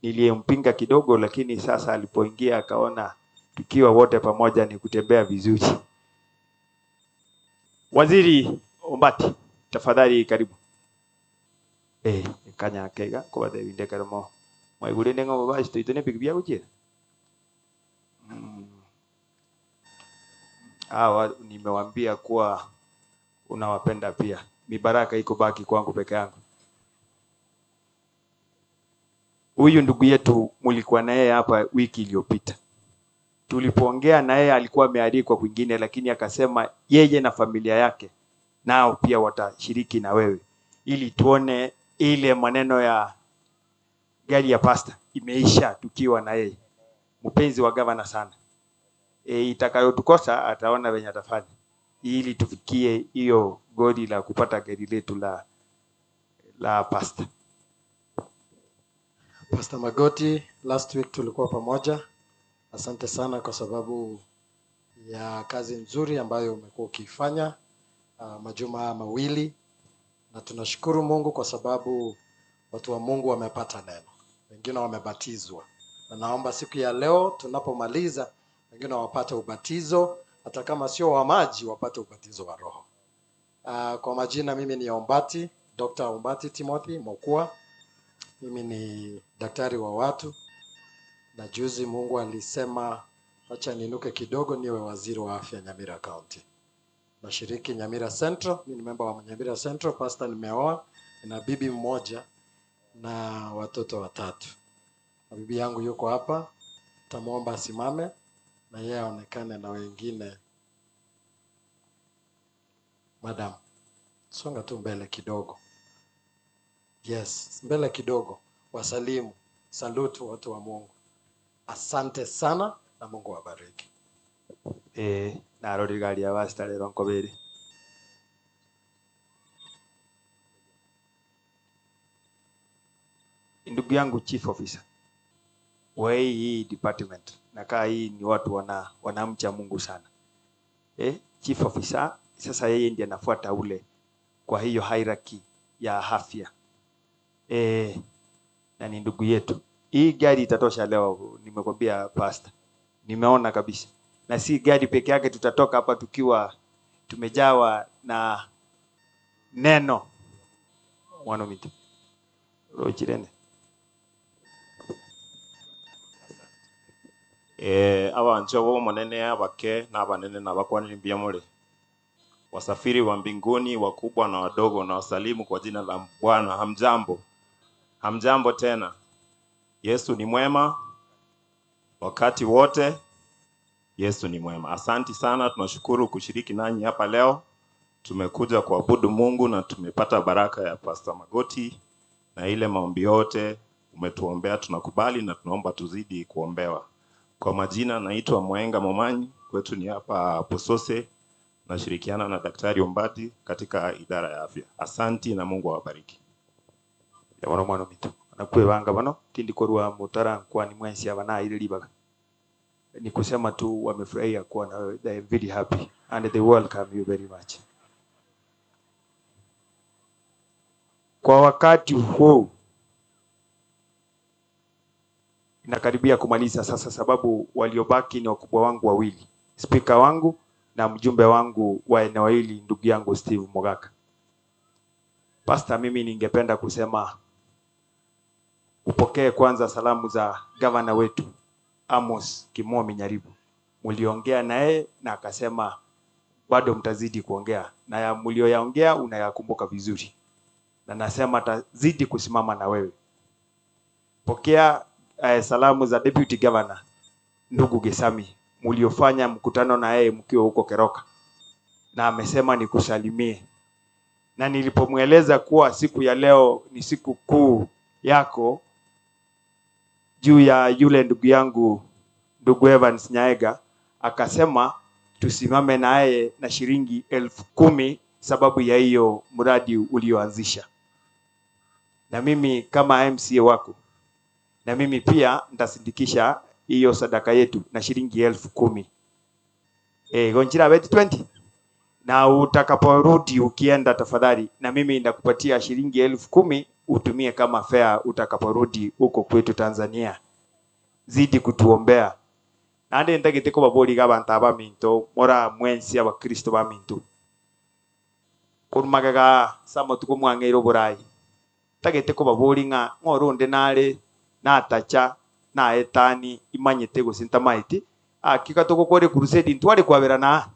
Niliyempinga kidogo, lakini sasa alipoingia akaona tukiwa wote pamoja ni kutembea vizuri. Waziri Ombati, tafadhali karibu. Kanya kega kwa the karamo. Mwaigure nengo baba sitoitone pikipia kuchira. Hawa nimewambia kuwa unawapenda pia. Mibaraka iko baki kwangu peke yangu. Huyu ndugu yetu mulikuwa na yeye hapa wiki iliyopita. Tulipoongea na yeye alikuwa amealikwa kwingine, lakini akasema yeye na familia yake nao pia watashiriki na wewe ili tuone ile maneno ya gari ya pasta imeisha tukiwa na yeye. Mpenzi wa gavana sana. Itakayotukosa ataona venye atafanya ili tufikie hiyo goli la kupata gari letu la pasta. Pastor Magoti, last week tulikuwa pamoja. Asante sana kwa sababu ya kazi nzuri ambayo umekuwa ukiifanya majuma haya mawili, na tunashukuru Mungu kwa sababu watu wa Mungu wamepata neno, wengine wamebatizwa, na naomba siku ya leo tunapomaliza, wengine wapate ubatizo, hata kama sio wa maji, wapate ubatizo wa Roho. Kwa majina mimi ni Ombati, Dr. Ombati Timothy Mokua. Mimi ni daktari wa watu, na juzi Mungu alisema acha niinuke kidogo niwe waziri wa afya Nyamira County. Nashiriki Nyamira Central, mimi ni member wa Nyamira Central, pastor nimeoa, nina bibi mmoja na watoto watatu. Na bibi yangu yuko hapa, tamuomba asimame na yeye aonekane na wengine. Madam, songa tu mbele kidogo. Yes, mbele kidogo. Wasalimu, salute watu wa Mungu. Asante sana na Mungu awabariki. Narori gari ya pastor lero nkobere. Ndugu yangu chief officer wa hii department, nakaa hii ni watu wanamcha Mungu sana. Chief officer sasa yeye ndiye anafuata ule kwa hiyo hierarchy ya afya. Na ni ndugu yetu. Hii gari itatosha leo, nimekwambia pastor. Nimeona kabisa. Na si gari peke yake, tutatoka hapa tukiwa tumejawa na neno. Mwana mito. Rochirene. Abancho bo monene abake n'abanene n'abakwanira mbiamure. Wasafiri wa mbinguni wakubwa na wadogo, na wasalimu kwa jina la Bwana. Hamjambo. Hamjambo tena. Yesu ni mwema wakati wote. Yesu ni mwema. Asanti sana, tunashukuru kushiriki nanyi hapa leo. Tumekuja kuabudu Mungu na tumepata baraka ya Pastor Magoti, na ile maombi yote umetuombea tunakubali na tunaomba tuzidi kuombewa. Kwa majina naitwa Mwenga Momanyi, kwetu ni hapa Posose, nashirikiana na Daktari Ombati katika idara ya afya. Asanti na Mungu awabariki. Ya bano mwana mito. Nakwebanga bano tindi korwa mutara nkwani mwensi abana ile libaga. Ni kusema tu wamefurahia kuwa na wewe. They are very happy and they welcome you very much. Kwa wakati huu inakaribia kumaliza sasa, sababu waliobaki ni wakubwa wangu wawili, speaker wangu na mjumbe wangu wa eneo hili, ndugu yangu Steve Mogaka. Pastor, mimi ningependa kusema upokee kwanza salamu za governor wetu Amos Kimomi Nyaribo. Mliongea naye na akasema bado mtazidi kuongea, na ya mlioyaongea unayakumbuka vizuri, na nasema atazidi kusimama na wewe. Pokea salamu za deputy governor ndugu Gesami, mliofanya mkutano na yeye mkiwa huko Keroka, na amesema nikusalimie. Na nilipomweleza kuwa siku ya leo ni siku kuu yako juu ya yule ndugu yangu ndugu Evans Nyaega, akasema tusimame naye na shilingi 10,000 sababu ya hiyo mradi ulioanzisha. Na mimi kama MCA wako, na mimi pia nitasindikisha hiyo sadaka yetu na shilingi 10,000. Gonjira 20. Na utakaporudi ukienda, tafadhali na mimi nitakupatia shilingi 10,000 utumie kama fare utakaporudi huko kwetu Tanzania. Zidi kutuombea. Nande ndagite ko babori gabanta abaminto mora mwensi abakristo baminto. Kurumagaga samo tuko mwangeiro burai. Tagete ko babori nga ngorunde nare natacha na etani imanyete gusinta maiti akika tugukore crusade ntwari kwaberana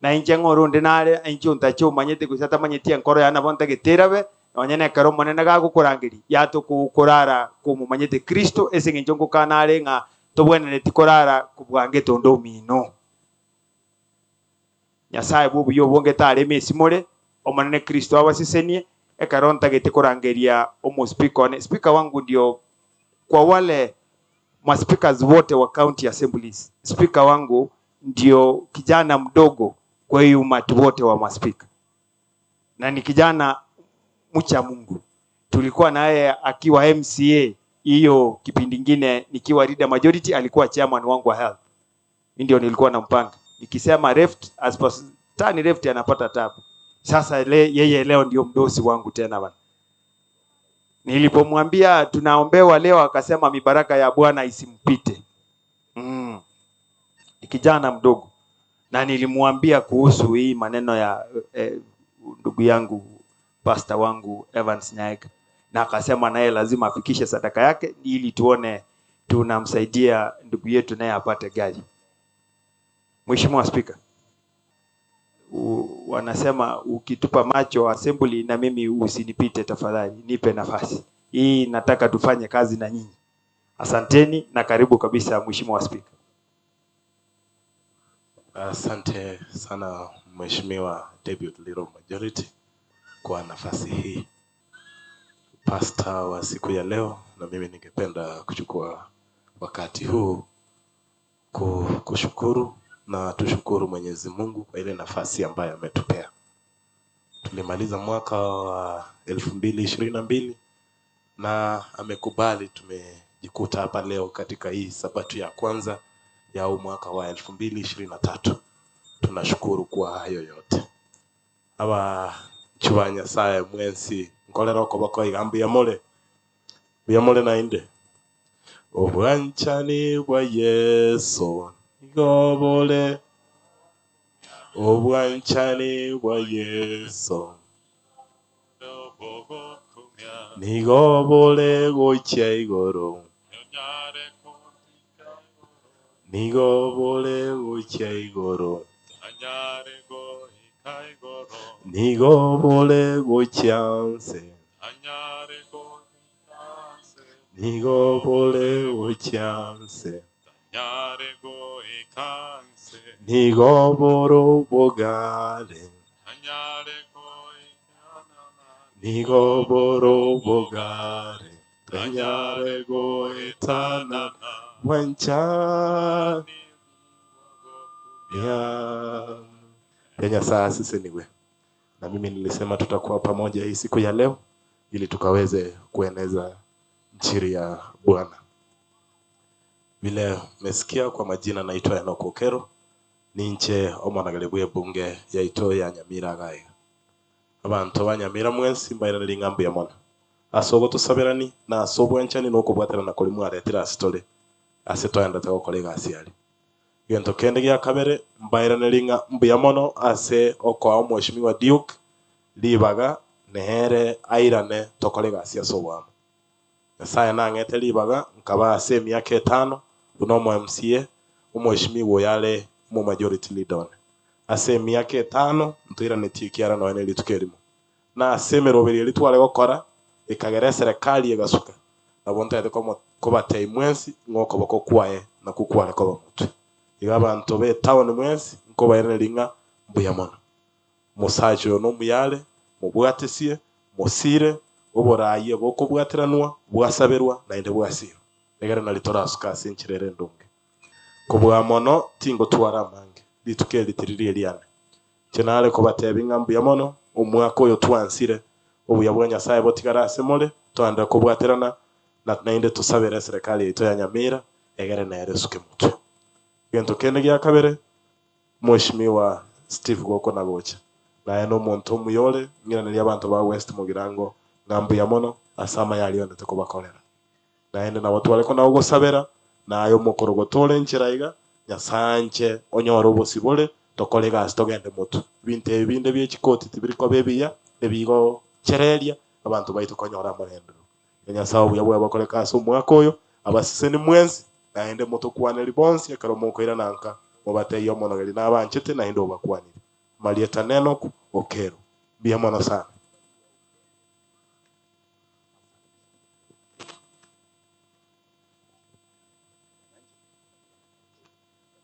na inje ngorunde nare inje untacho manyete gusata manyeti enkoro yana bonta geterabe nonye karo monene gagukurangiri yatukukurara kumumanyete Kristo ese nginjo ngukanare nga tobwenere tikorara kubwange tondo mino Nyasaye bubu yo bonge tare mesimore omonene Kristo abasisenie ekaronta getikurangeria omo speaker ne speaker wangu ndio kwa wale ma speakers wote wa county assemblies, speaker wangu ndio kijana mdogo kwa hiyo umati wote wa maspika, na ni kijana mcha Mungu. Tulikuwa naye akiwa MCA Hiyo kipindi kingine nikiwa leader majority alikuwa chairman wangu wa health. Mimi ndio nilikuwa nampanga. Nikisema left as per turn left anapata tabu. Sasa yeye leo ndio mdosi wangu tena bana. Nilipomwambia tunaombewa leo akasema mibaraka ya Bwana isimpite. Ni kijana mdogo. Na nilimwambia kuhusu hii maneno ya ndugu yangu pastor wangu Evans Nyaika, na akasema naye lazima afikishe sadaka yake ili tuone tunamsaidia ndugu yetu naye apate gari. Mheshimiwa Spika, wanasema ukitupa macho assembly na mimi usinipite tafadhali, nipe nafasi hii, nataka tufanye kazi na nyinyi. Asanteni na karibu kabisa Mheshimiwa Spika. Asante sana Mheshimiwa Deputy Leader of Majority kwa nafasi hii. Pastor wa siku ya leo, na mimi ningependa kuchukua wakati huu kushukuru na tushukuru Mwenyezi Mungu kwa ile nafasi ambayo ametupea. Tulimaliza mwaka wa 2022 na amekubali tumejikuta hapa leo katika hii sabato ya kwanza ya mwaka wa 2023. Tunashukuru kwa hayo yote. Aba chuba Nyasaye mwensi nkolera okoboko igambu ya mole. Ya mole na inde. Obwanchani bwa Yesu igobole. Obwanchani bwa Yesu nigobole gochia igoro. Nigobole gochia igoro. Nigobole gochia nse. Nigobole gochia nse. Nigoboro bogare. Nigoboro bogare. Tanyare goetana. Wancha ya Nyasaye asiseniwe. Na mimi nilisema tutakuwa pamoja hii siku ya leo ili tukaweze kueneza injili ya Bwana. Vile mmesikia kwa majina, naitwa Enoch Okero, ninche omwanagalebuye bunge ya ito ya Nyamira gaiga. Abantu ba Nyamira mwensi mbaira lingambu ya mona. Asogo tusaberani na asobo enchani nokobwaterana kuri mwaretira asitore. Asitoenda tegokorega asiari. Gento kende gya kabere mbaira nelinga mbuya mono ase okoa Mheshimiwa Duke libaga nehere airane tokorega asia sobwamo. Nyasaye nang'ete libaga nkaba ase emiaka 5 buno omo MCA omweshimiwa yale mu majority leader one. Ase emiaka 5 ntwiranetie kiara noene rituko erimo. Na ase emeroberi eri tware gokora ekagera eserekari egasuka. Nabo ntaete kobatei mwensi ng'okoboko kwaye na kukware koba mutwe. Iga abantu be town mwensi nkobairane ringa mbuya mono. Musacho no muyale mubwatesie musire oboraye bokobwatiranwa bwasaberwa nainde bwasiro. Egere nalitora asuka sinchirere ndunge. Kobwa mono tingo twara mange lituke litiriri eliane. Chenale kobatebinga mbuya mono omwaka oyo twansire obuya bwa Nyasaye botigara asemole twanda kobwatirana na nainde tusabere serikali yetu ya Nyamira egere naere suke mutwe. Gento kende gya kabere Mheshimiwa Steve Goko nagocha. Naye no muntu muyole ngiraneri abantu ba West Mugirango ngambu ya mono asama yali onde tukobakorera. Naende nabo twareko nago gosabera nayo mukorogotore nchiraiga Nyasanche onyoro obosibole tokorega ase togende mutu. Bintu ebinde by'echikoti tibiriko bebiya ebigo chereria abantu baitu konyora amahendo. Nyasaye obuya bwa bakoreka ase omwaka oyo abasiseni mwensi naende mutokwana ribonsi ekero mokoira nanka mubateiyo omonogeri nabanchete naende obakwanire. Marieta Nenoku Okero. Bia mono sana.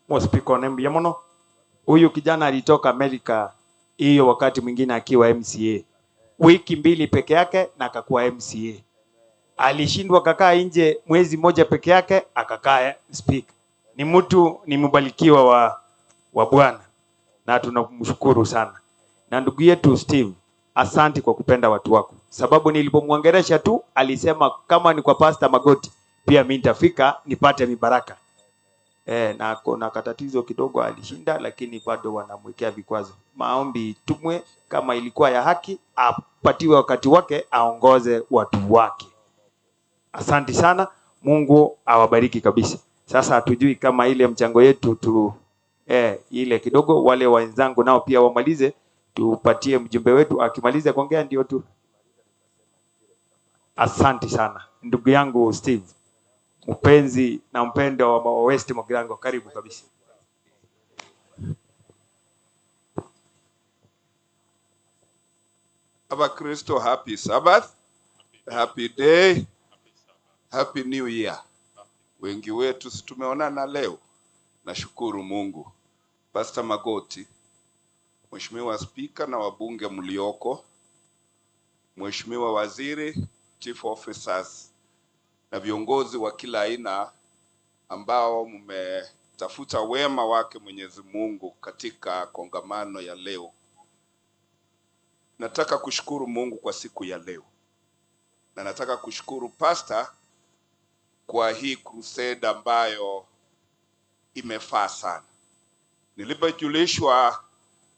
Mwaspiko nembi mono. Huyu kijana alitoka Amerika hiyo wakati mwingine akiwa MCA. Wiki 2 peke yake na akakuwa MCA. Alishindwa kakaa nje mwezi mmoja peke yake akakaa speaker. Ni mtu ni mbarikiwa wa Bwana na tunamshukuru sana. Na ndugu yetu Steve, asante kwa kupenda watu wako. sababu nilipomwongelesha tu alisema kama ni kwa Pastor Magoti pia mimi nitafika nipate mibaraka. Na kuna katatizo kidogo alishinda, lakini bado wanamwekea vikwazo. Maombi itumwe, kama ilikuwa ya haki apatiwe wakati wake, aongoze watu wake. Asante sana, Mungu awabariki kabisa. Sasa hatujui kama ile mchango yetu tu ile kidogo, wale wenzangu nao pia wamalize, tupatie mjumbe wetu akimaliza kuongea ndio tu. Asante sana ndugu yangu Steve, mpenzi na mpendo wa West Mugirango, karibu kabisa. Abakristo, happy Sabbath, happy day, happy new year. Wengi wetu si tumeonana leo. Nashukuru Mungu. Pastor Magoti, Mheshimiwa Spika na wabunge mlioko, Mheshimiwa Waziri, Chief Officers na viongozi wa kila aina ambao mmetafuta wema wake Mwenyezi Mungu katika kongamano ya leo. Nataka kushukuru Mungu kwa siku ya leo. Na nataka kushukuru Pastor kwa hii crusade ambayo imefaa sana. Nilipojulishwa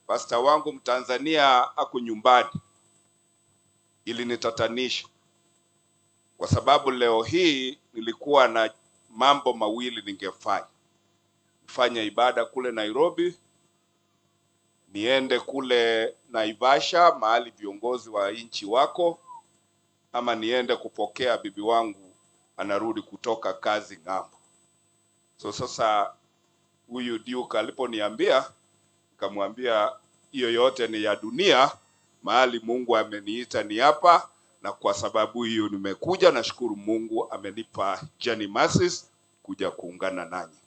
pastor wangu Mtanzania ako nyumbani, ilinitatanisha. Kwa sababu leo hii nilikuwa na mambo mawili ningefanya. Nifanye ibada kule Nairobi, niende kule Naivasha mahali viongozi wa nchi wako, ama niende kupokea bibi wangu anarudi kutoka kazi ng'ambo. So sasa huyu Duke aliponiambia, nikamwambia hiyo yote ni ya dunia, mahali Mungu ameniita ni hapa, na kwa sababu hiyo nimekuja. Nashukuru Mungu amenipa Journey Mercies kuja kuungana nanyi.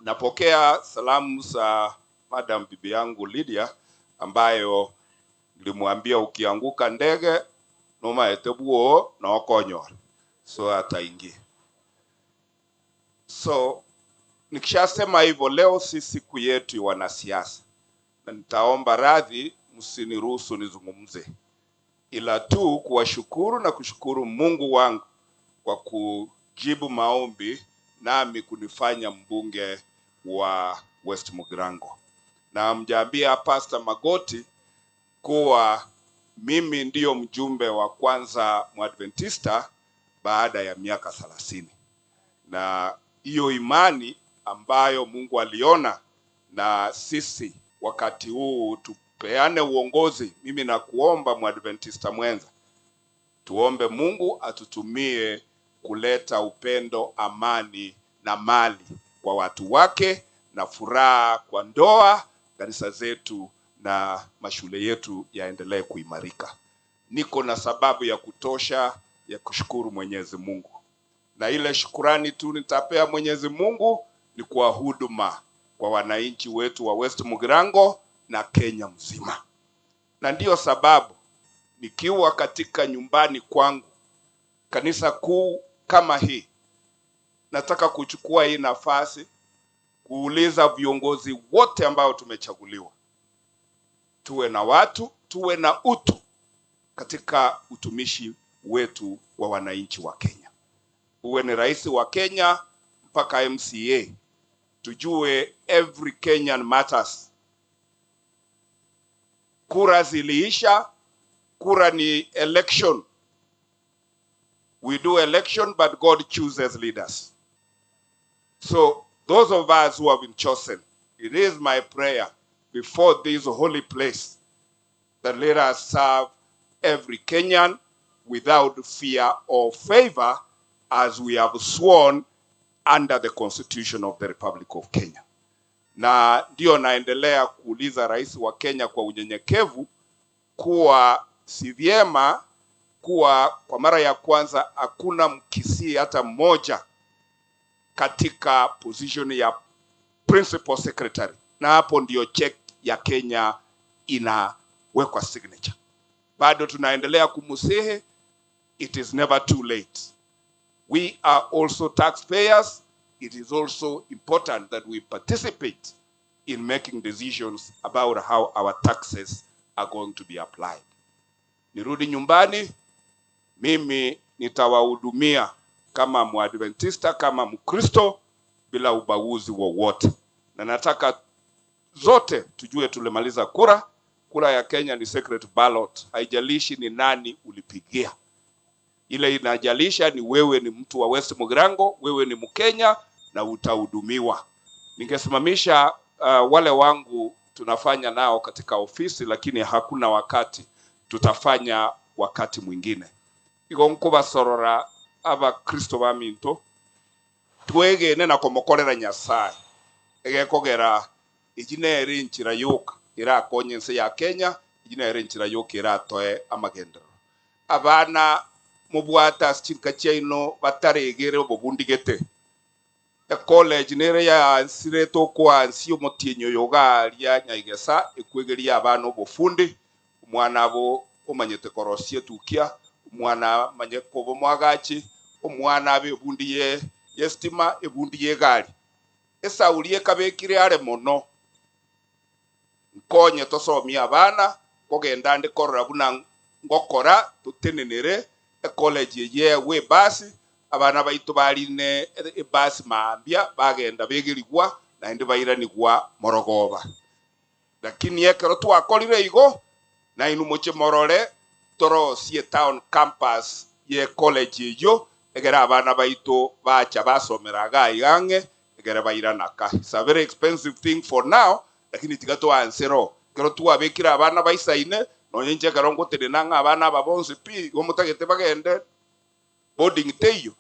Napokea salamu za Madam bibi yangu Lydia, ambayo nilimwambia ukianguka ndege noma etebuo na okonyor, so ataingia. So nikishasema hivyo, leo si siku yetu ya wanasiasa, na nitaomba radhi msiniruhusu nizungumze, ila tu kuwashukuru na kushukuru Mungu wangu kwa kujibu maombi nami kunifanya mbunge wa West Mugirango. Na mjaambia Pastor Magoti kuwa mimi ndiyo mjumbe wa kwanza Mwadventista baada ya miaka 30. Na hiyo imani ambayo Mungu aliona na sisi wakati huu tupeane uongozi, mimi nakuomba Mwadventista mwenza, tuombe Mungu atutumie kuleta upendo, amani na mali kwa watu wake, na furaha kwa ndoa, kanisa zetu na mashule yetu yaendelee kuimarika. Niko na sababu ya kutosha ya kushukuru Mwenyezi Mungu. Na ile shukurani tu nitapea Mwenyezi Mungu ni kwa huduma kwa wananchi wetu wa West Mugirango na Kenya mzima. Na ndiyo sababu nikiwa katika nyumbani kwangu, kanisa kuu kama hii, nataka kuchukua hii nafasi kuuliza viongozi wote ambao tumechaguliwa, tuwe na watu, tuwe na utu katika utumishi wetu wa wananchi wa Kenya. Uwe ni rais wa Kenya mpaka MCA, tujue every Kenyan matters. Kura ziliisha, kura ni election. We do election, but God chooses leaders. So those of us who have been chosen, it is my prayer before this holy place that let us serve every Kenyan without fear or favor, as we have sworn under the Constitution of the Republic of Kenya. Na ndio naendelea kuuliza rais wa Kenya kwa unyenyekevu kuwa si vyema kuwa kwa mara ya kwanza hakuna Mkisii hata mmoja katika position ya principal secretary, na hapo ndio check ya Kenya inawekwa signature. Bado tunaendelea kumusihi, it is never too late. We are also taxpayers. It is also important that we participate in making decisions about how our taxes are going to be applied. Nirudi nyumbani, mimi nitawahudumia kama Mwadventista, kama Mkristo, bila ubaguzi wowote. Na nataka zote tujue tulimaliza kura. Kura ya Kenya ni secret ballot, haijalishi ni nani ulipigia. Ile inajalisha ni wewe ni mtu wa West Mugirango, wewe ni Mkenya na utahudumiwa. Ningesimamisha wale wangu tunafanya nao katika ofisi, lakini hakuna wakati, tutafanya wakati mwingine. Igo nkubasorora abakristo baminto twegene na komokorera Nyasaye egekogera ijinere nchira yoka irakonye nse ya Kenya, ijinere nchira yoka iratoe amagendero. Abana mubwata chinka chaino bataregere obobundigete e college nere ya nsireto kwa nsio motinyo yogaria nyaigesa ekwegeria abana obofundi, omwana abo omanyete korosie tukia, omwana manye kobo mwagachi, omwana abe obundi ye yestima ebundi ye gari esaurie kabekire are mono nkonye tosomia abana kogenda ndi korora buna ngokora tutenenere e college ye we basi abana baitu barine ebasi maambia bagenda begerigwa naende bairanigwa morogoba. Lakini ekero twakorire igo na inu moche morore torosie town campus ye college yo egera abana baitu bacha basomera gaigange egera bairanaka. It's a very expensive thing for now, lakini tigatwansero kero twabekira abana baisaine nonye nche kero ngotenena ng'a abana aba bonsi pi igo motagete bagende boarding teyo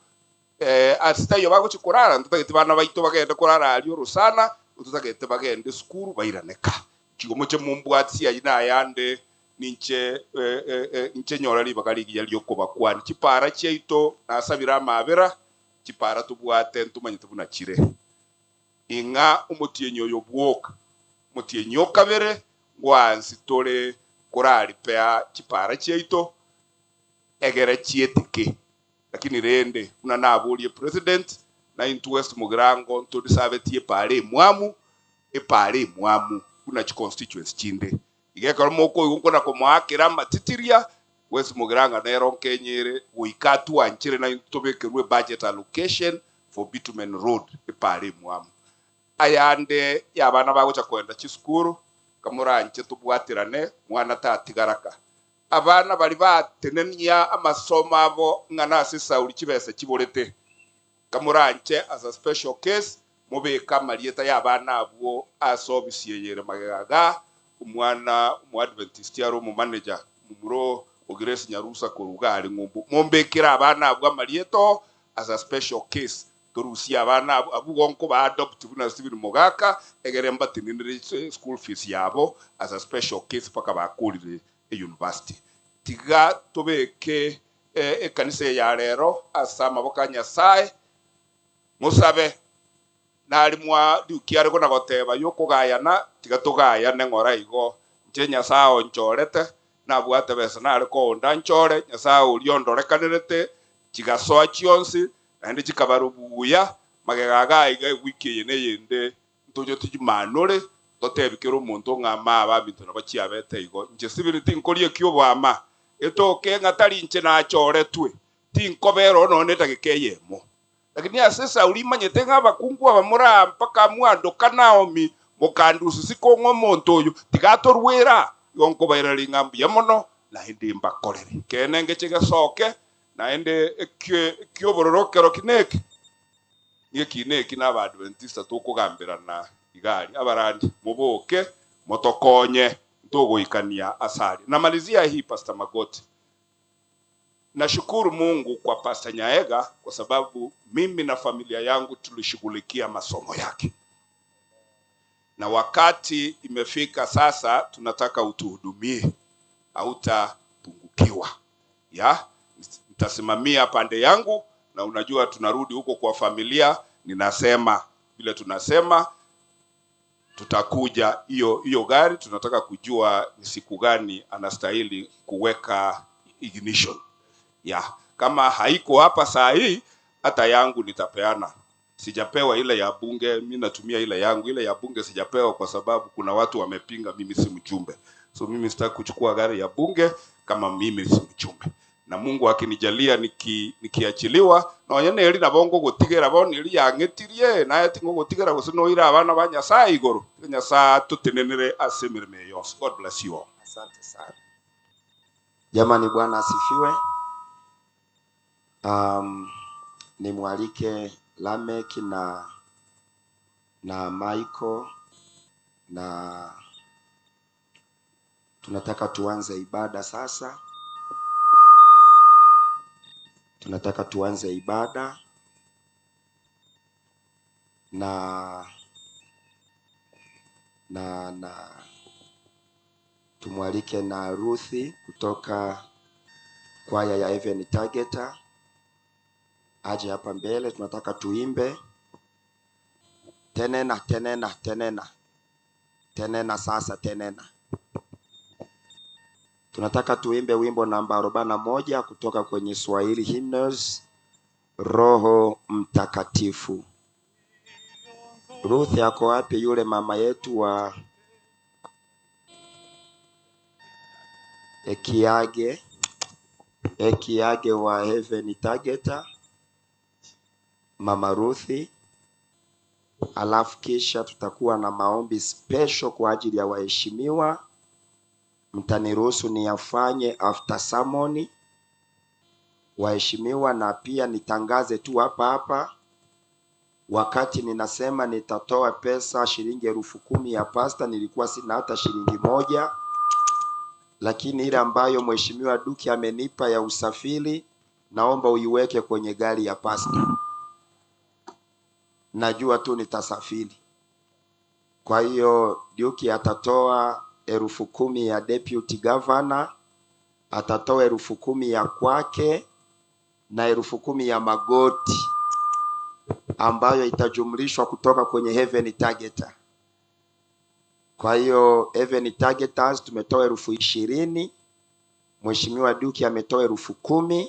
asitayo bagochi kurara ntutagete bana baito bagende kurara ari orosana ntutagete bagende sukuru bairaneka chigo moche mumbwatsi ayi nayande ninche inche nyora ribagarigiya ryokobakwani chipara chiaito nasabira amabera chipara tubwate ntumanyete buna chire ing'a omotienyi oyo bwoka omotienyi okabere ngwansi tore kuraripea chipara chiaito egere chietike. Lakini rende una naburie president na into West Mugirango ntodisabetie pare mwamu epare mwamu kuna chi constituency chinde igekero moko igukona komwakira matitiria West Mugiranga nero nkenyere goikatu anchire na ntobekerwe budget allocation for bitumen road epare mwamu ayande yabana bagocha kwenda chisukuru kamuranche tubwatirane mwana tatigaraka abana bari batenenia amasomo abo ng'ana ase sauri chibesa chiborete kamuranche as a special case mubeka marieta y'abana abo asobisieyere magaga omwana omuadventist yari omumanager mumuro Grace Nyarusa korugari ng'umbu mombekera abana abo amarieto as a special case torusia abana abo gonko ba adopt buna Stephen Mogaka egere mbatinire school fees yabo as a special case paka bakurire university tiga tobeke ekanisa ya rero asa maboko Nyasaye musabe nari mwa dukiare kona goteba yokugayana tiga tugayane ng'ora igo nche Nyasaye onchorete nabwate besa nare konda nchore Nyasaye oriondorekanirete chigasoa chionsi naende chikabarubuya magega iga wiki yene yende ntojo tijimanore totebikira omonto ng'ama abaminto nabo chiabete igo nche sibiri tinkorie kiobwama etoke ng'atari nche nachoretwe tinkobera none edagika eyemo. Lakini ase Sauli manyete ng'abakungu abamura mpaka mwandoka Naomi mokandusu sikong'o omonto oyo tigatorwera igo nkobaira ring'ambuya mono naende mbakorere kene ngeche gesoke naende ekiobororo kero kineki ng'eki neki na abadventista tokogambirana igari abarandi muboke motokonye ntogoikania asali. Namalizia hii Pastor Magoti. Nashukuru Mungu kwa Pastor Nyaega kwa sababu mimi na familia yangu tulishughulikia masomo yake. Na wakati imefika sasa tunataka utuhudumie, hautapungukiwa. Ya, nitasimamia pande yangu na unajua tunarudi huko kwa familia, ninasema vile tunasema tutakuja hiyo gari, tunataka kujua ni siku gani anastahili kuweka ignition. Ya, kama haiko hapa saa hii hata yangu nitapeana. Sijapewa ile ya bunge, mimi natumia ile yangu, ile ya bunge sijapewa kwa sababu kuna watu wamepinga mimi si mjumbe. So mimi sitaki kuchukua gari ya bunge kama mimi si mchumbe. Na Mungu akinijalia nikiachiliwa nonya neri nabo ngogotigera bo neri yang'etirie naye tingogotigera gose noira abana ba Nyasaye igoro. Nyasaye tutenenere ase emirimo yonsi. God bless you all. Asante sana. Jamani, Bwana asifiwe. Nimwalike Lamek na Michael, na tunataka tuanze ibada sasa. Tunataka tuanze ibada na tumwalike na Ruthi kutoka kwaya ya Heaven Targeter aje hapa mbele. Tunataka tuimbe tenena tenena tenena tenena sasa tenena. Tunataka tuimbe wimbo namba 41 kutoka kwenye Swahili Hymnals, Roho Mtakatifu. Ruth yako wapi yule mama yetu wa Ekiage wa Heaven Targeter, Mama Ruthi? Alafu kisha tutakuwa na maombi special kwa ajili ya waheshimiwa. Mtaniruhusu niyafanye after sermon, waheshimiwa, na pia nitangaze tu hapa hapa. Wakati ninasema nitatoa pesa shilingi 10,000 ya pasta, nilikuwa sina hata shilingi 1, lakini ile ambayo mheshimiwa Duki amenipa ya usafiri, naomba uiweke kwenye gari ya pasta. Najua tu nitasafiri. Kwa hiyo Duki atatoa 10,000 ya deputy governor, atatoa 10,000 ya kwake na 10,000 ya magoti ambayo itajumlishwa kutoka kwenye Heaven Targeter. Kwa hiyo Heaven Targeters tumetoa 20,000, Mheshimiwa Duki ametoa 10,000,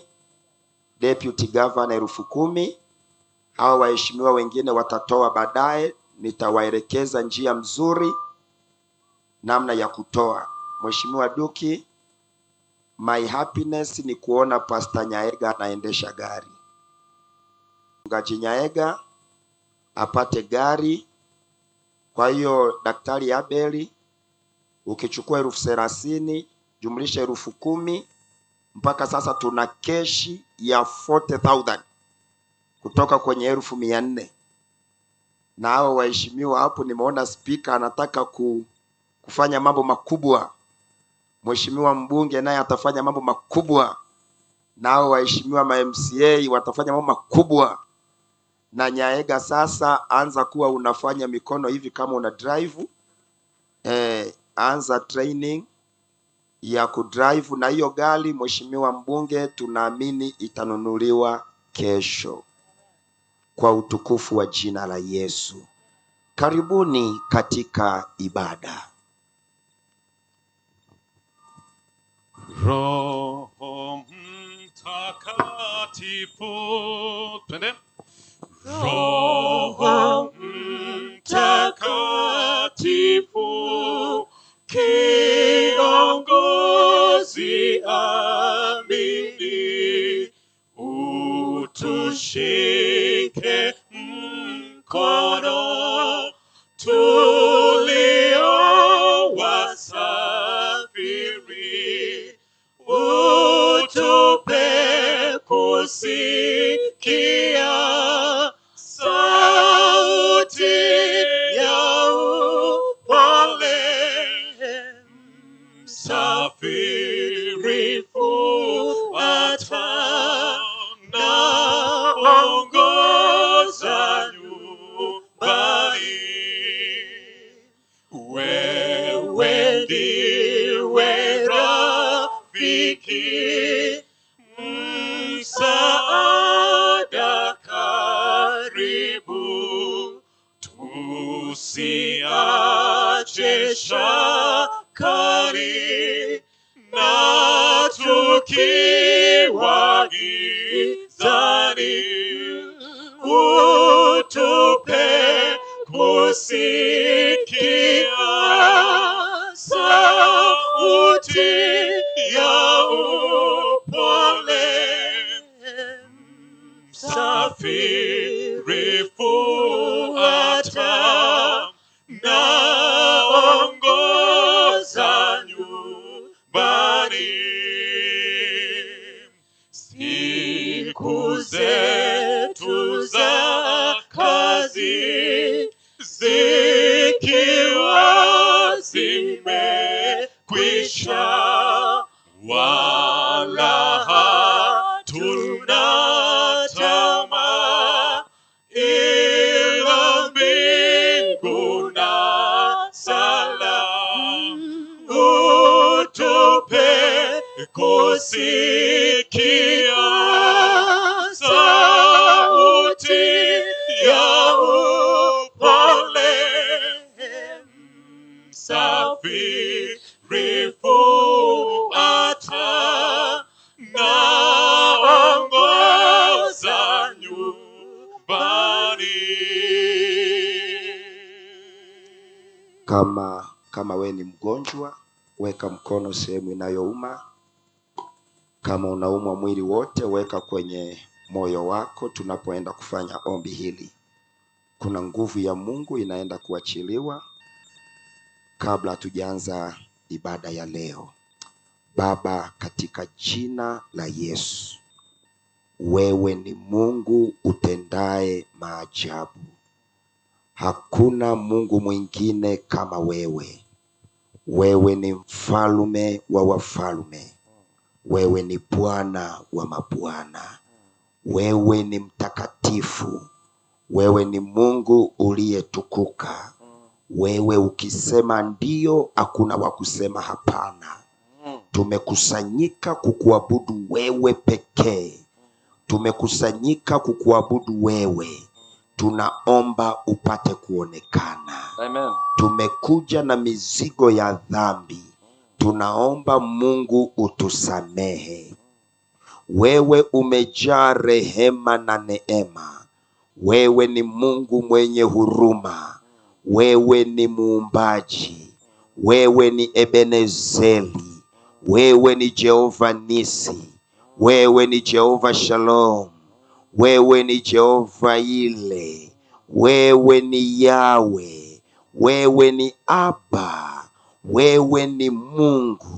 deputy governor 10,000. Hao waheshimiwa wengine watatoa baadaye, nitawaelekeza njia mzuri namna ya kutoa. Mheshimiwa Duki, my happiness ni kuona Pastor Nyaega anaendesha gari. Mchungaji Nyaega apate gari. Kwa hiyo Daktari Abeli, ukichukua 30,000 jumlisha 10,000, mpaka sasa tuna keshi ya 40,000 kutoka kwenye 400,000. Na hao waheshimiwa hapo, nimeona speaker anataka kufanya mambo makubwa. Mheshimiwa mbunge naye atafanya mambo makubwa. Na hao waheshimiwa ma MCA watafanya mambo makubwa. Na Nyaega sasa anza kuwa unafanya mikono hivi kama una drive. Anza training ya kudrive, na hiyo gari mheshimiwa mbunge tunaamini itanunuliwa kesho kwa utukufu wa jina la Yesu. Karibuni katika ibada. Roho Mtakatifu, twende. Roho Mtakatifu, kiongozi amini, utushike mkono tulio wasafiri, utupe kusikia sauti ya upole. Msafiri fuata na ongoza nyumbani, wewe ndiwe rafiki, msaada karibu, tusiache shakani na tukiwa gizani, utupe kusikia sauti dhambi zikiwa zimekwisha, wala hatuna tamaa ila mbingu na salamu. Utupe kusikia sauti ya upole, msafiri fuata naongoza nyumbani. Kama we ni mgonjwa, weka mkono sehemu inayouma. Kama unaumwa mwili wote, weka kwenye moyo wako. Tunapoenda kufanya ombi hili, kuna nguvu ya Mungu inaenda kuachiliwa kabla hatujaanza ibada ya leo. Baba, katika jina la Yesu, wewe ni Mungu utendaye maajabu. Hakuna Mungu mwingine kama wewe. Wewe ni mfalme wa wafalme. Wewe ni Bwana wa mabwana. Wewe ni mtakatifu. Wewe ni Mungu uliyetukuka. Wewe ukisema ndio, hakuna wa kusema hapana. Tumekusanyika kukuabudu wewe pekee. Tumekusanyika kukuabudu wewe. Tunaomba upate kuonekana. Amen. Tumekuja na mizigo ya dhambi. Tunaomba Mungu utusamehe. Wewe umejaa rehema na neema. Wewe ni Mungu mwenye huruma. Wewe ni muumbaji. Wewe ni Ebenezeli. Wewe ni Jehova Nisi. Wewe ni Jehova Shalom. Wewe ni Jehova Ile. Wewe ni Yawe. Wewe ni Abba. Wewe ni Mungu.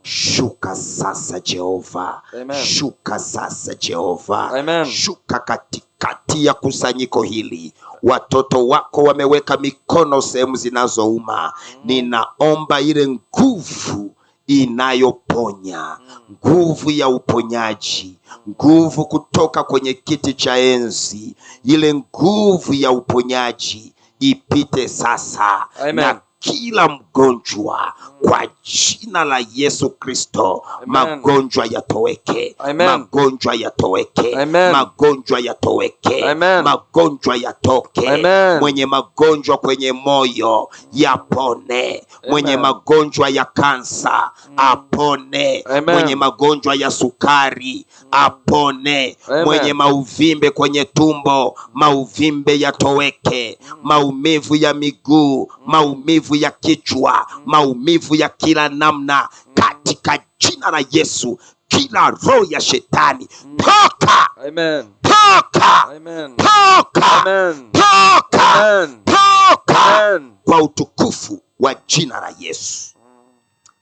Shuka sasa Jehova. Amen. Shuka sasa Jehova. Amen. Shuka katikati ya kusanyiko hili. Watoto wako wameweka mikono sehemu zinazouma. Ninaomba ile nguvu inayoponya, nguvu ya uponyaji, nguvu kutoka kwenye kiti cha enzi, ile nguvu ya uponyaji ipite sasa. Amen. Na kila mgonjwa kwa jina la Yesu Kristo, Amen. magonjwa yatoweke. Amen. Magonjwa yatoweke. Amen. Magonjwa yatoweke. Amen. Magonjwa yatoke. Amen. Mwenye magonjwa kwenye moyo yapone. Mwenye Amen. magonjwa ya kansa apone. Amen. Mwenye magonjwa ya sukari apone. Amen. Mwenye mauvimbe kwenye tumbo, mauvimbe yatoweke. Maumivu ya miguu, maumivu ya kichwa, maumivu ya kila namna, katika jina la Yesu, kila roho ya shetani toka. Amen. Toka. Amen. Toka. Amen. Toka. Amen. Toka. Amen. Kwa utukufu wa jina la Yesu,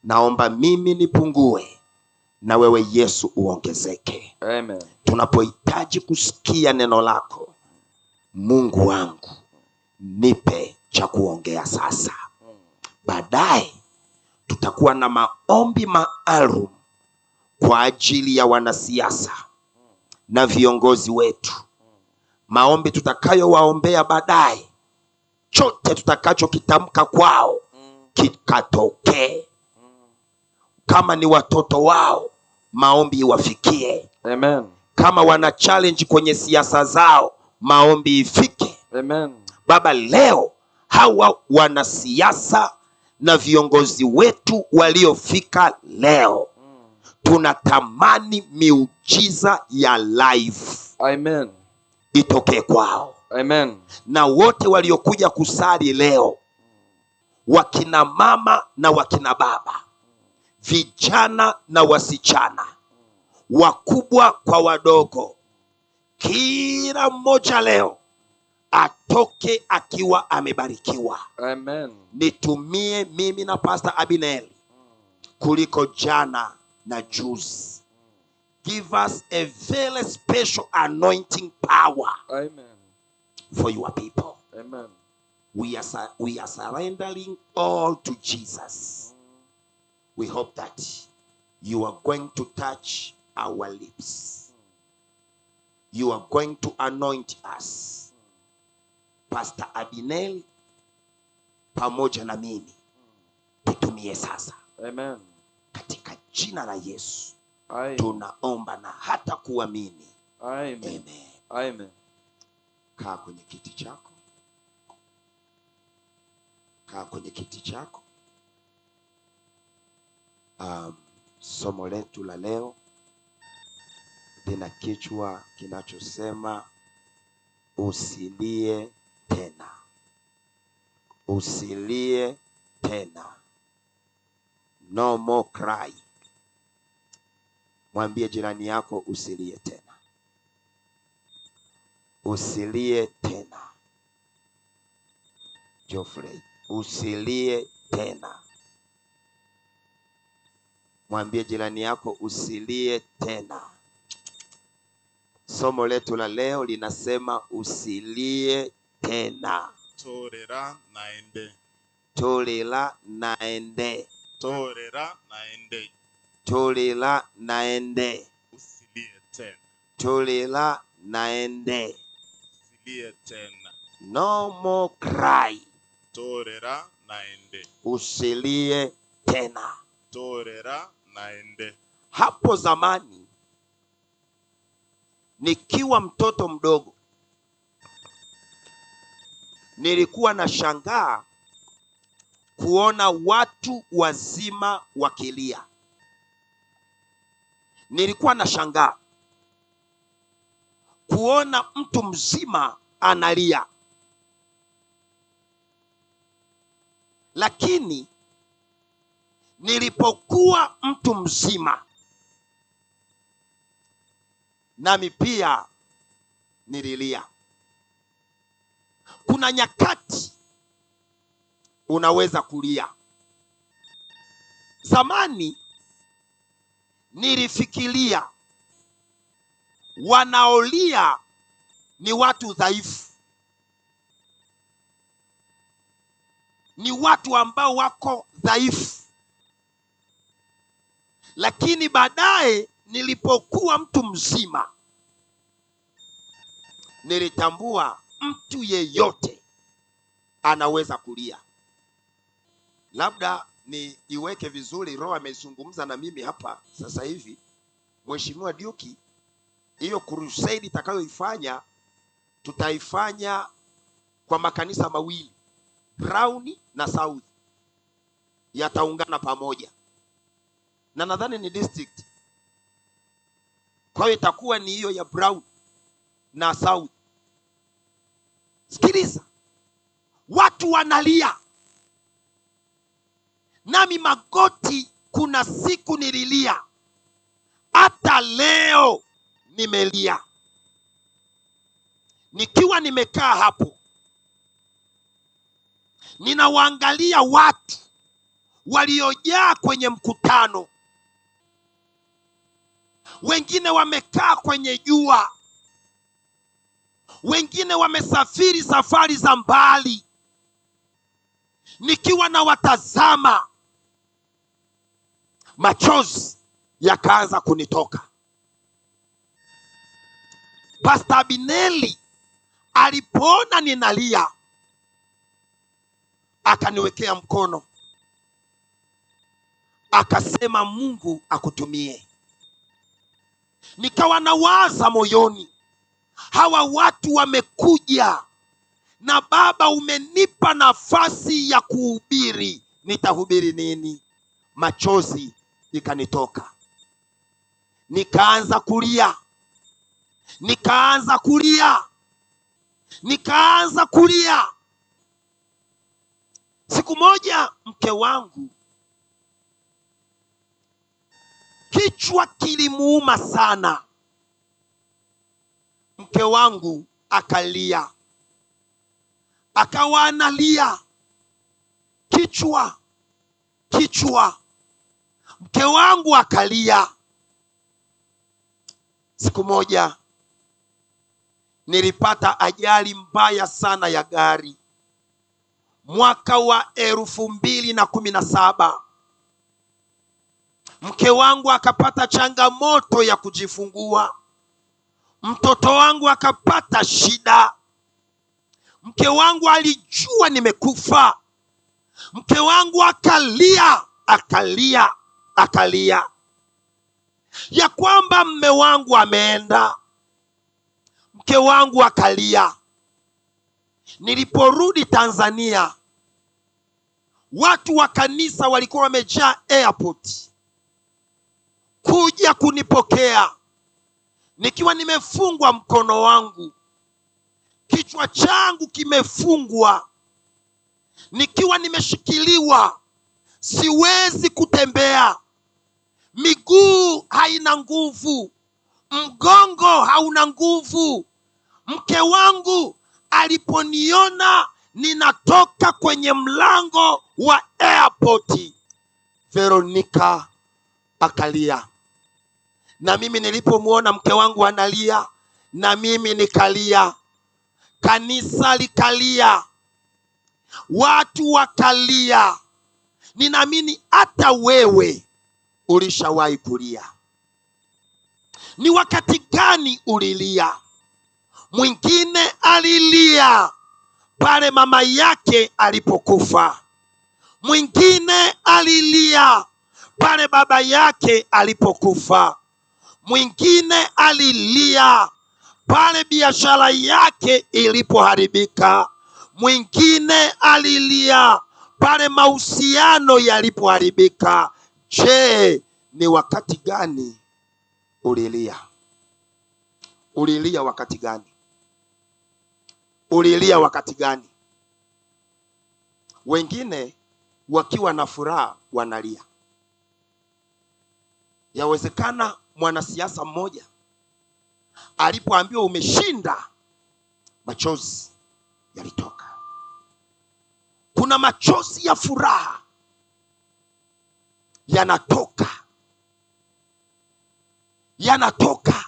naomba mimi nipungue na wewe Yesu uongezeke. Amen. Tunapohitaji kusikia neno lako, Mungu wangu, nipe cha kuongea sasa. Baadaye tutakuwa na maombi maalum kwa ajili ya wanasiasa na viongozi wetu. Maombi tutakayowaombea baadaye, chote tutakachokitamka kwao kikatokee. Kama ni watoto wao, maombi iwafikie. Amen. Kama wana challenge kwenye siasa zao, maombi ifike. Amen. Baba, leo hawa wanasiasa na viongozi wetu waliofika leo, tunatamani miujiza ya live Amen. itokee kwao. Amen. Na wote waliokuja kusali leo, wakina mama na wakina baba, vijana na wasichana, wakubwa kwa wadogo, kila mmoja leo atoke akiwa amebarikiwa. Amen. Nitumie mimi na Pastor Abinel kuliko jana na juzi. Give us a very special anointing power Amen. for your people. Amen. We are surrendering all to Jesus. We hope that you are going to touch our lips. You are going to anoint us. Pastor Abinel pamoja na mimi, tutumie sasa. Amen. Katika jina la Yesu Amen. Tunaomba na hata kuamini. Amen. Amen. Amen. Kaa kwenye kiti chako. Kaa kwenye kiti chako. Somo letu la leo lina kichwa kinachosema usilie tena. Usilie tena. No more cry. Mwambie jirani yako, usilie tena. Usilie tena. Geoffrey, usilie tena. Mwambie jirani yako, usilie tena. Somo letu la leo linasema usilie tena. Torera naende. Torera naende. Torera naende. Torera naende. Usilie tena. Torera naende. Usilie tena. No more cry. Torera naende. Usilie tena. Torera naende. Hapo zamani nikiwa mtoto mdogo nilikuwa nashangaa kuona watu wazima wakilia. Nilikuwa nashangaa kuona mtu mzima analia. Lakini nilipokuwa mtu mzima, nami pia nililia. Kuna nyakati unaweza kulia. Zamani nilifikiria wanaolia ni watu dhaifu, ni watu ambao wako dhaifu. Lakini baadaye nilipokuwa mtu mzima nilitambua mtu yeyote anaweza kulia. Labda ni iweke vizuri, Roho amezungumza na mimi hapa sasa hivi. Mheshimiwa Duki, hiyo crusade itakayoifanya tutaifanya kwa makanisa mawili, Brown na South, yataungana pamoja, na nadhani ni district. Kwa hiyo itakuwa ni hiyo ya Brown na South. Sikiliza, watu wanalia, nami magoti, kuna siku nililia, hata leo nimelia. Nikiwa nimekaa hapo ninawaangalia watu waliojaa kwenye mkutano, wengine wamekaa kwenye jua, wengine wamesafiri safari za mbali. Nikiwa nawatazama, machozi yakaanza kunitoka. Pastor Abineli alipoona ninalia, akaniwekea mkono, akasema Mungu akutumie. Nikawa nawaza moyoni, hawa watu wamekuja na Baba umenipa nafasi ya kuhubiri, nitahubiri nini? Machozi ikanitoka, nikaanza kulia, nikaanza kulia, nikaanza kulia. Siku moja mke wangu kichwa kilimuuma sana, mke wangu akalia, akawa analia kichwa kichwa, mke wangu akalia. Siku moja Nilipata ajali mbaya sana ya gari mwaka wa 2017. Mke wangu akapata changamoto ya kujifungua, mtoto wangu akapata shida. Mke wangu alijua nimekufa. Mke wangu akalia, akalia, akalia ya kwamba mme wangu ameenda. Mke wangu akalia. Niliporudi Tanzania, watu wa kanisa walikuwa wamejaa airport kuja kunipokea, nikiwa nimefungwa mkono wangu, kichwa changu kimefungwa, nikiwa nimeshikiliwa, siwezi kutembea, miguu haina nguvu, mgongo hauna nguvu. Mke wangu aliponiona ninatoka kwenye mlango wa airport, Veronica akalia. Na mimi nilipomuona mke wangu analia, na mimi nikalia. Kanisa likalia, watu wakalia. Ninaamini hata wewe ulishawahi kulia. Ni wakati gani ulilia? Mwingine alilia pale mama yake alipokufa. Mwingine alilia pale baba yake alipokufa. Mwingine alilia pale biashara yake ilipoharibika. Mwingine alilia pale mahusiano yalipoharibika. Je, ni wakati gani ulilia? Ulilia wakati gani? Ulilia wakati gani? Wengine wakiwa na furaha wanalia. Yawezekana mwanasiasa mmoja alipoambiwa umeshinda, machozi yalitoka. Kuna machozi ya furaha yanatoka, yanatoka.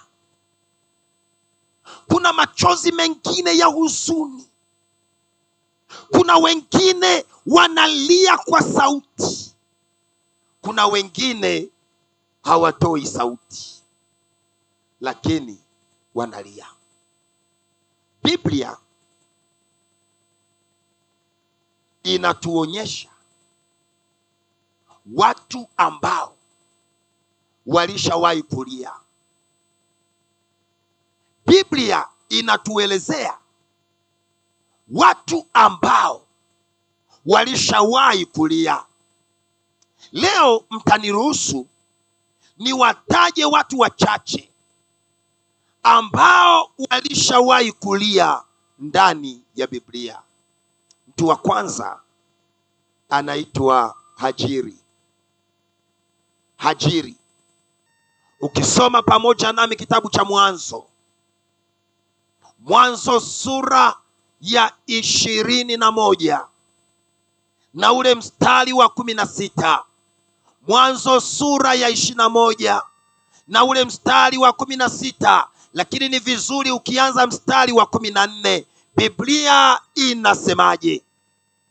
Kuna machozi mengine ya huzuni. Kuna wengine wanalia kwa sauti, kuna wengine hawatoi sauti, lakini wanalia. Biblia inatuonyesha watu ambao walishawahi kulia. Biblia inatuelezea watu ambao walishawahi kulia. Leo mtaniruhusu niwataje watu wachache ambao walishawahi kulia ndani ya Biblia. Mtu wa kwanza anaitwa Hajiri. Hajiri. Ukisoma pamoja nami kitabu cha Mwanzo, Mwanzo sura ya 21 na ule mstari wa 16. Mwanzo sura ya 21 na ule mstari wa 16, lakini ni vizuri ukianza mstari wa 14. Biblia inasemaje?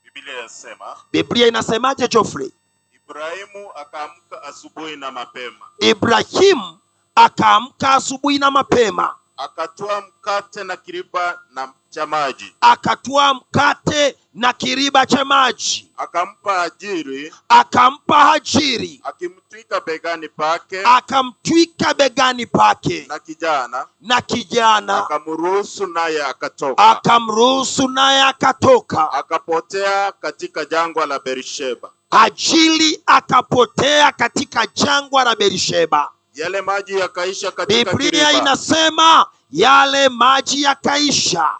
Biblia inasema. Biblia inasemaje, Geoffrey? Ibrahimu akaamka asubuhi na mapema. Ibrahimu akaamka asubuhi na mapema. Akatwaa mkate na kiriba na cha maji. Akatwaa mkate na kiriba cha maji. Akampa Hajiri. Akampa Hajiri. Akimtwika begani pake. Akamtwika begani pake. Na kijana. Na kijana. Akamruhusu naye akatoka. Akamruhusu naye akatoka. Akapotea katika jangwa la Berisheba. Hajiri akapotea katika jangwa la Berisheba. Yale maji yakaisha katika Biblia kiriba. Inasema yale maji yakaisha.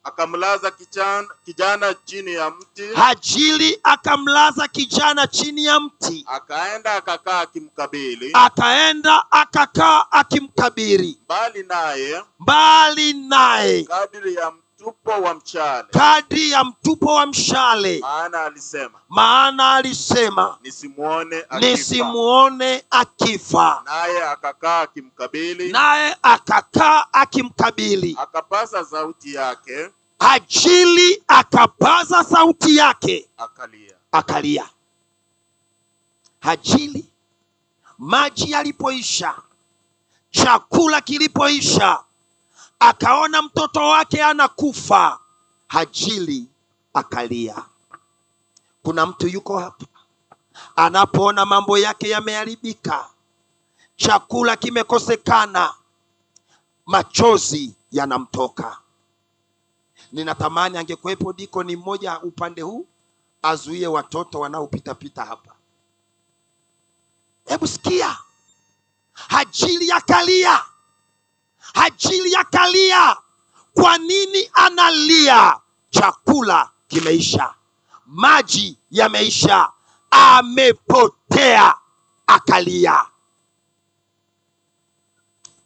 Akamlaza kijana chini ya mti. Hajiri akamlaza kijana chini ya mti. Akaenda akakaa akimkabili. Akaenda akakaa akimkabili. Mbali naye. Mbali naye. Kadiri ya mtupo wa mshale, kadri ya mtupo wa mshale, maana alisema, nisimuone akifa. Nisimuone akifa. Naye akakaa akimkabili, akapaza sauti yake, Hajili akapaza sauti yake, akalia. Hajili, maji yalipoisha, chakula kilipoisha, akaona mtoto wake anakufa, Hajili akalia. Kuna mtu yuko hapa anapoona mambo yake yameharibika, chakula kimekosekana, machozi yanamtoka. Ninatamani angekuwepo dikoni mmoja upande huu azuie watoto wanaopita pita hapa. Hebu sikia, Hajili akalia. Hajili akalia. Kwa nini analia? Chakula kimeisha, maji yameisha, amepotea, akalia.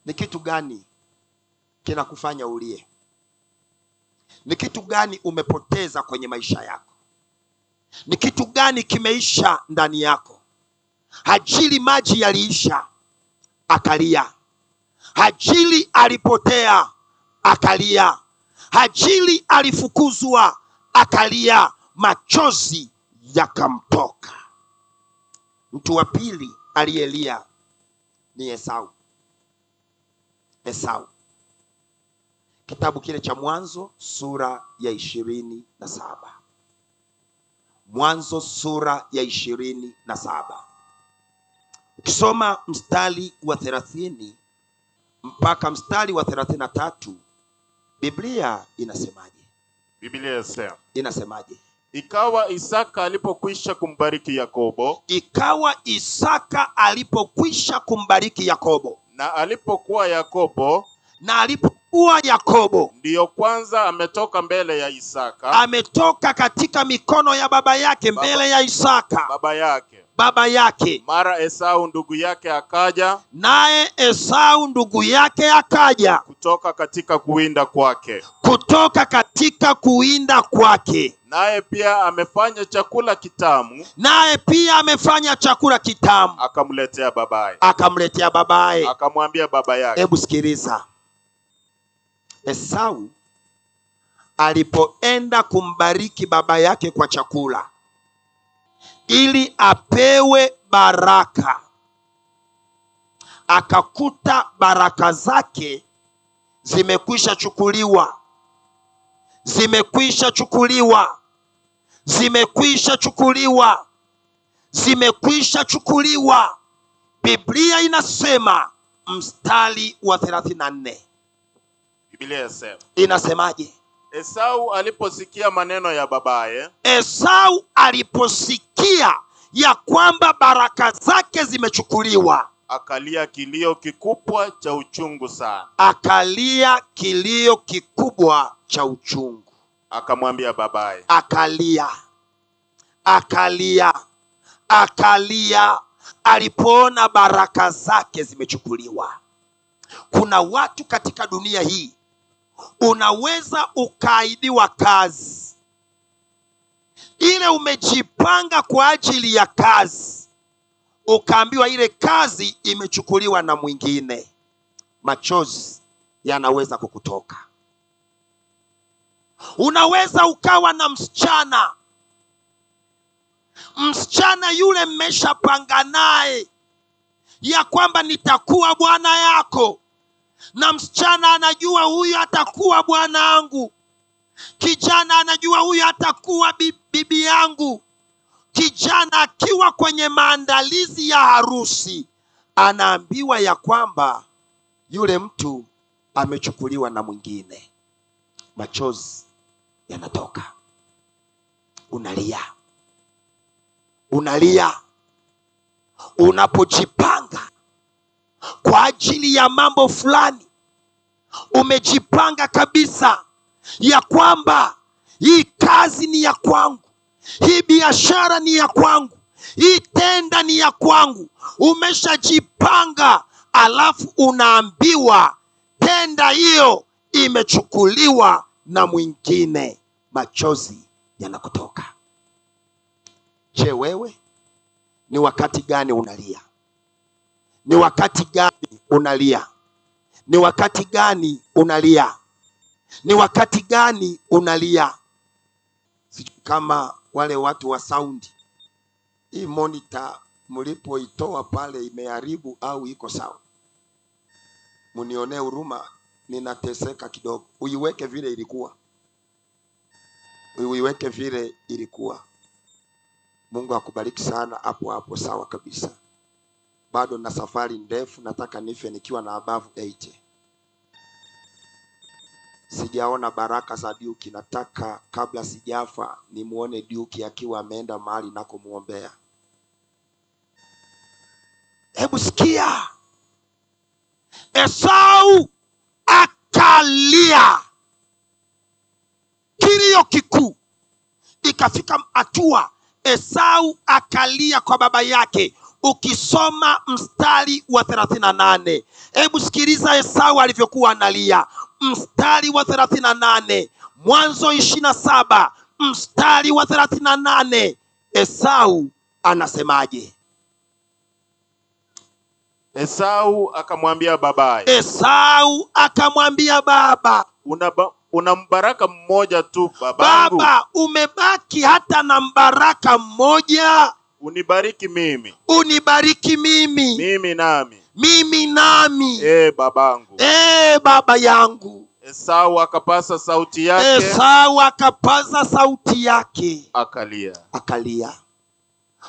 Ni kitu gani kinakufanya ulie? Ni kitu gani umepoteza kwenye maisha yako? Ni kitu gani kimeisha ndani yako? Hajili maji yaliisha, akalia. Hajili alipotea, akalia. Hajili alifukuzwa, akalia. Machozi yakamtoka. Mtu wa pili aliyelia ni Esau. Esau. Kitabu kile cha Mwanzo sura ya 27. Mwanzo sura ya 27. Ukisoma mstari wa 30 mpaka mstari wa 33, Biblia inasemaje? Biblia inasema. Inasemaje? Ikawa Isaka alipokwisha kumbariki Yakobo, Ikawa Isaka alipokwisha kumbariki Yakobo, na alipokuwa Yakobo, ndiyo kwanza ametoka mbele ya Isaka, ametoka katika mikono ya baba yake mbele ya Isaka baba yake. Mara Esau ndugu yake akaja, naye Esau ndugu yake akaja kutoka katika kuwinda kwake, naye pia amefanya chakula kitamu, akamletea babaye, akamwambia baba yake. Hebu sikiliza. Esau alipoenda kumbariki baba yake kwa chakula ili apewe baraka, akakuta baraka zake zimekwisha chukuliwa, zimekwisha chukuliwa, zimekwisha chukuliwa, zimekwisha chukuliwa. Biblia inasema mstari wa 34. Biblia inasema. Inasemaje? Esau aliposikia maneno ya babaye, Esau aliposikia ya kwamba baraka zake zimechukuliwa, akalia kilio kikubwa cha uchungu sana. Akalia kilio kikubwa cha uchungu. Akamwambia babaye. Akalia. Akalia. Akalia alipoona baraka zake zimechukuliwa. Kuna watu katika dunia hii unaweza ukaidiwa kazi. Ile umejipanga kwa ajili ya kazi, ukaambiwa ile kazi imechukuliwa na mwingine. Machozi yanaweza kukutoka. Unaweza ukawa na msichana. Msichana yule mmeshapanga naye ya kwamba nitakuwa bwana yako. Na msichana anajua huyu atakuwa bwana wangu. Kijana anajua huyu atakuwa bibi yangu. Kijana akiwa kwenye maandalizi ya harusi anaambiwa ya kwamba yule mtu amechukuliwa na mwingine. Machozi yanatoka. Unalia. Unalia. Unapojipanga kwa ajili ya mambo fulani, umejipanga kabisa ya kwamba hii kazi ni ya kwangu, hii biashara ni ya kwangu, hii tenda ni ya kwangu. Umeshajipanga, alafu unaambiwa tenda hiyo imechukuliwa na mwingine, machozi yanakutoka. Je, wewe ni wakati gani unalia? Ni wakati gani unalia? Ni wakati gani unalia? Ni wakati gani unalia? Sijui kama wale watu wa sound, hii monitor mlipoitoa pale imeharibu au iko sawa? Mnionee huruma, ninateseka kidogo. Uiweke vile ilikuwa, uiweke vile ilikuwa. Mungu akubariki sana. Hapo hapo sawa kabisa. Bado na safari ndefu, nataka nife nikiwa na above 80. Sijaona baraka za Duke, nataka kabla sijafa nimuone Duke akiwa ameenda mahali na kumuombea. Hebu sikia, Esau akalia kilio kikuu. Ikafika hatua Esau akalia kwa baba yake. Ukisoma mstari wa 38, hebu sikiliza Esau alivyokuwa analia. Mstari wa 38, Mwanzo 27 mstari wa 38, Esau anasemaje? Esau akamwambia babaye. Esau akamwambia baba, Una mbaraka mmoja tu babangu. Baba, umebaki hata na mbaraka mmoja. Unibariki mimi. Unibariki mimi. Mimi nami. Mimi nami. Babangu. Baba yangu. Esau akapaza sauti yake. Esau akapaza sauti yake. Akalia. Akalia.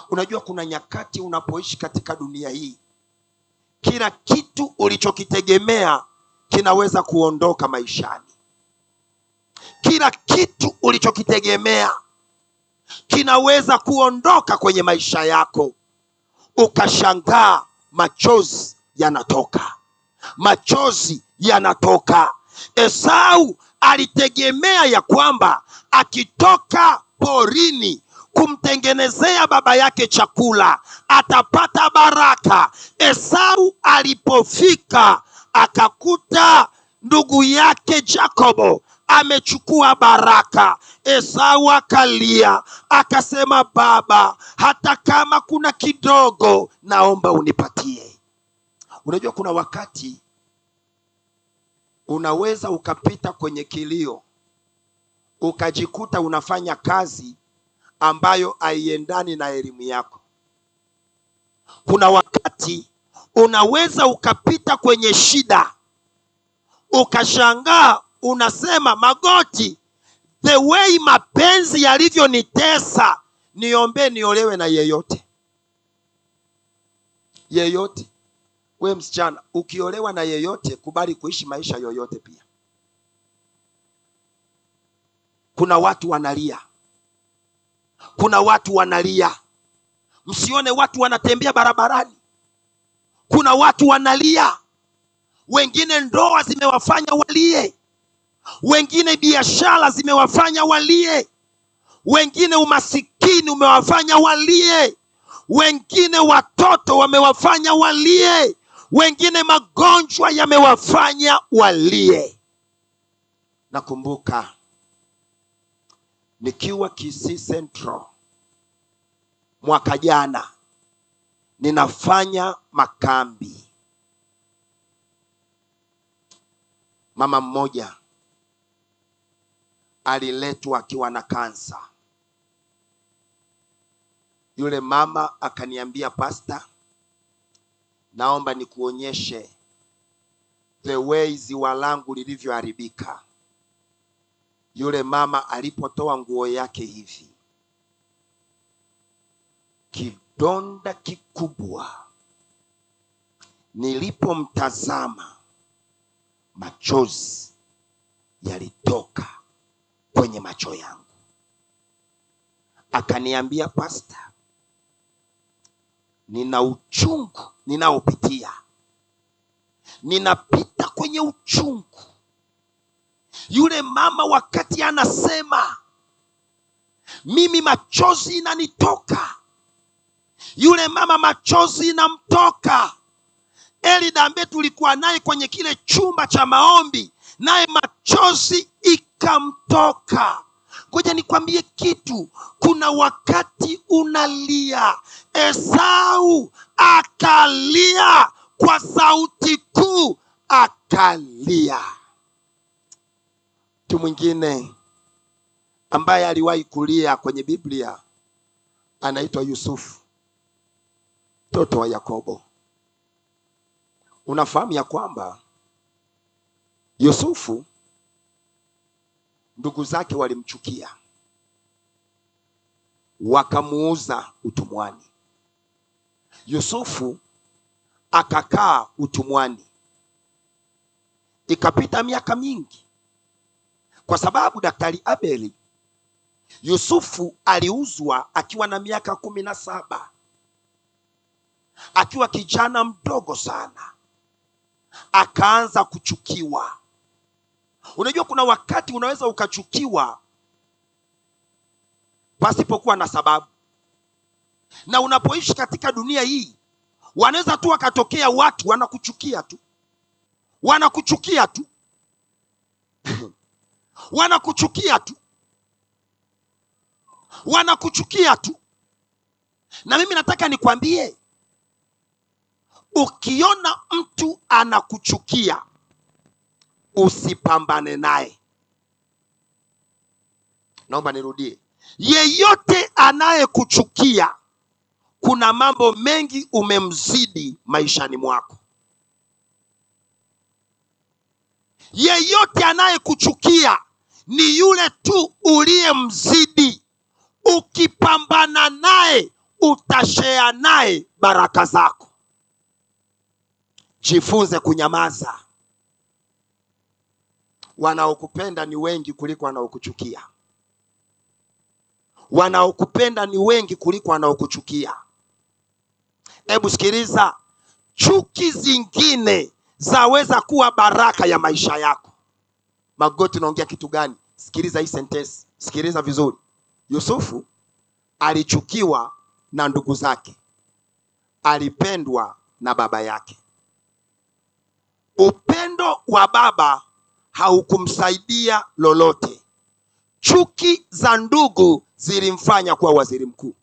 Unajua kuna nyakati unapoishi katika dunia hii, kila kitu ulichokitegemea kinaweza kuondoka maishani. Kila kitu ulichokitegemea kinaweza kuondoka kwenye maisha yako. Ukashangaa machozi yanatoka. Machozi yanatoka. Esau alitegemea ya kwamba akitoka porini kumtengenezea baba yake chakula atapata baraka. Esau alipofika akakuta ndugu yake Jakobo amechukua baraka. Esau akalia akasema, baba, hata kama kuna kidogo naomba unipatie. Unajua kuna wakati unaweza ukapita kwenye kilio ukajikuta unafanya kazi ambayo haiendani na elimu yako. Kuna wakati unaweza ukapita kwenye shida ukashangaa unasema, magoti, the way mapenzi yalivyonitesa, niombe niolewe na yeyote. Yeyote. We msichana, ukiolewa na yeyote, kubali kuishi maisha yoyote pia. Kuna watu wanalia. Kuna watu wanalia. Msione watu wanatembea barabarani. Kuna watu wanalia. Wengine ndoa zimewafanya walie. Wengine biashara zimewafanya walie. Wengine umasikini umewafanya walie. Wengine watoto wamewafanya walie. Wengine magonjwa yamewafanya walie. Nakumbuka nikiwa Kisii Central mwaka jana, ninafanya makambi. Mama mmoja aliletwa akiwa na kansa. Yule mama akaniambia, pastor, naomba nikuonyeshe the way ziwa langu lilivyoharibika. Yule mama alipotoa nguo yake hivi, kidonda kikubwa. Nilipomtazama, machozi yalitoka kwenye macho yangu. Akaniambia, pastor, nina uchungu ninaopitia. Ninapita kwenye uchungu. Yule mama wakati anasema, mimi machozi inanitoka. Yule mama machozi inamtoka. Elida ambaye tulikuwa naye kwenye kile chumba cha maombi, naye machozi Ikamtoka. Ngoja nikwambie kitu, kuna wakati unalia. Esau akalia kwa sauti kuu, akalia. Mtu mwingine ambaye aliwahi kulia kwenye Biblia anaitwa Yusufu, mtoto wa Yakobo. Unafahamu ya kwamba Yusufu ndugu zake walimchukia, wakamuuza utumwani. Yusufu akakaa utumwani, ikapita miaka mingi, kwa sababu Daktari Abeli, Yusufu aliuzwa akiwa na miaka 17, akiwa kijana mdogo sana, akaanza kuchukiwa. Unajua kuna wakati unaweza ukachukiwa pasipokuwa na sababu. Na unapoishi katika dunia hii, wanaweza tu wakatokea watu wanakuchukia tu. Wanakuchukia tu. Wanakuchukia tu. Wanakuchukia tu. Na mimi nataka nikwambie, ukiona mtu anakuchukia, usipambane naye. Naomba nirudie. Yeyote anayekuchukia, kuna mambo mengi umemzidi maishani mwako. Yeyote anayekuchukia ni yule tu uliyemzidi. Ukipambana naye utashare naye baraka zako. Jifunze kunyamaza. Wanaokupenda ni wengi kuliko wanaokuchukia. Wanaokupenda ni wengi kuliko wanaokuchukia. Hebu sikiliza, chuki zingine zaweza kuwa baraka ya maisha yako. Magoti, naongea kitu gani? Sikiliza hii sentence, sikiliza vizuri. Yusufu alichukiwa na ndugu zake, alipendwa na baba yake. Upendo wa baba haukumsaidia lolote. Chuki za ndugu zilimfanya kuwa waziri mkuu.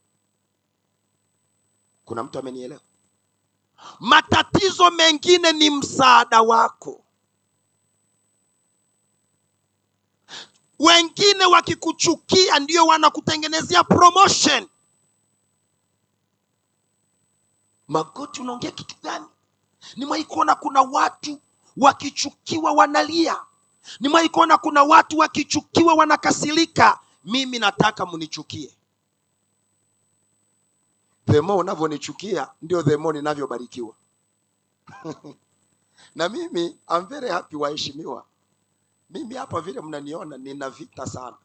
Kuna mtu amenielewa? Matatizo mengine ni msaada wako. Wengine wakikuchukia ndio wanakutengenezea promotion. Magoti, unaongea kitu gani? Nimewahi kuona kuna watu wakichukiwa wanalia. Nimewahi kuona kuna watu wakichukiwa wanakasirika. Mimi nataka mnichukie. The more unavyonichukia ndio the more ninavyobarikiwa. Na mimi I'm very happy, waheshimiwa. Mimi hapa vile mnaniona nina vita sana.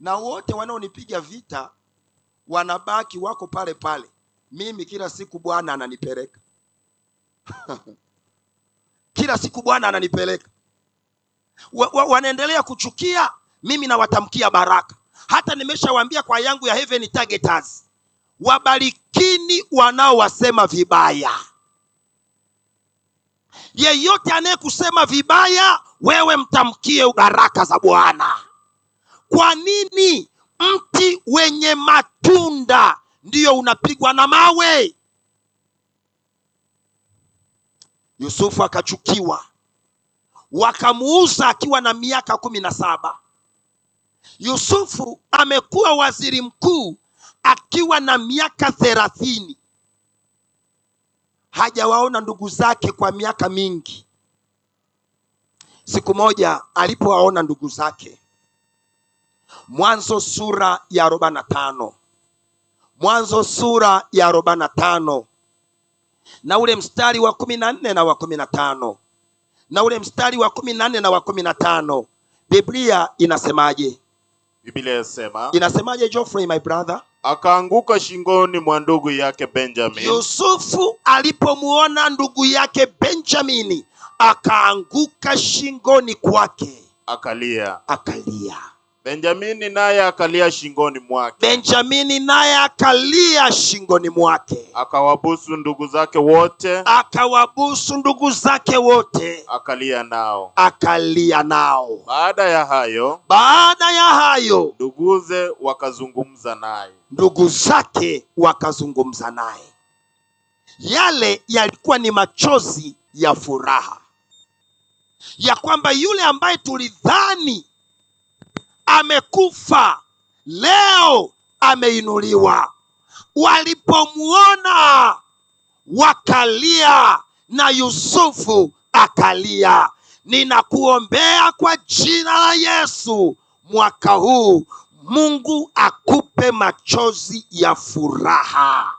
Na wote wanaonipiga vita wanabaki wako pale pale. Mimi kila siku Bwana ananipeleka. Kila siku Bwana ananipeleka. Wanaendelea kuchukia, mimi nawatamkia baraka. Hata nimeshawaambia kwa yangu ya Heaven Targeters, wabarikini wanaowasema vibaya. Yeyote anayekusema vibaya, wewe mtamkie baraka za Bwana. Kwa nini mti wenye matunda ndiyo unapigwa na mawe? Yusufu akachukiwa, wakamuuza akiwa na miaka 17. Yusufu amekuwa waziri mkuu akiwa na miaka 30. Hajawaona ndugu zake kwa miaka mingi. Siku moja alipowaona ndugu zake, Mwanzo sura ya 45. Mwanzo sura ya 45 na ule mstari wa 14 na wa 15. Na ule mstari wa 14 na wa 15. Biblia inasemaje? Biblia inasema. Inasemaje, Geoffrey my brother? Akaanguka shingoni mwa ndugu yake Benjamin. Yusufu alipomuona ndugu yake Benjamini akaanguka shingoni kwake, akalia. Akalia. Benjamini naye akalia shingoni mwake. Benjamini naye akalia shingoni mwake. Akawabusu ndugu zake wote. Akawabusu ndugu zake wote. Akalia nao. Akalia nao. Baada ya hayo, baada ya hayo, nduguze wakazungumza naye. Ndugu zake wakazungumza naye. Yale yalikuwa ni machozi ya furaha, ya kwamba yule ambaye tulidhani amekufa leo ameinuliwa. Walipomuona wakalia, na Yusufu akalia. Ninakuombea kwa jina la Yesu, mwaka huu Mungu akupe machozi ya furaha.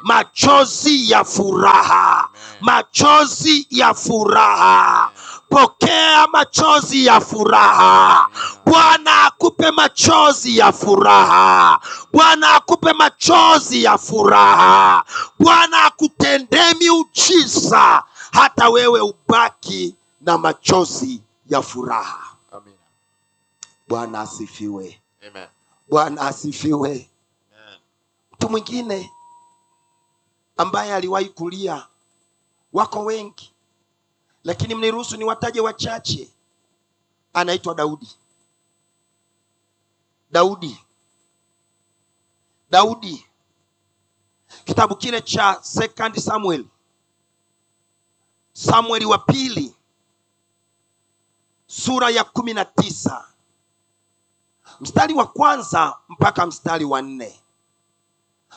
Machozi ya furaha. Machozi ya furaha. Pokea machozi ya furaha. Bwana akupe machozi ya furaha. Bwana akupe machozi ya furaha. Bwana akutendee miujiza hata wewe ubaki na machozi ya furaha. Amen. Bwana asifiwe. Amen. Bwana asifiwe. Amen. Mtu mwingine ambaye aliwahi kulia, wako wengi, lakini mniruhusu niwataje wachache. Anaitwa Daudi. Daudi. Daudi. Kitabu kile cha 2 Samuel. Samueli wa pili sura ya 19 mstari wa 1 mpaka mstari wa 4.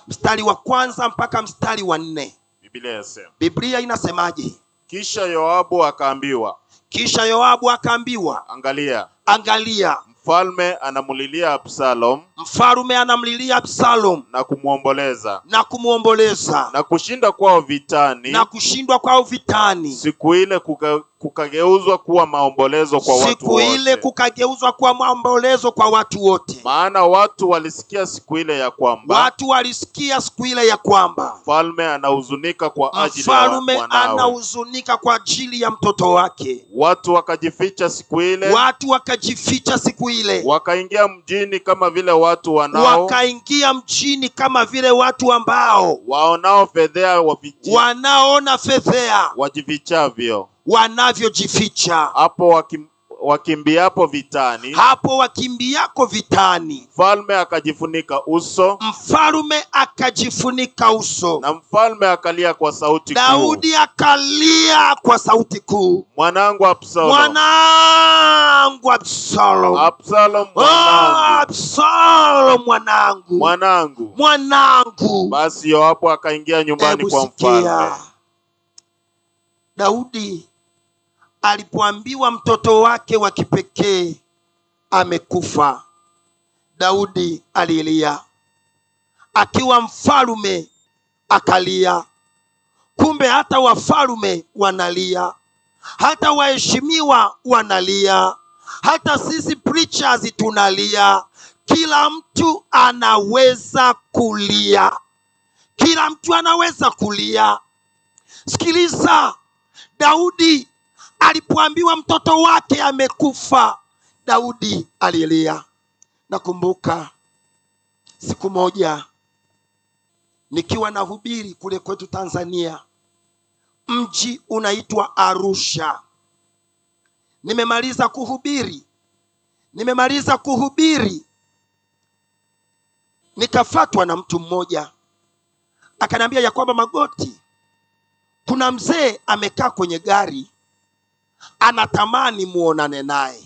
Mstari wa 1 mpaka mstari wa 4. Biblia inasema. Biblia inasemaje? Kisha Yoabu akaambiwa. Kisha Yoabu akaambiwa, angalia. Angalia. Mfalme anamlilia Absalom. Mfalme anamlilia Absalom na kumuomboleza. Na kumuomboleza. Na kushinda kwao vitani. Na kushindwa kwao vitani. Siku ile kukageuzwa kuwa maombolezo kwa watu Siku wote. ile kukageuzwa kuwa maombolezo kwa watu wote. Maana watu walisikia siku ile ya kwamba. Watu walisikia siku ile ya kwamba mfalme anahuzunika kwa ajili ya mfalme mwanawe. Anahuzunika kwa ajili ya mtoto wake. Watu wakajificha siku ile. Watu wakajificha siku ile. Wakaingia mjini kama vile watu wanao. Wakaingia mjini kama vile watu ambao waonao fedhea wanaona fedhea wajifichavyo. Wanavyojificha. Hapo wakimbiapo vitani. Hapo wakimbiako vitani. Mfalme akajifunika uso. Mfalme akajifunika uso. Na mfalme akalia kwa sauti kuu. Daudi akalia kwa sauti kuu. Mwanangu Absalom. Mwanangu Absalom. Absalom mwanangu. Oh, Absalom mwanangu. Mwanangu. Mwanangu. Basi Yoabu akaingia nyumbani kwa mfalme. Daudi alipoambiwa mtoto wake wa kipekee amekufa, Daudi alilia. Akiwa mfalme akalia. Kumbe hata wafalme wanalia, hata waheshimiwa wanalia, hata sisi preachers tunalia. Kila mtu anaweza kulia. Kila mtu anaweza kulia. Sikiliza, Daudi alipoambiwa mtoto wake amekufa, Daudi alilia. Nakumbuka siku moja nikiwa nahubiri kule kwetu Tanzania, mji unaitwa Arusha. Nimemaliza kuhubiri, nikafatwa na mtu mmoja akaniambia ya kwamba Magoti, kuna mzee amekaa kwenye gari anatamani muonane naye.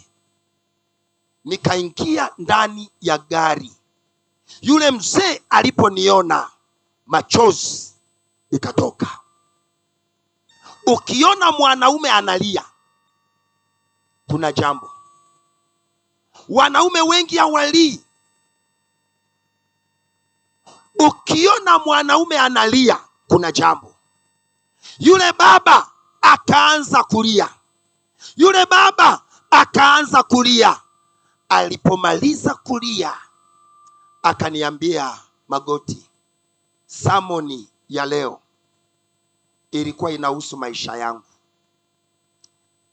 Nikaingia ndani ya gari. Yule mzee aliponiona, machozi ikatoka. Ukiona mwanaume analia, kuna jambo. Wanaume wengi hawalii. Ukiona mwanaume analia, kuna jambo. Yule baba akaanza kulia. Yule baba akaanza kulia. Alipomaliza kulia, akaniambia, Magoti, samoni ya leo ilikuwa inahusu maisha yangu.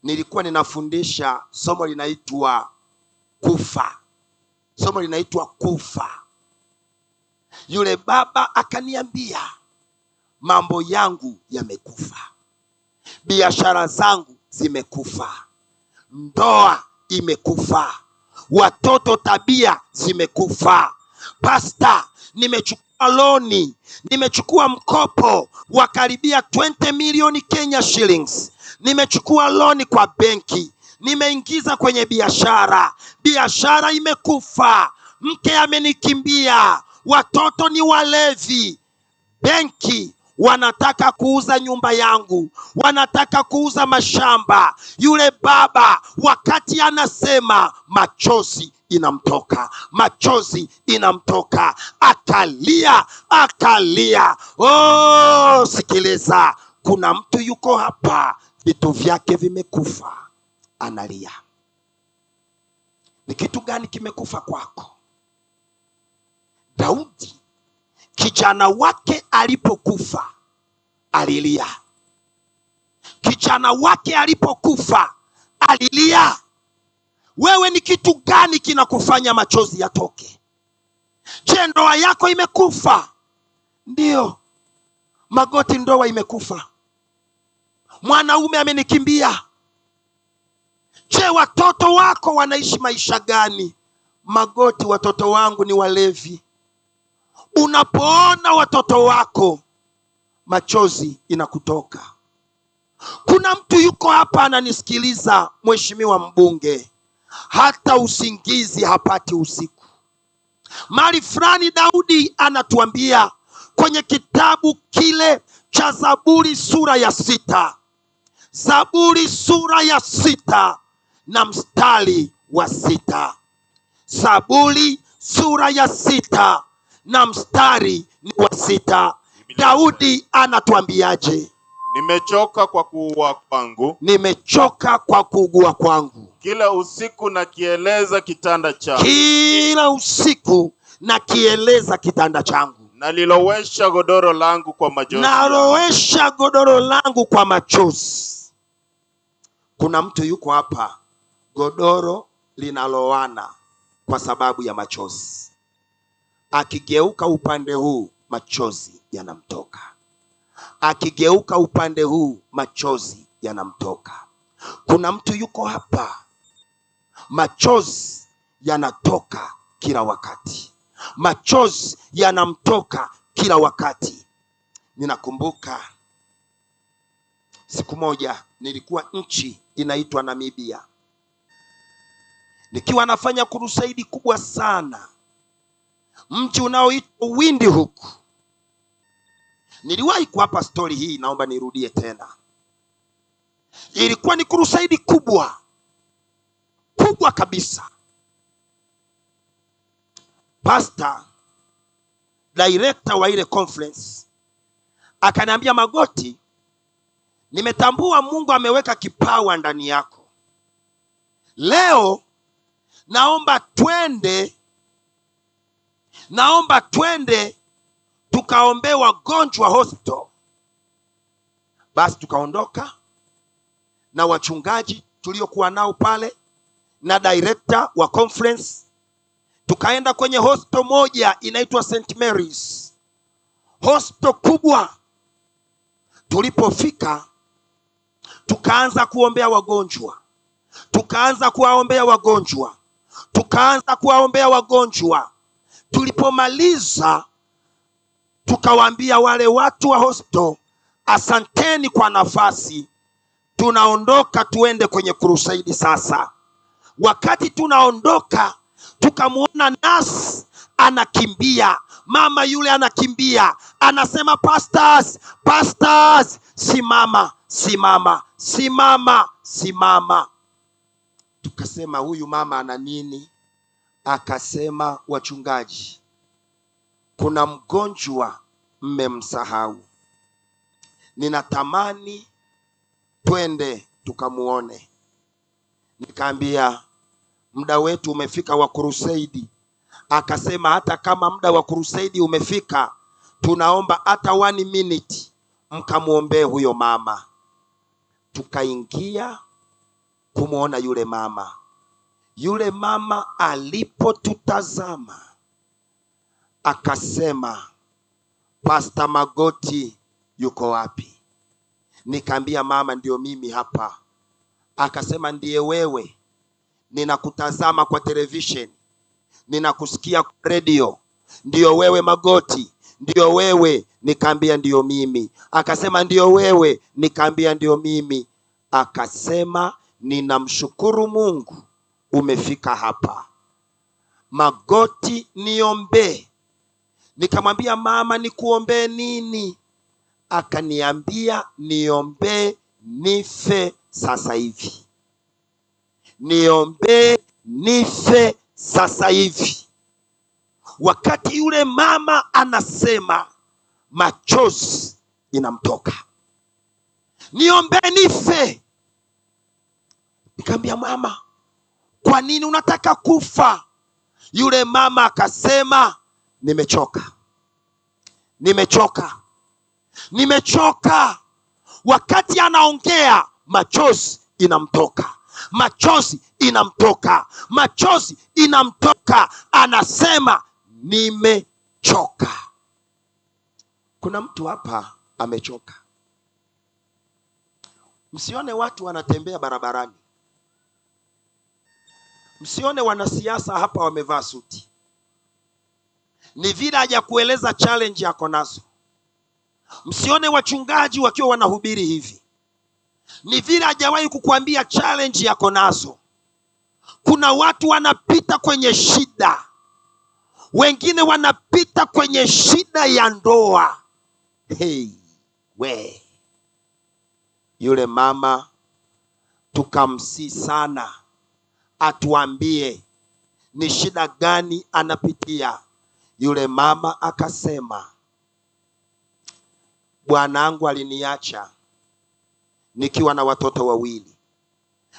Nilikuwa ninafundisha somo linaitwa kufa. Somo linaitwa kufa. Yule baba akaniambia, mambo yangu yamekufa, biashara zangu zimekufa, ndoa imekufa, watoto tabia zimekufa. Pasta, nimechukua loni, nimechukua mkopo wa karibia 20 milioni Kenya shillings, nimechukua loni kwa benki, nimeingiza kwenye biashara, biashara imekufa, mke amenikimbia, watoto ni walevi, benki wanataka kuuza nyumba yangu, wanataka kuuza mashamba. Yule baba wakati anasema, machozi inamtoka, machozi inamtoka, akalia, akalia. Oh, sikiliza, kuna mtu yuko hapa, vitu vyake vimekufa, analia. Ni kitu gani kimekufa kwako? Daudi kijana wake alipokufa alilia. Kijana wake alipokufa alilia. Wewe ni kitu gani kinakufanya machozi yatoke? Je, ndoa yako imekufa? Ndio. Magoti, ndoa imekufa. Mwanaume amenikimbia. Je, watoto wako wanaishi maisha gani? Magoti, watoto wangu ni walevi. Unapoona watoto wako, machozi inakutoka. Kuna mtu yuko hapa ananisikiliza, mheshimiwa mbunge, hata usingizi hapati usiku. Mahali fulani Daudi anatuambia kwenye kitabu kile cha Zaburi sura ya 6, Zaburi sura ya 6 na mstari wa 6. Zaburi sura ya 6 na mstari ni wa 6. Daudi anatuambiaje? Nimechoka kwa kuugua kwangu. Nimechoka kwa kuugua kwangu. Kila usiku nakieleza kitanda changu. Kila usiku nakieleza kitanda changu. Nalilowesha godoro langu kwa machozi. Nalowesha godoro langu kwa machozi. Kuna mtu yuko hapa, godoro linaloana kwa sababu ya machozi. Akigeuka upande huu, machozi yanamtoka. Akigeuka upande huu, machozi yanamtoka. Kuna mtu yuko hapa, machozi yanatoka kila wakati. Machozi yanamtoka kila wakati. Ninakumbuka siku moja nilikuwa nchi inaitwa Namibia, nikiwa nafanya crusade kubwa sana, mji unaoitwa Windhoek. Niliwahi kuwapa story hii, naomba nirudie tena. Ilikuwa ni crusade kubwa kubwa kabisa. Pastor, director wa ile conference, akaniambia, Magoti, nimetambua Mungu ameweka kipawa ndani yako. Leo naomba twende tukaombee wagonjwa hospital. Basi tukaondoka na wachungaji tuliokuwa nao pale na director wa conference, tukaenda kwenye hospital moja inaitwa St. Mary's, hospital kubwa. Tulipofika tukaanza kuombea wagonjwa, tukaanza kuwaombea wagonjwa, tukaanza kuwaombea wagonjwa. Tulipomaliza tukawaambia wale watu wa hospital, asanteni kwa nafasi, tunaondoka tuende kwenye crusade sasa. Wakati tunaondoka tukamuona nurse anakimbia, mama yule anakimbia, anasema pastors, pastors, simama, simama, simama, simama. Tukasema huyu mama ana nini? Akasema, wachungaji, kuna mgonjwa mmemsahau, ninatamani twende tukamuone. Nikaambia muda wetu umefika wa crusade. Akasema hata kama muda wa crusade umefika, tunaomba hata 1 minute mkamuombee huyo mama. Tukaingia kumuona yule mama. Yule mama alipotutazama akasema, Pastor Magoti yuko wapi? Nikaambia mama, ndio mimi hapa. Akasema, ndiye wewe, ninakutazama kwa television, ninakusikia kwa radio, ndio wewe Magoti, ndio wewe. Nikaambia ndio mimi. Akasema ndio wewe. Nikaambia ndio mimi. Akasema ninamshukuru Mungu umefika hapa. Magoti, niombee. Nikamwambia mama, nikuombee nini? Akaniambia niombee nife sasa hivi, niombee nife sasa hivi. Wakati yule mama anasema, machozi inamtoka, niombee nife. Nikamwambia mama, kwa nini unataka kufa? Yule mama akasema, nimechoka, nimechoka, nimechoka. Wakati anaongea, machozi inamtoka, machozi inamtoka, machozi inamtoka, anasema nimechoka. Kuna mtu hapa amechoka. Msione watu wanatembea barabarani, msione wanasiasa hapa wamevaa suti, ni vile hajakueleza challenge yako nazo. Msione wachungaji wakiwa wanahubiri hivi, ni vile hajawahi kukuambia challenge yako nazo. Kuna watu wanapita kwenye shida, wengine wanapita kwenye shida ya ndoa. Hey, we yule mama tukamsi sana atuambie ni shida gani anapitia. Yule mama akasema, bwanangu aliniacha nikiwa na watoto wawili.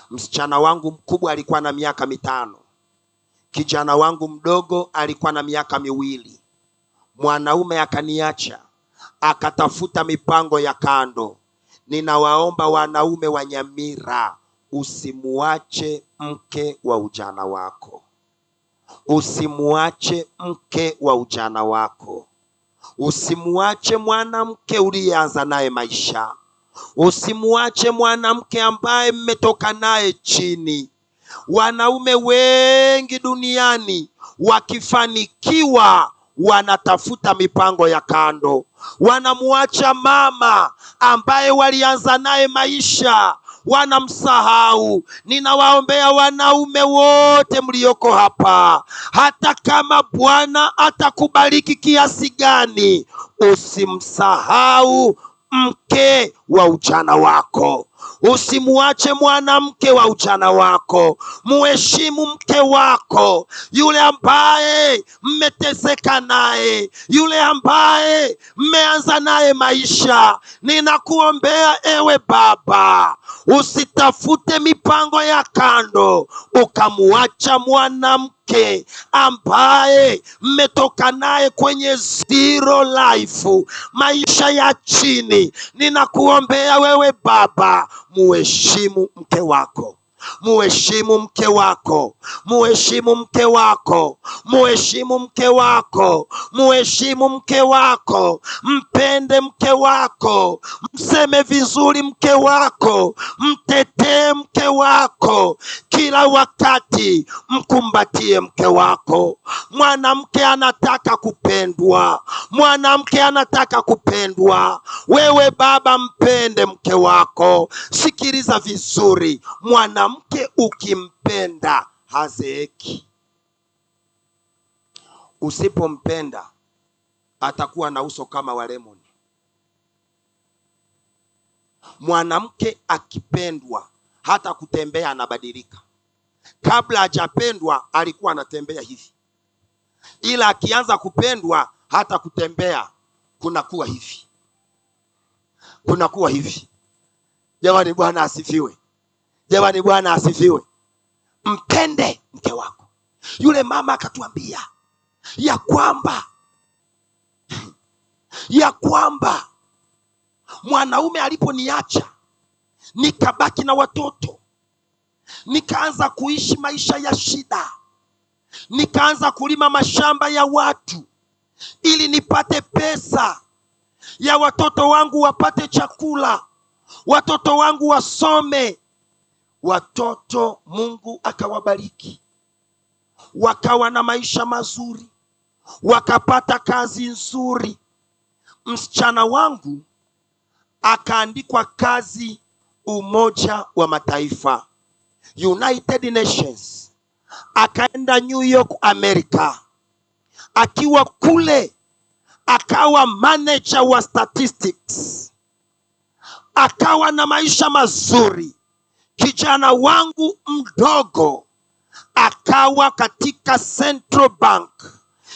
Msichana wangu mkubwa alikuwa na miaka 5, kijana wangu mdogo alikuwa na miaka 2. Mwanaume akaniacha akatafuta mipango ya kando. Ninawaomba wanaume wa Nyamira, usimuache mke wa ujana wako, usimuache mke wa ujana wako, usimuache mwanamke uliyeanza naye maisha, usimuache mwanamke ambaye mmetoka naye chini. Wanaume wengi duniani wakifanikiwa wanatafuta mipango ya kando, wanamuacha mama ambaye walianza naye maisha, wanamsahau. Ninawaombea wanaume wote mlioko hapa, hata kama Bwana atakubariki kiasi gani, usimsahau mke wa ujana wako, usimuache mwanamke wa ujana wako. Muheshimu mke wako, yule ambaye mmeteseka naye, yule ambaye mmeanza naye maisha. Ninakuombea ewe baba, usitafute mipango ya kando ukamuacha mwanamke ambaye mmetoka naye kwenye zero life, maisha ya chini. Ninakuombea wewe baba, muheshimu mke wako, muheshimu mke wako, muheshimu mke wako, muheshimu mke wako, muheshimu mke wako, mpende mke wako, mseme vizuri mke wako, mtetee mke wako kila wakati, mkumbatie mke wako. Mwanamke anataka kupendwa, mwanamke anataka kupendwa. Wewe baba, mpende mke wako. Sikiliza vizuri, mwanamke ukimpenda hazeeki. Usipompenda atakuwa na uso kama wa lemon. Mwanamke akipendwa hata kutembea anabadilika. Kabla hajapendwa alikuwa anatembea hivi, ila akianza kupendwa hata kutembea kunakuwa hivi, kunakuwa hivi. Jamani, Bwana asifiwe. Jamani, Bwana asifiwe. Mpende mke wako. Yule mama akatuambia ya kwamba mwanaume aliponiacha nikabaki na watoto, Nikaanza kuishi maisha ya shida, nikaanza kulima mashamba ya watu ili nipate pesa ya watoto wangu wapate chakula, watoto wangu wasome. Watoto Mungu akawabariki, wakawa na maisha mazuri, wakapata kazi nzuri. Msichana wangu akaandikwa kazi Umoja wa Mataifa, United Nations, akaenda New York, America. Akiwa kule akawa manager wa statistics, akawa na maisha mazuri. Kijana wangu mdogo akawa katika Central Bank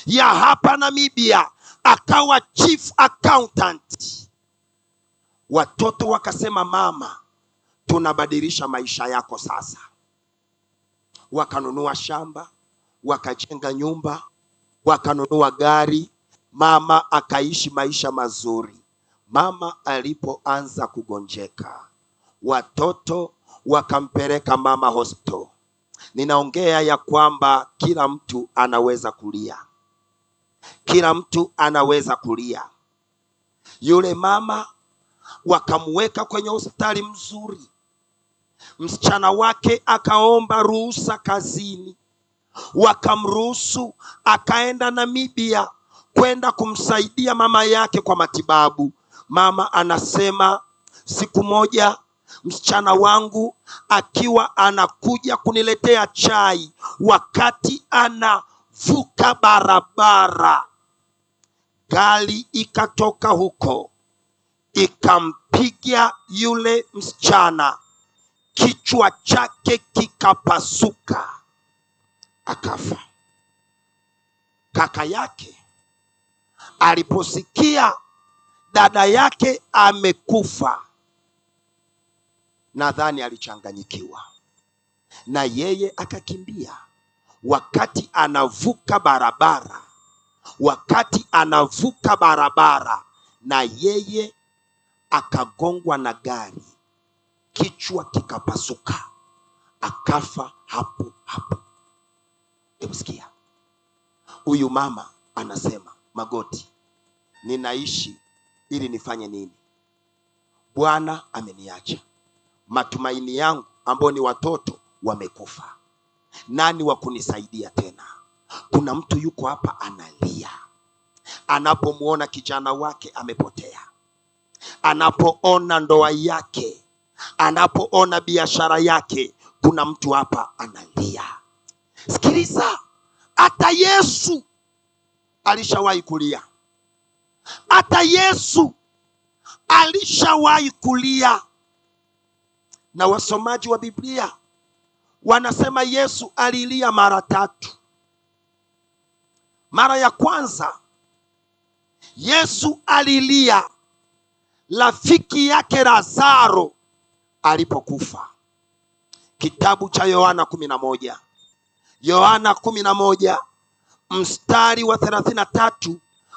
ya hapa Namibia, akawa chief accountant. Watoto wakasema, mama, tunabadilisha maisha yako sasa. Wakanunua shamba, wakajenga nyumba, wakanunua gari. Mama akaishi maisha mazuri. Mama alipoanza kugonjeka, watoto wakampeleka mama hospital. Ninaongea ya kwamba kila mtu anaweza kulia, kila mtu anaweza kulia. Yule mama wakamweka kwenye hospitali mzuri. Msichana wake akaomba ruhusa kazini, wakamruhusu, akaenda Namibia kwenda kumsaidia mama yake kwa matibabu. Mama anasema siku moja msichana wangu akiwa anakuja kuniletea chai, wakati anavuka barabara, gari ikatoka huko ikampiga yule msichana, kichwa chake kikapasuka, akafa. Kaka yake aliposikia dada yake amekufa, nadhani alichanganyikiwa, na yeye akakimbia. Wakati anavuka barabara, wakati anavuka barabara, na yeye akagongwa na gari, kichwa kikapasuka, akafa hapo hapo. Hebu sikia, huyu mama anasema, Magoti, ninaishi ili nifanye nini? Bwana ameniacha, matumaini yangu ambao ni watoto wamekufa, nani wa kunisaidia tena? Kuna mtu yuko hapa analia anapomuona kijana wake amepotea, anapoona ndoa yake, anapoona biashara yake. Kuna mtu hapa analia. Sikiliza, hata Yesu alishawahi kulia. Hata Yesu alishawahi kulia. Na wasomaji wa Biblia wanasema Yesu alilia mara tatu. Mara ya kwanza Yesu alilia rafiki yake Lazaro alipokufa. Kitabu cha Yohana 11. Yohana 11 mstari wa 33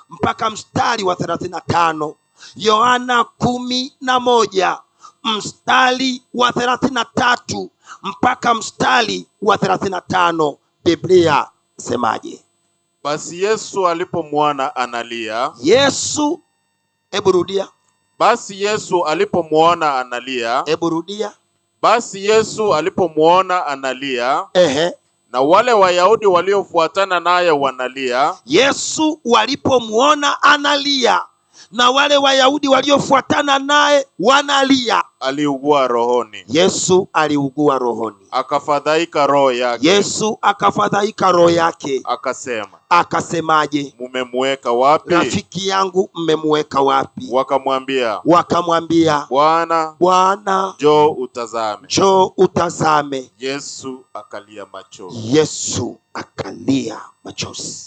mpaka mstari wa 35. Yohana 11 mstari wa 33 mpaka mstari wa 35. Biblia semaje? Basi Yesu alipomwona analia. Yesu, hebu rudia. Basi Yesu alipomwona analia. Hebu rudia. Basi Yesu alipomwona analia. Ehe. Na wale Wayahudi waliofuatana naye wanalia. Yesu walipomwona analia na wale Wayahudi waliofuatana naye wanalia, aliugua rohoni. Yesu aliugua rohoni. Akafadhaika roho yake. Yesu akafadhaika roho yake. Akasema. Akasemaje? Mumemweka wapi? Rafiki yangu mmemweka wapi? Wakamwambia. Wakamwambia, Bwana, Bwana, njoo utazame. Njoo utazame. Yesu akalia machozi. Yesu akalia machozi.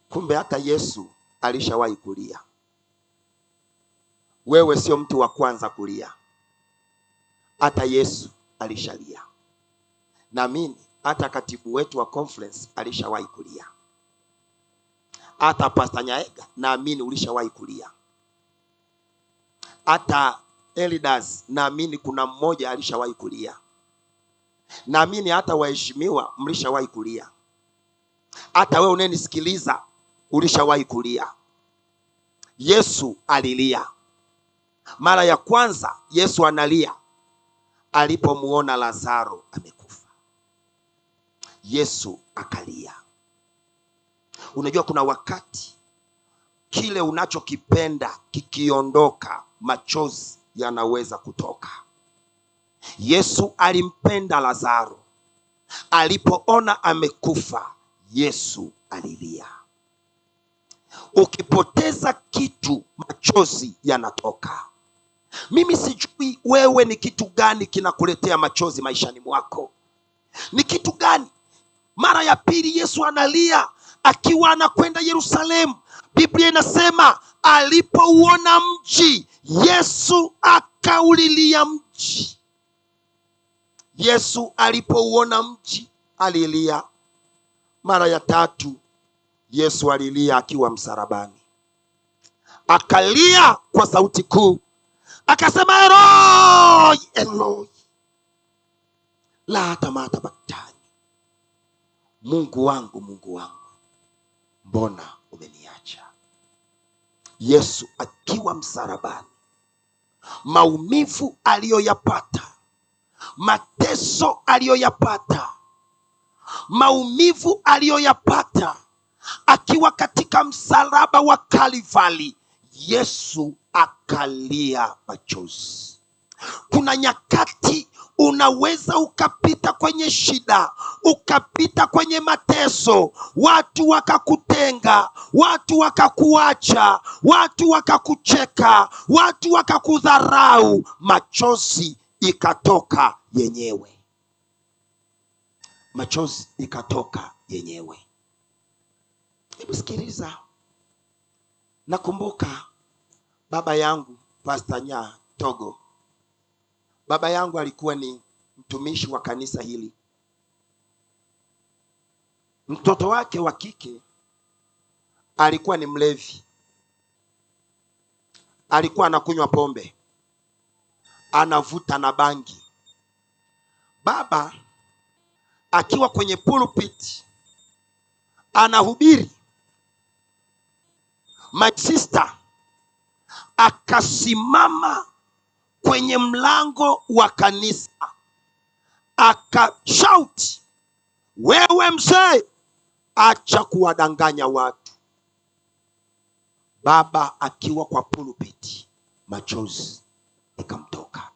Kumbe hata Yesu alishawahi kulia. Wewe sio mtu wa kwanza kulia. Hata Yesu alishalia. Naamini hata katibu wetu wa conference alishawahi kulia. Hata Pastor Nyaega naamini ulishawahi kulia. Hata elders naamini kuna mmoja alishawahi kulia. Naamini hata waheshimiwa mlishawahi kulia, hata wewe unayenisikiliza ulishawahi kulia. Yesu alilia. Mara ya kwanza Yesu analia alipomuona Lazaro amekufa. Yesu akalia. Unajua kuna wakati kile unachokipenda kikiondoka, machozi yanaweza kutoka. Yesu alimpenda Lazaro. Alipoona amekufa, Yesu alilia. Ukipoteza kitu, machozi yanatoka. Mimi sijui wewe ni kitu gani kinakuletea machozi maishani mwako. Ni kitu gani? Mara ya pili Yesu analia akiwa anakwenda Yerusalemu. Biblia inasema alipouona mji, Yesu akaulilia mji. Yesu alipouona mji alilia. Mara ya tatu Yesu alilia akiwa msalabani. Akalia kwa sauti kuu, akasema Eloi, Eloi, lama sabakthani, Mungu wangu, Mungu wangu, mbona umeniacha? Yesu akiwa msalabani, maumivu aliyoyapata, mateso aliyoyapata, maumivu aliyoyapata akiwa katika msalaba wa Kalvari, Yesu akalia machozi. Kuna nyakati unaweza ukapita kwenye shida, ukapita kwenye mateso, watu wakakutenga, watu wakakuacha, watu wakakucheka, watu wakakudharau, machozi ikatoka yenyewe. Machozi ikatoka yenyewe. Hebu sikiliza. Nakumbuka baba yangu Pastor Nya Togo. Baba yangu alikuwa ni mtumishi wa kanisa hili. Mtoto wake wa kike alikuwa ni mlevi. Alikuwa anakunywa pombe, anavuta na bangi. Baba akiwa kwenye pulpit anahubiri, my sister akasimama kwenye mlango wa kanisa akashout, wewe mzee, acha kuwadanganya watu. Baba akiwa kwa pulpit, machozi ikamtoka,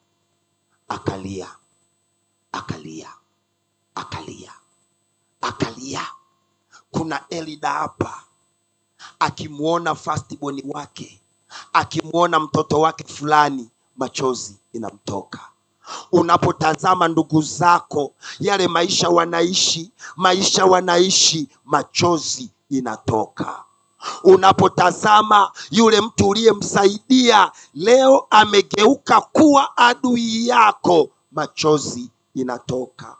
akalia, akalia, akalia, akalia. Kuna Elida hapa akimuona firstborn wake, akimuona mtoto wake fulani, machozi inamtoka. Unapotazama ndugu zako yale maisha wanaishi, maisha wanaishi, machozi inatoka. Unapotazama yule mtu uliyemsaidia leo amegeuka kuwa adui yako, machozi inatoka,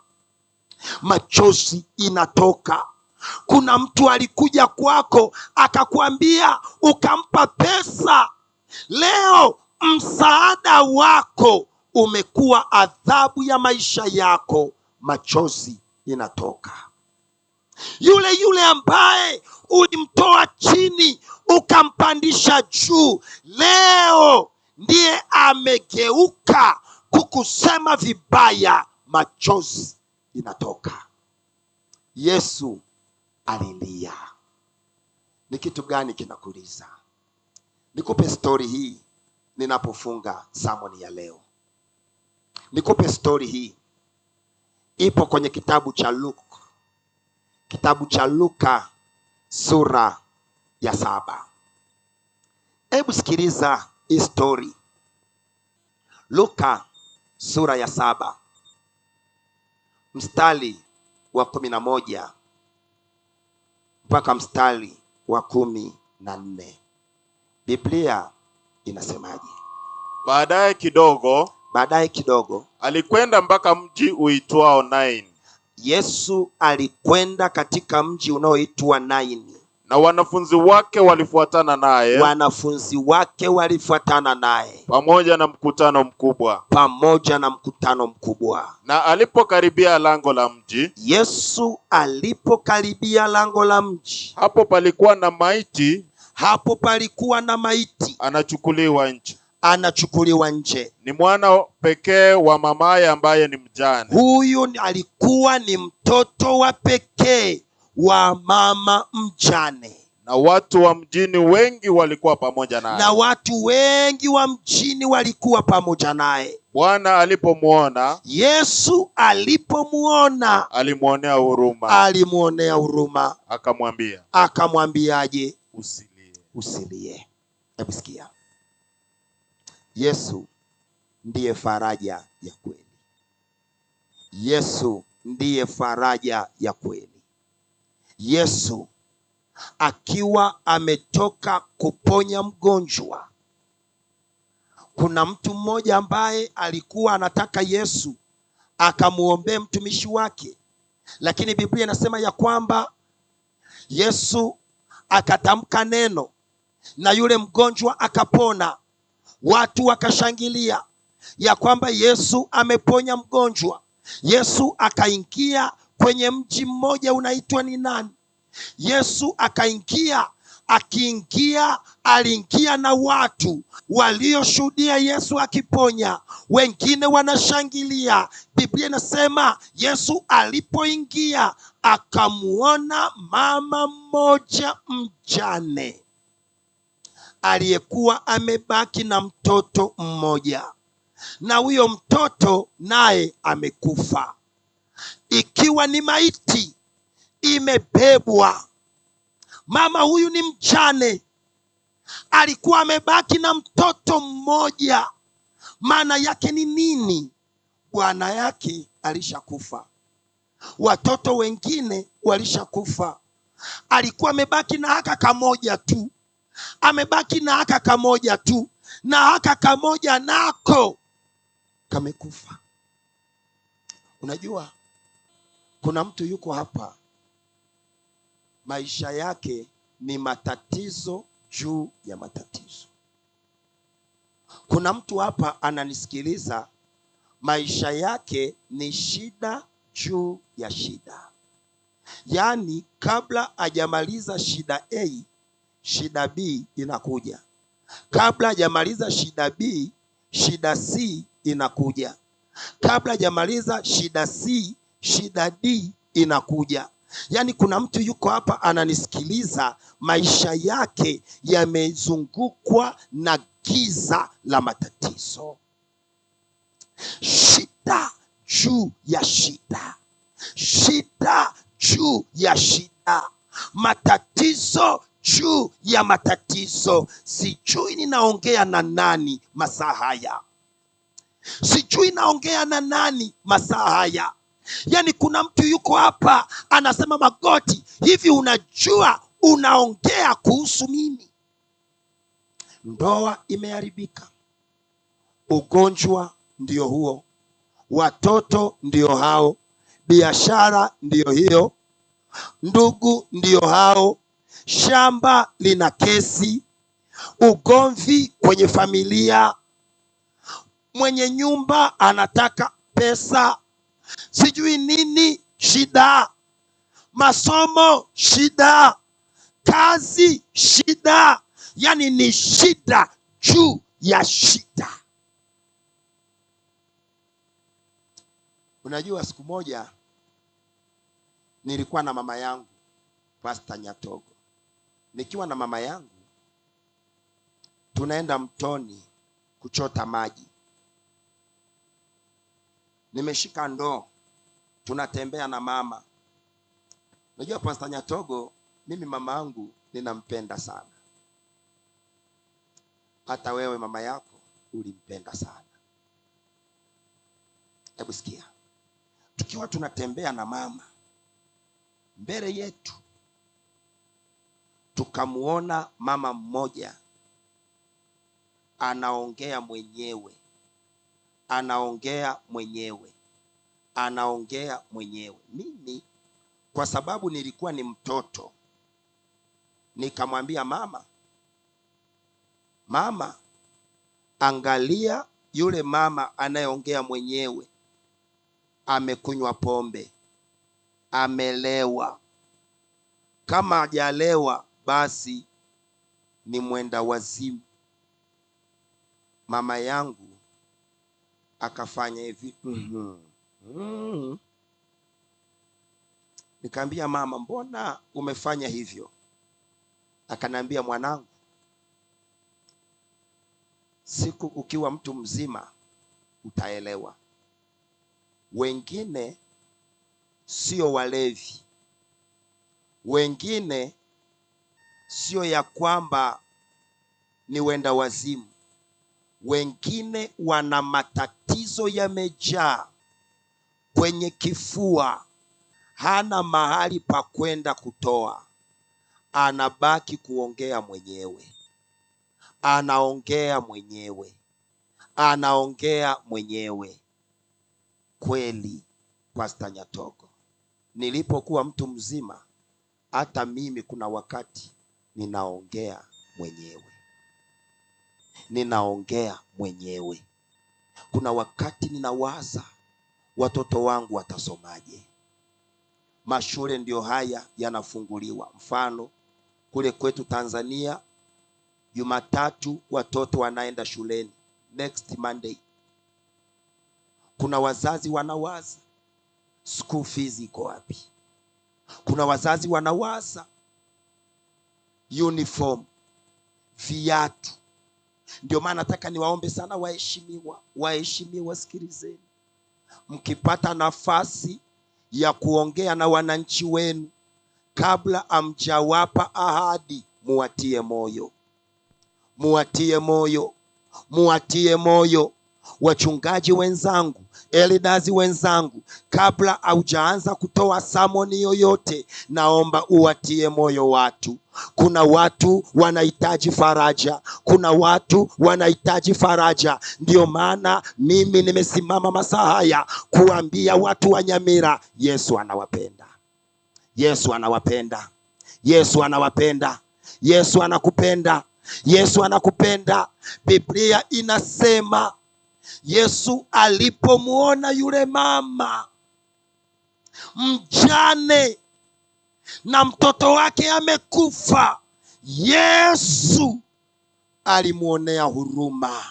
machozi inatoka. Kuna mtu alikuja kwako akakwambia, ukampa pesa, leo msaada wako umekuwa adhabu ya maisha yako, machozi inatoka. Yule yule ambaye ulimtoa chini ukampandisha juu, leo ndiye amegeuka kukusema vibaya, machozi inatoka. Yesu alilia. Ni kitu gani kinakuliza? Nikupe story hii ninapofunga sermon ya leo. Nikupe story hii. Ipo kwenye kitabu cha Luka. Kitabu cha Luka sura ya 7. Hebu sikiliza hii story. Luka sura ya 7 mstari wa 11 mpaka mstari wa 14. Biblia inasemaje? Baadaye kidogo alikwenda mpaka mji uitwao Nain. Yesu alikwenda katika mji unaoitwa Naini. Na wanafunzi wake walifuatana naye. Wanafunzi wake walifuatana naye. Pamoja na mkutano mkubwa. Pamoja na mkutano mkubwa. Na alipokaribia lango la mji. Yesu alipokaribia lango la mji. Hapo palikuwa na maiti. Hapo palikuwa na maiti. Anachukuliwa nje. Anachukuliwa nje. Ni mwana pekee wa mamaye ambaye ni mjane. Huyu alikuwa ni mtoto wa pekee wa mama mjane. Na watu wa mjini wengi walikuwa pamoja naye. Na watu wengi wa mjini walikuwa pamoja naye. Bwana alipomuona, Yesu alipomuona, alimuonea huruma. Alimuonea huruma. Akamwambia. Akamwambiaje? Usilie. Usilie. Hebu sikia. Yesu ndiye faraja ya kweli. Yesu ndiye faraja ya kweli. Yesu akiwa ametoka kuponya mgonjwa. Kuna mtu mmoja ambaye alikuwa anataka Yesu akamuombee mtumishi wake. Lakini Biblia inasema ya kwamba Yesu akatamka neno na yule mgonjwa akapona. Watu wakashangilia ya kwamba Yesu ameponya mgonjwa. Yesu akaingia kwenye mji mmoja unaitwa ni nani? Yesu akaingia, akiingia aliingia na watu walioshuhudia Yesu akiponya, wengine wanashangilia. Biblia inasema Yesu alipoingia akamuona mama mmoja mjane aliyekuwa amebaki na mtoto mmoja, na huyo mtoto naye amekufa, ikiwa ni maiti imebebwa. Mama huyu ni mjane, alikuwa amebaki na mtoto mmoja. Maana yake ni nini? Bwana yake alishakufa, watoto wengine walishakufa, alikuwa amebaki na haka kamoja tu, amebaki na haka kamoja tu, na haka kamoja nako kamekufa. Unajua kuna mtu yuko hapa, maisha yake ni matatizo juu ya matatizo. Kuna mtu hapa ananisikiliza, maisha yake ni shida juu ya shida. Yaani kabla hajamaliza shida A, shida B inakuja. Kabla hajamaliza shida B, shida C inakuja. Kabla hajamaliza shida C, shida D inakuja. Yaani kuna mtu yuko hapa ananisikiliza, maisha yake yamezungukwa na giza la matatizo. Shida juu ya shida. Shida juu ya shida. Matatizo juu ya matatizo. Sijui ninaongea na nani masaa haya. Sijui naongea na nani masaa haya. Yaani kuna mtu yuko hapa anasema, Magoti, hivi unajua unaongea kuhusu mimi? Ndoa imeharibika, ugonjwa ndio huo, watoto ndio hao, biashara ndio hiyo, ndugu ndio hao, shamba lina kesi, ugomvi kwenye familia, mwenye nyumba anataka pesa, sijui nini shida, masomo shida, kazi shida. Yani ni shida juu ya shida. Unajua siku moja nilikuwa na mama yangu Pastor Nyatogo. Nikiwa na mama yangu tunaenda mtoni kuchota maji. Nimeshika ndoo, tunatembea na mama. Unajua Pastor Nyatogo, mimi mama yangu ninampenda sana. Hata wewe mama yako ulimpenda sana. Hebu sikia. Tukiwa tunatembea na mama, mbele yetu tukamuona mama mmoja anaongea mwenyewe. Anaongea mwenyewe. Anaongea mwenyewe. Mimi kwa sababu nilikuwa ni mtoto, Nikamwambia mama, mama, angalia yule mama anayeongea mwenyewe, amekunywa pombe, amelewa. Kama hajalewa basi ni mwenda wazimu. Mama yangu akafanya hivi. Nikamwambia mama, mbona umefanya hivyo? Akanambia, mwanangu, siku ukiwa mtu mzima utaelewa. Wengine sio walevi, wengine sio ya kwamba ni wenda wazimu, wengine wana matatizo yamejaa kwenye kifua, hana mahali pa kwenda kutoa, anabaki kuongea mwenyewe, anaongea mwenyewe, anaongea mwenyewe. Kweli Pastor Nyatogo, nilipokuwa mtu mzima, hata mimi kuna wakati ninaongea mwenyewe, ninaongea mwenyewe. Kuna wakati ninawaza watoto wangu watasomaje. Mashule ndio haya yanafunguliwa. Mfano kule kwetu Tanzania, Jumatatu watoto wanaenda shuleni, next Monday. Kuna wazazi wanawaza school fees iko wapi. Kuna wazazi wanawaza uniform, viatu. Ndio maana nataka niwaombe sana waheshimiwa, waheshimiwa, sikilizeni. Mkipata nafasi ya kuongea na wananchi wenu, kabla hamjawapa ahadi, muwatie moyo, muwatie moyo, muwatie moyo. Wachungaji wenzangu, elders wenzangu, kabla haujaanza kutoa samoni yoyote, naomba uwatie moyo watu. Kuna watu wanahitaji faraja, kuna watu wanahitaji faraja. Ndio maana mimi nimesimama masaa haya kuambia watu wa Nyamira, Yesu anawapenda, Yesu anawapenda, Yesu anawapenda, Yesu anakupenda, Yesu anakupenda. Biblia inasema Yesu alipomuona yule mama mjane na mtoto wake amekufa, Yesu alimuonea huruma.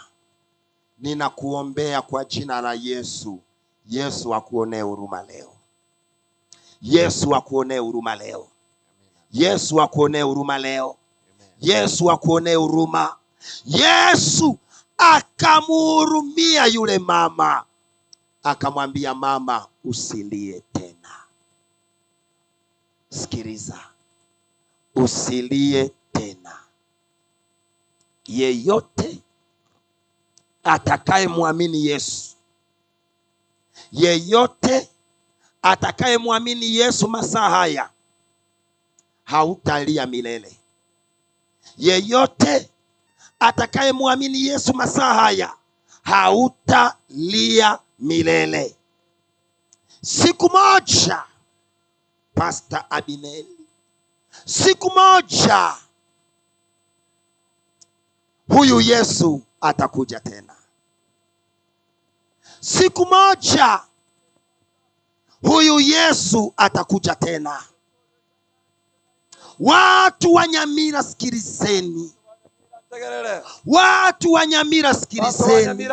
Ninakuombea kwa jina la Yesu, Yesu akuonee huruma leo. Yesu akuonee huruma leo. Yesu akuonee huruma leo. Yesu akuonee huruma. Yesu akamuhurumia yule mama, akamwambia mama, usilie tena. Sikiliza, usilie tena. Yeyote atakayemwamini Yesu, yeyote atakayemwamini Yesu masaa haya, hautalia milele. Yeyote atakayemwamini Yesu masaa haya, hautalia milele. Siku moja, Pastor Abineri, siku moja huyu Yesu atakuja tena. Siku moja huyu Yesu atakuja tena. Watu wa Nyamira, sikilizeni. Watu wa Nyamira, sikilizeni.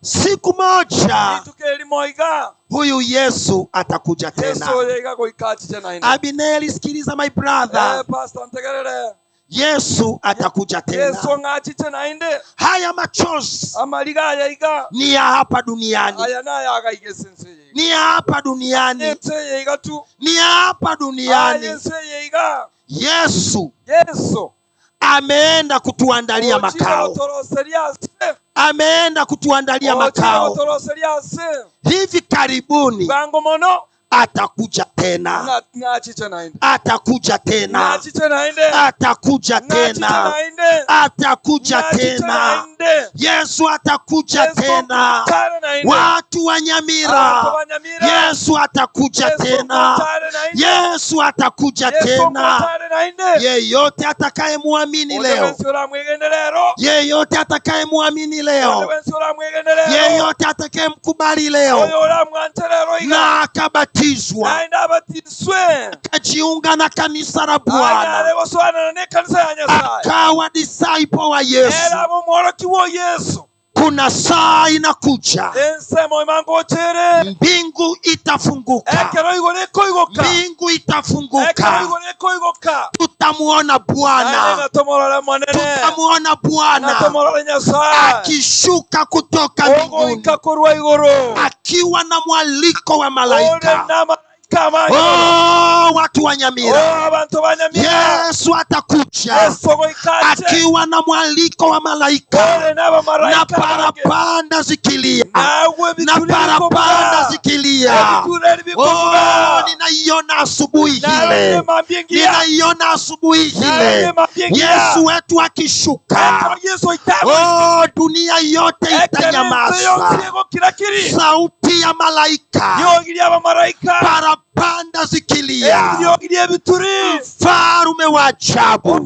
Siku moja huyu Yesu atakuja tena. Abineri, sikiliza my brother. Yesu atakuja tena. Haya machozi ni ya hapa duniani, ni ya hapa duniani, ni ya hapa duniani. Yesu ameenda kutuandalia makao, ameenda kutuandalia makao. Hivi karibuni Atakuja tena. Atakuja tena. Atakuja tena. Atakuja tena. Yesu atakuja tena. Watu wa Nyamira, Yesu atakuja tena. Yesu atakuja tena. Yeyote atakayemwamini leo, yeyote atakayemwamini leo, yeyote atakayemkubali leo na akabatizwa, akajiunga na kanisa la Bwana, akawa disciple wa Yesu, kuna saa inakuja, mbingu itafunguka, mbingu itafunguka, tutamuona Bwana, tutamuona Bwana akishuka kutoka mbinguni, akiwa na mwaliko wa malaika. Oh, watu wa Nyamira, Yesu atakuja akiwa na mwaliko wa malaika, na parapanda zikilia, na parapanda zikilia. Oh, ninaiona asubuhi ile, ninaiona asubuhi ile Yesu wetu akishuka. Oh, dunia yote itanyamaza, sauti ya malaika, parapanda zikilia, mfarume wa ajabu,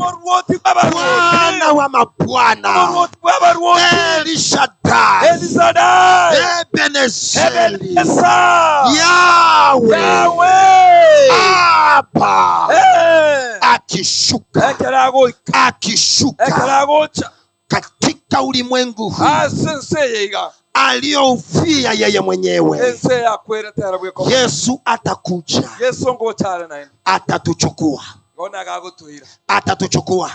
Bwana wa mabwana, El Shaddai, Ebenezeri, Yahweh, Abba, akishuka, akishuka katika ulimwengu huu aliyoufia yeye mwenyewe. Yesu atakuja, atatuchukua, atatuchukua.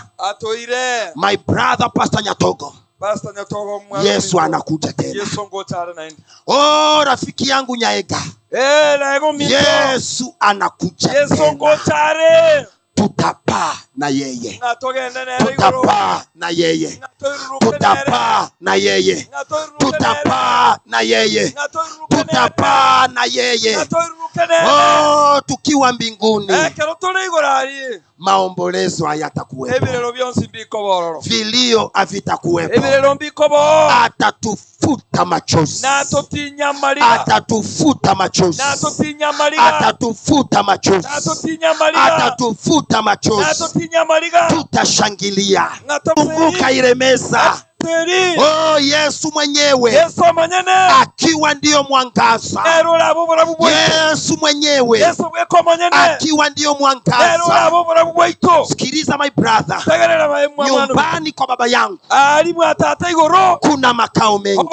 My brother Pastor Nyatogo, Yesu anakuja tena. Oh, rafiki yangu Nyaega, Yesu anakuja tena. Tutapaa na yeye, tutapaa na yeye, tutapaa na yeye, tutapaa na yeye, tutapaa na yeye. Oh, tukiwa mbinguni maombolezo hayatakuwepo, vilio havitakuwepo. Atatufuta machozi, atatufuta machozi, atatufuta machozi, atatufuta machozi. Tutashangilia. Kumbuka ile meza. Oh, Yesu mwenyewe akiwa ndiyo mwangaza. Yesu mwenyewe akiwa ndiyo mwangaza. Sikiliza my brother, nyumbani kwa baba yangu kuna makao mengi,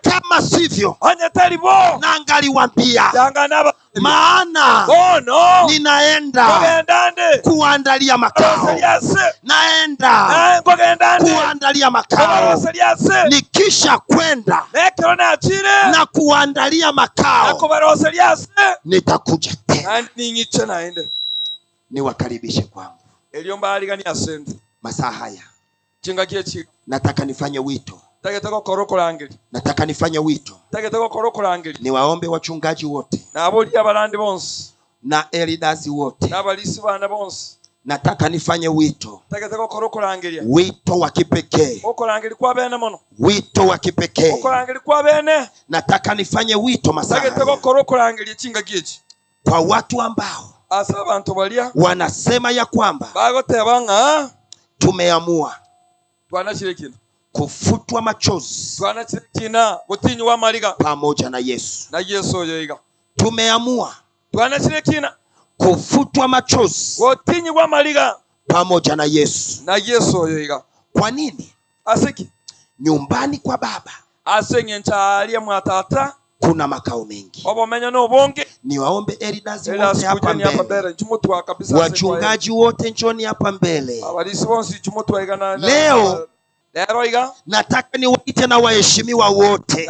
kama sivyo nangaliwaambia, maana ninaenda kuandalia makao, naenda kuandalia makao. Nikisha kwenda na kuandalia makao, nitakuja tena niwakaribishe kwangu. Masaa haya nataka nifanye wito, nataka nifanye wito, niwaombe wachungaji wote na elders wote, nataka nifanye wito, wito wa kipekee, wito wa kipekee. Nataka nifanye wito masaa kwa watu ambao wanasema ya kwamba tumeamua kufutwa machozi pamoja na Yesu. Tumeamua kufutwa machozi pamoja na Yesu. Kwa nini? Nyumbani kwa baba kuna makao mengi. Niwaombe elders wote hapa mbele, wachungaji wote njoni hapa mbele. Leo nataka niwaite na waheshimiwa wote.